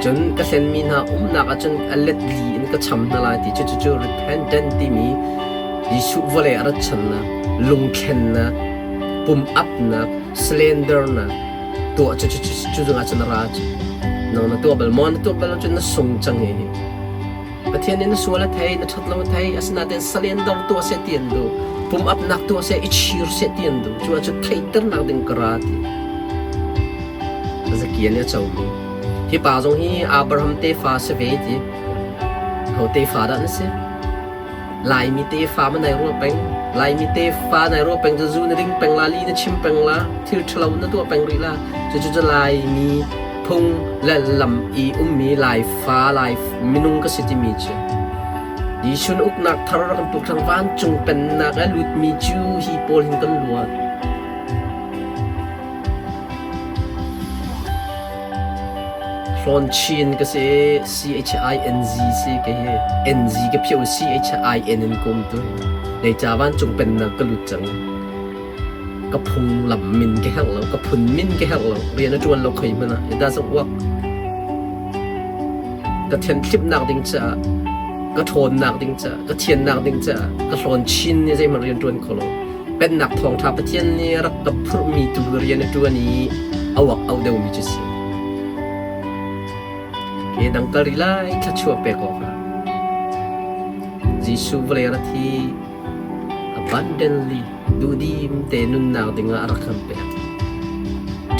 Cun ka hlenmi hna umnak ah cun a let li in ka cham hna lai ti cu cucu repentant timi Jesuh vawlei a rat channak, lungthlennak, pum apnak, slendernak tuah cu cu cu zungah cun a ra cu. Nang na tuah bal maw? Na tuah bal cun na sung cang hi. Pathian nih na sual a thei, na ṭhat lo a thei, asinain salendar tuah seh ti an duh. Pum apnak tuah seh, i chir seh ti an duh. Cu ah cu theihternak ding ka ra ti. Zakia nih a comi. Hi pa zong hi Abraham tefa si ve ti. Ho tefa dah na si? Laimi tefa ma nai ruah peng? Laimi tefa nai ruah peng cu zu na ding peng la, li na chim peng la, thil ṭhalo na tuah peng rih la. Cucu cu Laimi phung le lam i ummi Laifa Lai minung ka si timi cu Jesuh uknak thar kan puk thang vancung pennak a lutmi cu hi pawl hin kan luat. Hlawn Chin ka si C-H-I-N-Z si ka hi N-Z ka phiah C-H-I-N in kum tu Leica vancung pennak ka lut cang. Ka phunglam min ka herh lo, ka phun min ka herh lo, rian a ṭuan lo khoi hmanh ah it doesn't work. Ka thianthlimnak ding caah, ka ṭhawnnak ding caah, ka thiannak ding caah, ka hlawn chin nih zeihmanh rian ṭuan kho lo. Pennak thawngṭha Pathian nih rak ka phurhmi tu rian a ṭuan i a uak au deuhmi cu si. Ke dang kal rih lai thluachuah pek awkah Jesuh vawlei rat hi abundantly duhdim te nunnak dingah a rak kan pek.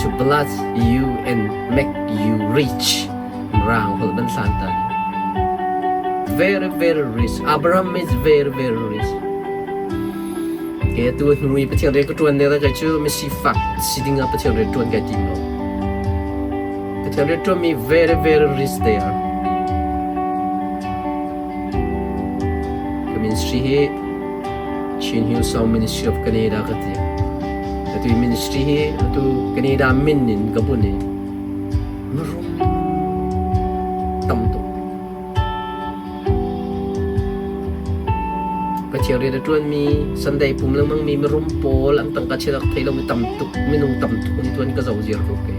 To bless you and make you rich. Rang holh ban hlan ta. Very very rich. Abraham is very very rich. Ke tu hnui Pathian rian ka tuan ne ka cu misi fak si dingah Pathian rian tuan kai tim lo. Pathian rian tuan mi very very rich they are. Ka ministry hi Chin Hillsong Ministry of Canada ka ti. Atu ministry hi atu Canada min in ka bun i mirum tam tuk. Pathian rian a ṭuanmi Sunday pum lengmang mi mirum pawl an tangka chiat thei lomi tam tuk minung tam tuk in tuan ka zoh ziar ko ke.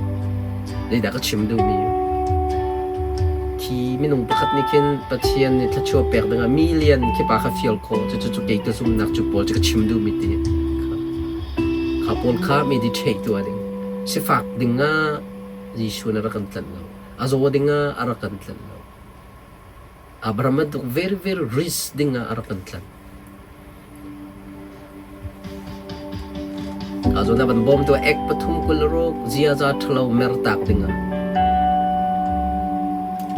Zeidah ka chim duhmi? Khi minung pakhat nih khin Pathian nih thluachuah pek dingah million khi pa kha fial khawh. Cucu cu kei ka zumnak cu pawl cu ka chim duhmi ti. Kha pawl kha meditate tuah ding. Sifak dingah Jesuh nih a rak kan tlanh lo. A zaw dingah a rak kan tlanh lo. Abraham bantuk very very rich dingah a rak kan tlanh. Ka zawn ah van bawmtu ek pathum kul ruk ziaza ṭhalo mertak dingah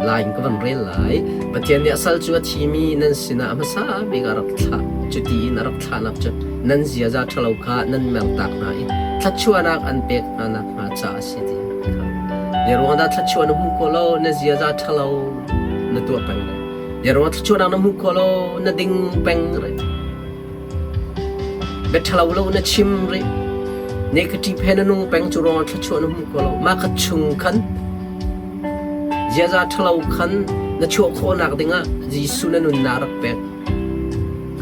lai in ka van rel lai. Pathian nih a sal cu a thimi nan sinah a hmasa bik a rak thlah. Cuti in a rak thlahnak cu nan ziaza ṭhalo kha nan mertak hna i thluachuahnak an pek hna nakhnga caah a si ti. Zei ruangah dah thluachuah na hmuh khawh lo? Na ziaza ṭhalo na tuah peng le. Zei ruangah thluachuahnak na hmuh khawh lo? Na ding peng re. Bia ṭhalo lo na chim rih. Negative he na nung peng cu ruangah thluachuah na hmu kho lo. Mah kha chung khan ziaza ṭhalo khan na chuah khawhnak dingah Jesuh na nunnak rak pek.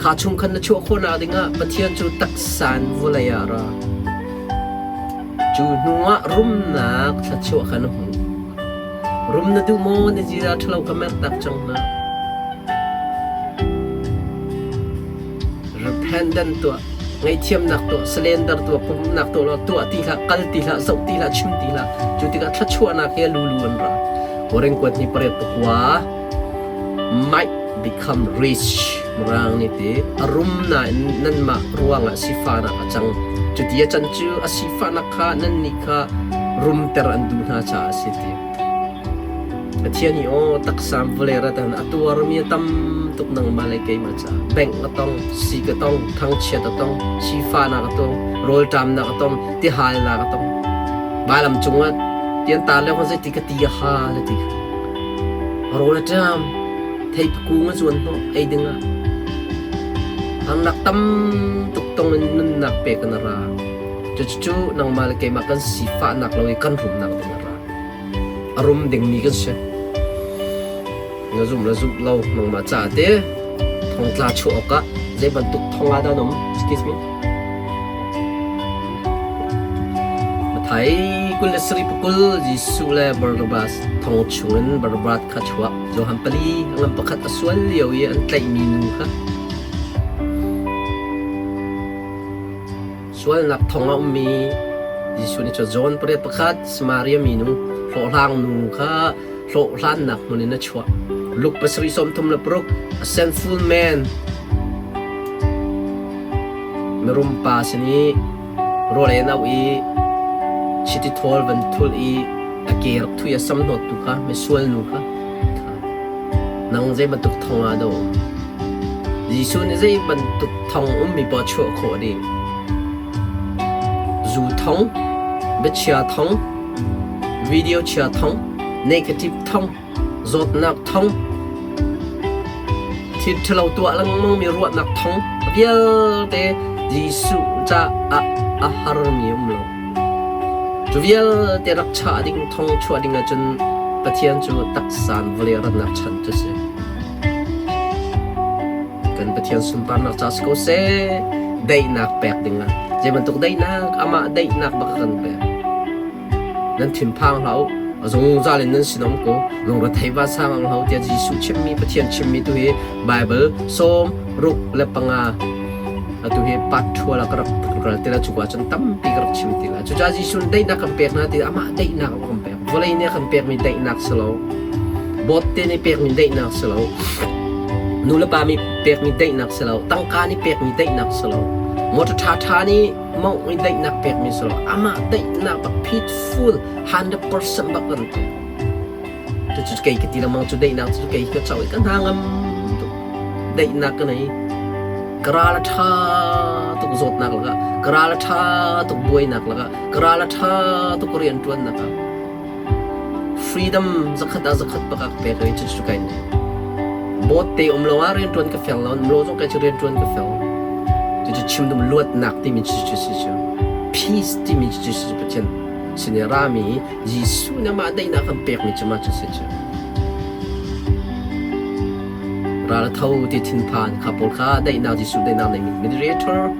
Kha chung khan na chuah khawhnak dingah Pathian cu taksa in vawlei ah a ra. Cu hnuah rumnak thluachuah kha na hmu. Rum na duh maw? Na ziaza ṭhalo ka mertak cang hna. Repentance tuah, ngaihthiamnak tuah, surrender tuah, pumnak tuah law tuah ti hlah, kal ti hlah, zoh ti hlah, chim ti hlah. Cu tikah thluachuahnak he lulu an ra. Korin kuat ni pariat pakua might become rich Mirang nih ti a rum nain nanmah ruangah sifahnak a cang. Cuti a can cu a sifahnak kha nannih kha rumter an duh hna caah a si ti. Pathian hi aw taksa vawlei rat ah a tuarmi a tam tuk nangmah le keimah caah. Bengh a tong, sik a tong, thangchiat a tong, sifahnak a tong, rawlṭamnak a tong, tihalnak a tong. Vailam cungah tian tar lio khan zeiti ka ti a ha le ti kha. Rawl a ṭam, theipi kung a zuan hnawh ei dingah. Harnak tam tuk tong in nunnak pek in a ra. Cucu nangmah le keimah kan sifahnak lo i kan rumnak ding a ra. A rum dingmi kan si. Na zum le zumh lo nangmah caah te thongtla chuah awkah zei bantuk thong ah dah na um? Excuse me. Mathai 27 pakul Jesuh le Barnabas thong chungin Barnabas kha chuah. Johan pali a ngan pakhat a sual lio i an tlaihmi nu kha sualnak thong a ummi Jesuh nih cun John pariat pakhat Samaria minu hlawhhlang nu kha hlawhhlannak hmun in a chuah. Luke pasarih 36 a sinful man mirum pa sin i rawl ei an auh i chiti thawl van thul i a ke rak thui a sam hnawttu kha misual nu kha nang zei bantuk thong ah dah um? Jesuh nih zei bantuk thong ummi poah chuah khawh dih. Zu thong, biachia thong, video chia thong, negative thong, zawtnak thong, thil ṭhalo tuah lengmangmi ruahnak thong vialte Jesuh caah a harmi um lo. Cu vialte rak chah ding thong chuah ding ahcun Pathian cu taksa in vawlei ratnak chan cu si. Kan Pathian sunparnak ca si ko seh, daihnak pek ding ah zei bantuk daihnak amah daihnak bak a kan pek. Nan thinphang hlah u, a zungzal in nan sinum ko, lungrethei vansang ang hlah u tiah Jesuh chimmi Pathian chimmi tu hi Bible 65 atu hi part ṭhual ah ka rak ral ti la cuka cun tampi ka rak chim ti la. Cucaah Jesuh nih daihnak kan pek hna ti amah daihnak a kan pek. Vawlei nih a kan pekmi daihnak si lo. Bawtte nih pekmi daihnak si lo. Nu le pa nih pekmi daihnak si lo. Tangka nih pekmi daihnak si lo. Motor ṭhaṭha nih mawngh i daihnak pekmi si lo. Amah daihnak bak peaceful 100% bak kan pek. Cucu kei ka ti lengmang cu daihnak cu kei ka co i ka hna ngam tuk. Daihnak ka nei. Ka ral a ṭha tuk zawtnak lakah, ka ral a ṭha tuk buainak lakah, ka ral a ṭha tuk rianṭuannak ah. Freedom zakhat ah zakhat bak a ka pek i cucu kai nei. Bawt te um lo ah rianṭuan ka fel lo, um lo zong kai cu rianṭuan ka fel. Cucu chim dum luatnak timi cucu si cu. Peace timi cucu si cu Pathian sin i rami Jesuh nih amah daihnak kan pekmi cu mah cu si cu. Ral a tho ti thinphan kha pawl kha daihnak Jesuh daihnak neimi mediator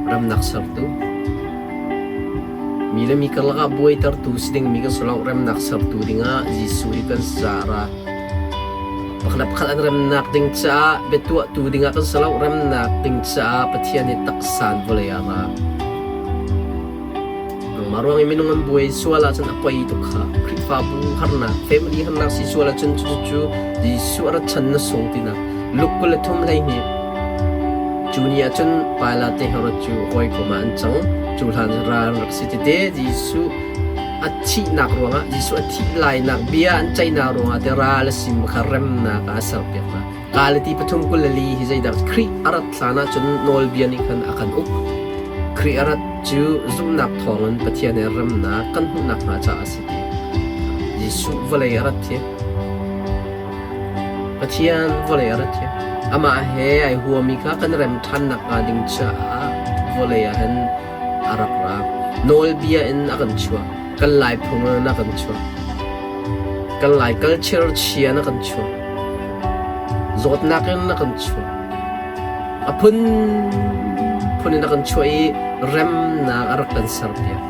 ramnak sertu mi le mi karlak ah buaitertu si dingmi kan si lo remnak sertu dingah Jesuh hi kan cara pakhat pakhat an remnak ding caah biatuahtu dingah kan si lo remnak ding caah Pathian nih taksan vawlei ah ra. Nangmah ruang i minung an buai sual ahcun a poi tuk kha. Khrihfabu harnak, family harnak si sual ahcun cucu Jesuh a rat chan na sung tinak. Luke 23 12. Cu ni ahcun Pilate le Herod cu hawikom ah an cang. Cu hlan ral rak si tete Jesuh a thihnak ruangah Jesuh a thih lainak bia an ceihnak ruangah te ral a sim kha remnak ah a serpiak hna. Galati 3:24 hi zeidah Khrih a rat hlan ahcun nawlbia nih khan a kan uk. Khrih a rat cu zumhnak thawngin Pathian he remnak kan hmuh nakhnga caah a si ti. Jesuh vawlei a rat hi Pathian vawlei a rat hi. Amah he ai huami kha kan rem ṭhan nakhnga ding caah vawlei ah hin a rak ra. Nawlbia in a kan chuah. Kan Lai phung in a kan chuah. Kan Lai culture chia in a kan chuah. Zawtnak in a kan chuah. A phunphun in a kan chuah i remnak a rak kan serpiak.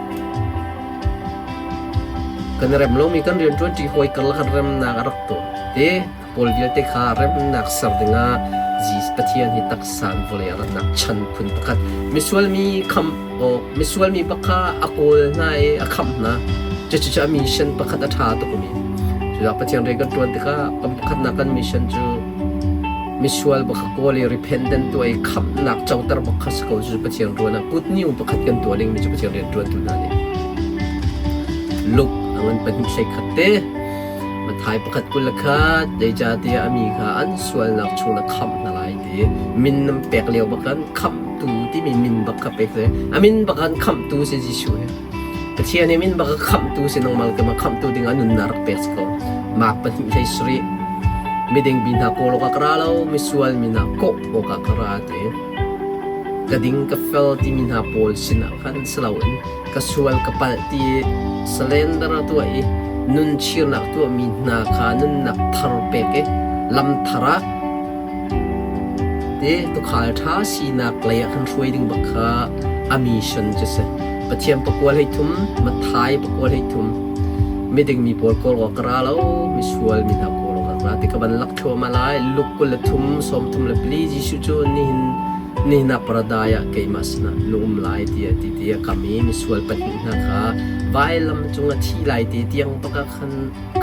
Kan i rem lomi kan rianṭuanṭi hawi karlak ah remnak a rak tuah. Ti pawl vialte kha remnak ser dingah Jesus Pathian hi taksa in vawlei a ratnak chan phun pakhat misual mi khamh awk misual mi pakha a kawl hna i a khamh hna. Cucu a mission pakhat a ṭha tukmi. Cucaah Pathian rian kan ṭuan tikah kan pakhatnak kan mission cu misual bak kha kawl i repentant tuah i khamhnak coter bak kha si ko. Cucu Pathian ruan ah kutniu pakhat kan tuah dingmi cu Pathian rian ṭuantu hna nih Luke a ngan pahnih hlei khat te Mathai pakhat 21 zeicahtiah a mi kha an sualnak chung na khamh hna lai ti min nan pek lio bak khan khamhtu timi min bak kha pek si a min bak khan khamhtu si Jesuh hi Pathian i min bak kha khamhtu si nangmah le keimah khamhtu ding ah nunnak rak pek si ko Mark pahnih hlei sarih miding bi hna kawl awkah ka ra lo misual mi hna kawh awkah ka ra ti ka ding ka fel timi hna pawl sinah khan si loin ka sual ka palh ti i surrender a tuah i nunchirnak tuahmi hna kha nunnak thar pek i lam thar ah ti tuukhal ṭha sinak lei ah khan hruai ding bak kha a mission cu si. Pathian pakua hlei thum, Matthai pakua hlei thum, miding mi pawl kawl awk ka ra lo, misual mi hna kawl awk ka ra ti ka van lak thluahmah lai. Luke 23, 34 Jesuh cu nihin Nihin ah paradise ah keimah sinah na um lai tiah ti ti a kam i misual pahnih hna kha vailam cung a thi lai ti tiang bak ah khan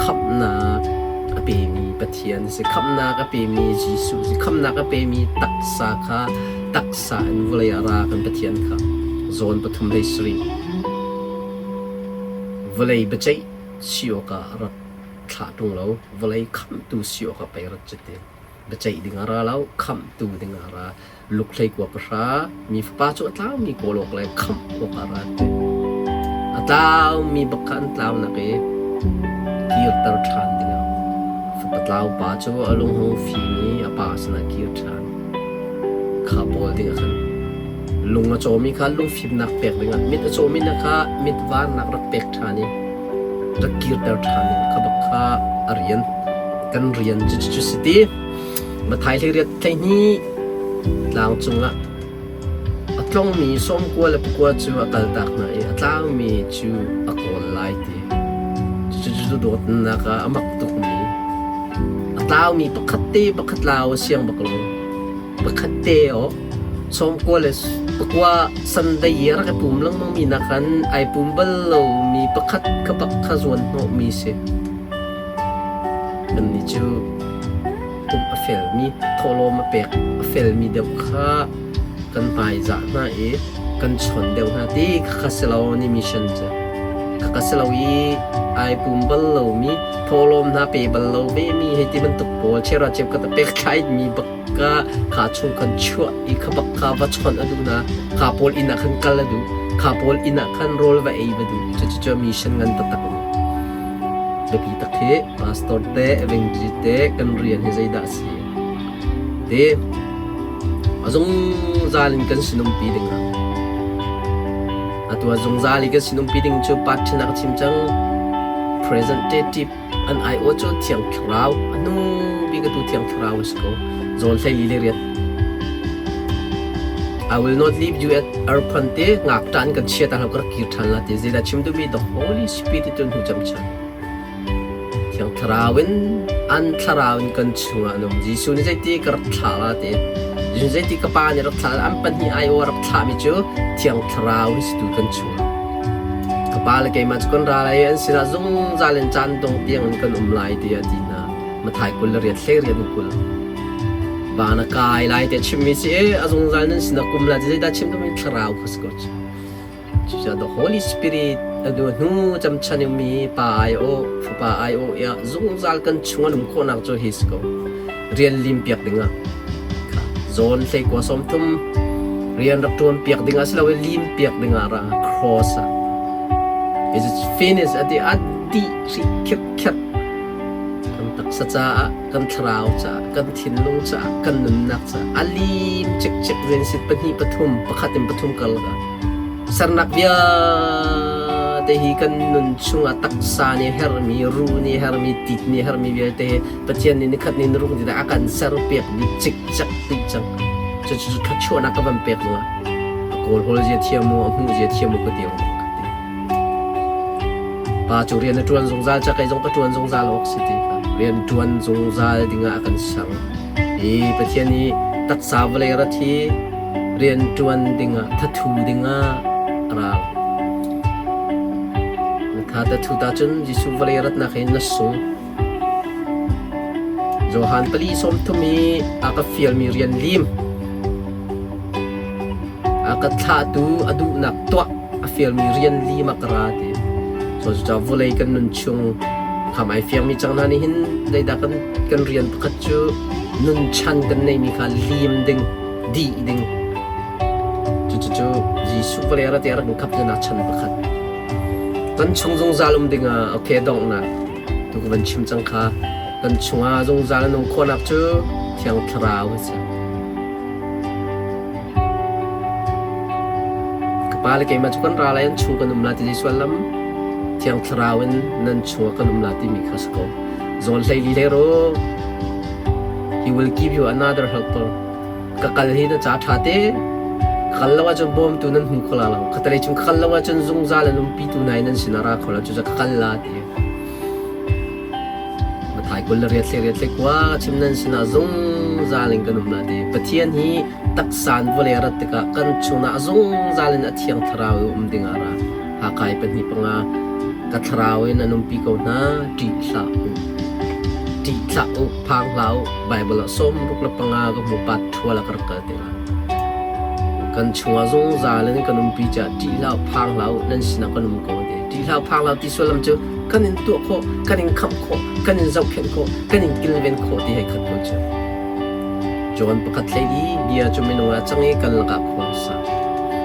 khamhnak a pemi Pathian a si. Khamhnak a pemi Jesuh a si. Khamhnak a pemi taksa kha taksa in vawlei ah ra kan Pathian kha zawn pathum hlei sarih vawlei biaceih si awkah rak thlah ṭung lo, vawlei khamhtu si awkah pei rat cu ti. Biaceih ding a ra lo, khamhtu ding a ra. Lukhlei kua pahra, mi fapa cu a tlaumi kawl awk le khamh awk ah a ra ti. A tlaumi bak kha an tlaunak i kirter ṭhan dingah fapa tlau pa cu a lunghung fim i a pa sinah kir ṭhan. Kha pawl dingah khan lung a cawmi kha lungfimnak pek dingah mit a cawmi na kha mit varnak rak pek ṭhan i rak kirter ṭhan ding kha bak kha a rian kan rian cu cu si ti. Mathai hleiriat hleihnih tlang cungah a tlongmi sawmkua le pakua cu a kaltak hna i a tlangmi cu a kawl lai ti. Cucu dawtnak ah a mak tukmi a tlaumi pakhat te pakhat tlau a siang bak lo. Pakhat te aw sawmkua le pakua Sunday i a rak i pum lengmangmi nakkhan ai pum bal lomi pakhat kha bak kha zuan hnawhmi si. Kannih cu pumh a felmi, thawhlawm a pek a felmi deuh kha kan hmaizah hna i kan chawn deuh hna ti khakha si lo ni mission cu. Khakha si lo i ai pum bal lomi, thawhlawm hna pe bal lo vemi hei ti bantuk pawl chera chep ka ta pek thlaimi bak ka kha chung khan chuah i kha bak kha va chawnh a duh na kha pawl inn ah khan kal a duh kha pawl inn ah khan rawl va ei va duh cucu cu mission ngan taktak a biapi tak hi pastor te evangelist te kan rian hi zeidah a si te a zungzal in kan sinumpi ding ah atu a zungzal i kan sinumpi ding cu part a chim cang presentative An aiawh cu Thiang Thlarau, a hnu bik atu Thiang Thlarau a si ko. Zawn 14 le riat. I will not leave you at orphan te ngakṭah in kan chia ta hlah ka rak kir ṭhan la ti zeidah chim duhmi the Holy Spirit cu hnu camchin. Thiang Thlarau in an thlarau in kan chungah an um. Jesuh nih zeiti ka rak thlah la ti. Jesuh zeiti ka pa nih rak thlah an pahnih aiawh a rak thlahmi cu Thiang Thlarau hi si tu kan chungah. Ka pa le keimah cu kan ra lai i an sinah zungzal in caan dong tiangin kan um lai tiah a ti hna. Mathai 20 le riat hlei riat in 20. Van a kai lai tiah chimmi si i a zungzal nan sinah kum lai ti zeidah chim timi thlarau kha si ko cu. Cucaah the Holy Spirit a hnu hnu camchan i pa aiawh, fapa aiawh i zungzal kan chung an um khawhnak cu hi si ko. Rian lim piak dingah zawn hlei kua sawm thum rian rak ṭuan piak dingah si lo i lim piak dingah ra cross ah is it finished ati a dih hrih khirkher kan. taksa caah, kan thlarau caah, kan thinlung caah, kan nunnak caah a lim cikcek Genesis pahnih pathum pakhat in pathum karlak ah sernak vialte hi kan nun chungah taksa nih hermi, ruh nih hermi, tit nih hermi vialte hi Pathian nih nikhat ni niruk ni a kan serpiak dih cikcek dih cang. Cucu thluachuahnak ka van pek zongah a kawlhawl zia thiam mu, a hmuh zia thiam mu ka ti ka ti. Pa cu rian a ṭuan zungzal ca kei zong ka ṭuan zungzal awk si ti kha. Rian ṭuan zungzal dingah a kan ser. Hi Pathian i taksa vawlei rat hi rian ṭuan dingah, thathu dingah a ra. Na tha tathu ta cun Jesuh vawlei ratnak hin na sung. Johan pali sawm thum i a ka fialmi rian lim. A ka thlahtu a duhnak tuah a fialmi rian lim a ka ra ti. So cucaah vawlei kan nun chung kham ai fiangmi cang hna nih hin zeidah kan kan rian pakhat cu nun chan kan neimi kha lim ding, dih ding. Cucu Jesuh vawlei rat i a rak kan khap nak chan pakhat. Kan chung zungzal um dingah okay donghnak tu ka van chim cang kha kan chungah zungzal a nung khawhnak cu Thiang Thlarau a si. Ka pa le keimah cu kan ra lai an chung kan um la ti zei sual lam Thiang Thlarau in nan chungah kan um la timi kha si ko. Zawn hlei li hlei ro He will give you another helper. Ka kal hi na ca ṭha te. Ka kal lo ahcun bawmtu nan hmu kho la lo. Khatalei chung ka kal lo ahcun zungzal an umpitu nai nan sin a ra kho lo. Cucaah ka kal la ti. Mathai 28 le riat le kua chim nan sinah zungzal in kan um la ti. Pathian hi taksan vawlei a rat tikah kan chungah zungzal in a thiang thlarau i um ding ah ra. Hakai pahnih panga ka thlarau in an umpi ko hna ṭih hlah u. Ṭih hlah u, phang hlah u. Baibal ah 65 ka hmu pat ṭhual a ka rak kal te lai. Kan chungah zungzal in kan umpi caah ṭih hlah u, phang hlah u, nan sinah kan um ko ti. Ṭih hlah u, phang hlah u ti sullam cu kan in tuah khawh, kan in khamh khawh, kan in zohkhenh khawh, kan in kilven khawh ti hei khat ko cu. John pakhat hlei i bia cu minung ah cang i kan lakah khua a sa.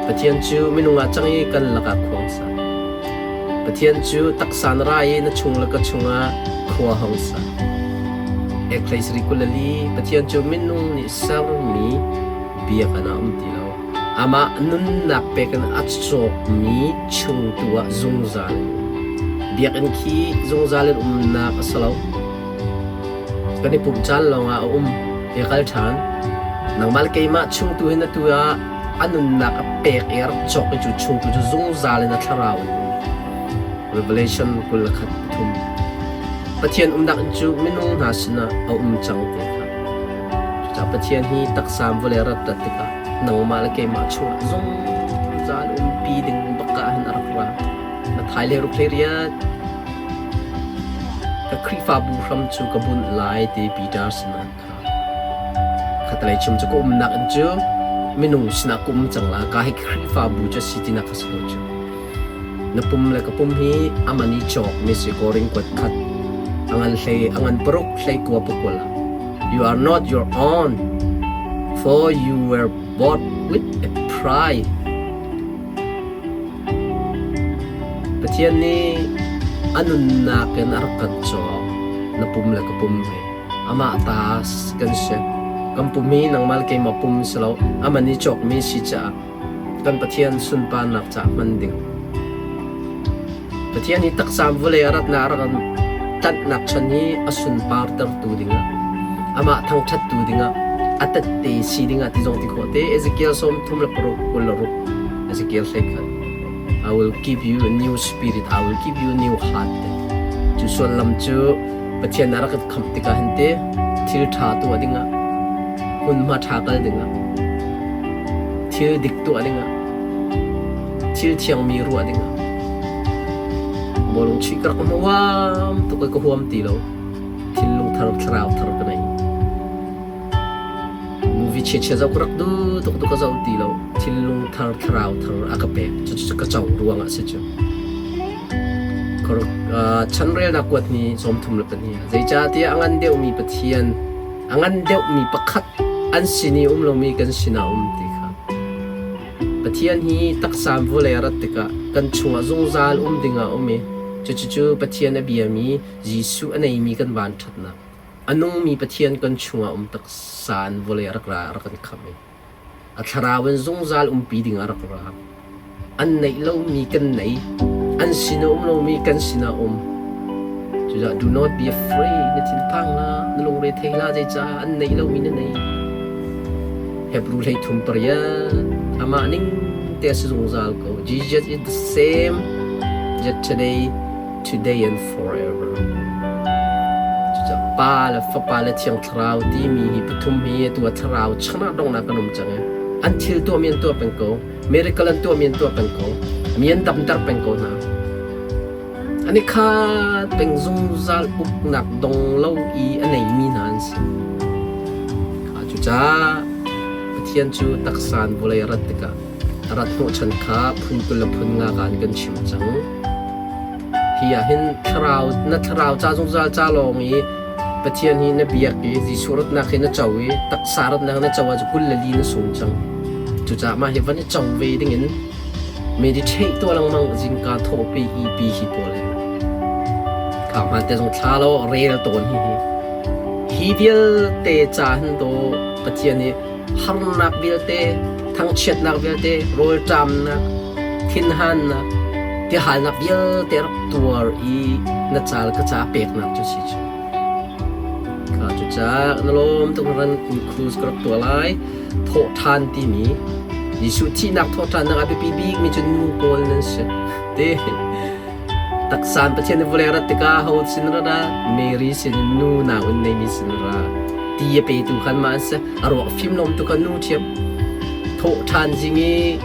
Pathian cu minung ah cang i kan lakah khua a sa. Pathian cu taksa na ra i na chung le ka chungah khua hong sa. Ek hlei sarih 24 Pathian cu minung nih sermi biakinn ah um ti lo. Amah nunnak pek in a cawkmi chung tu ah zungzal in um. Biakinn khi zungzal in umnak a si lo. Kan i pumh caan lawngah a um i kal ṭhan. Nangmah le keimah chungtu hin atu ah a nunnak a pek i a rak cawk i cu chungtu cu zungzal in a thlarau in um. Revelation 21 pathum. Pathian umnak in cu minung hna sinah a um cang ti kha. Cucaah Pathian hi taksa vawlei rat rat tikah nangmah le keimah chungah zungzal umpi ding bak ah hin a rak ra. Na thai le ruk hlei riat. Ka Khrihfabu hram cu ka bunh lai ti Peter sinah kha. Khatalei chim cu ka umnak in cu minung sinah ka um cang la ka hi Khrihfabu cu si tinak ka si lo cu. Na pum le ka pum hi aman i cawk mi si koring kuat khat. Angan hlei angan paruk hlei kua pakul. You are not your own, for you were bought with a price. Pathian nih a nunnak in a rak kan cawk. Na pum le ka pum ve. Amah ta kan si. Kan pum hi nangmah le keimah pum si lo. Amah nih cawkmi si caah kan Pathian sunparnak caah hman ding. Pathian hi taksa vawlei a ratnak a rak kan tlanhnak chan hi a sunpartertu dingah amah thangṭhattu dingah a tette si dingah ti zong ti khawh te Ezekiel 36 26 Ezekiel 21 I will give you a new spirit I will give you a new heart cu sullam cu Pathian a rak kan khamh tikah hin te thil ṭha tuah dingah hmunhma ṭha kal dingah thil dik tuah dingah thil thiangmi ruah dingah bawlung chuih ka rak huam tuk i ka huam ti lo thinlung thar thlarau thar ka nei movie chia chia zoh ka rak du tuk tu ka zoh ti lo thinlung thar thlarau thar a ka pek cu cu ka co ruangah si cu chanrelnak kuat ni 32 zeicahtiah a ngan deuhmi Pathian a ngan deuhmi pakhat an sin i um lomi kan sinah um ti kha Pathian hi taksa vawlei a rat tikah kan chungah zungzal um dingah a um i. Cucu Pathian a biami Jesuh a neimi kan vanṭhatnak, a nungmi Pathian kan chungah um taksa in vawlei a rak ra a rak kan khamh i a thlarau in zungzal umpi ding ah a rak ra. An neih lomi kan nei, an sin a um lomi kan sinah a um. Cucaah do not be afraid, na thinphang hlah, na lungre thei hlah, zeicah an neih lomi na nei. Hebrew 38, amah ning te a si zungzal ko. Jesus is the same yesterday, today and forever. Cucaah Pa le Fapa le Thiang Thlarau timi hi pathum hi atu ah thlarau chungah donghnak kan um cang i an thil tuahmi an tuah peng ko. Miracle an tuahmi an tuah peng ko. Mi an damter peng ko hna. An i khat peng zungzal uknak dong lo i a neimi hna an si. Kha cucaah Pathian cu taksa in vawlei a rat tikah a rat hnawhchan kha phun 20 le phun nga ka in kan chim cang. Hi ah hin thlarau na thlarau ca zungzal ca lawng i Pathian hi na biak i Jesuh ratnak hi na co i taksa ratnak na co ahcun 24 na sung cang. Cucaah mah hi van i co ve dingin meditate tuah lengmang zingka thawhpi i pi hi pawl hi. Kha hmaan te zong thla lo rel tawn hi hi. Hi vialte ca hin do Pathian hi harnak vialte, thangchiatnak vialte, rawlṭamnak, thinhannak, tihalnak vialte rak tuar i na cal ka ca peknak cu si cu. Kha cucaah na lawm tuk ran include ka rak tuah lai. Thawhṭhan timi Jesuh thihnak thawhṭhannak a biapi bikmi cu nu pawl nan si. Te taksan Pathian nih vawlei rat tikah ho sin ra dah Mary sin nu nau in neimi sin ra ti a petu khan mah an si. A ruak fimlawm tu kha nu ṭhiam. Thawhṭhan zing i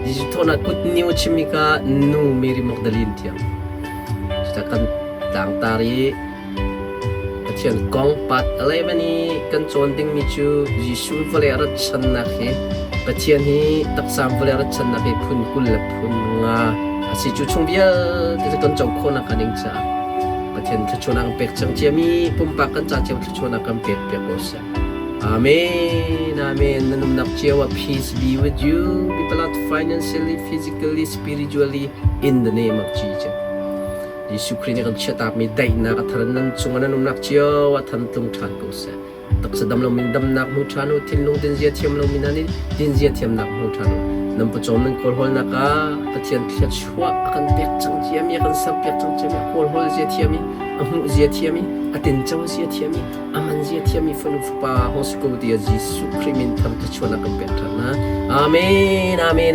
Jesuh thawhnak kut niu chimmi kha nu Mary Magdalene thiam. Cucaah kan tlangtar i Pathian kong part 11 i kan cawn dingmi cu Jesuh vawlei a rat channak hi Pathian hi taksa vawlei a rat channak hi phun 20 le phun nga a si. Cu chung vialte cu kan co khawhnak hnga ding caah Pathian thluachuahnak kan pek cang ciami pumpak kan ca cio thluachuahnak kan pek piak ko seh. Amen. Amen. Na nunnak cio ah peace be with you. Be blessed financially, physically, spiritually in the name of Jesus. Jesuh Khrih nih kan chiahtakmi daihnak a thar nan cungah nan umnak cio ah than tlung ṭhan ko seh. Taksa dam lomi damnak hmu ṭhan u, thinlung dinzia thiam lomi hna nih dinzia thiamnak hmu ṭhan u. Nan pawcawm nan kawlhawlnak ah Pathian thluachuah a kan pek cang ciami, a kan serpiak cang ciami, a kawlhawl zia thiam i, a hmuh zia thiam i, a tinco zia thiam i, a man zia thiam i fanu fapa hong si ko tiah Jesuh Khrih min thar thluachuahnak kan pek ṭhan hna. Amen. Amen.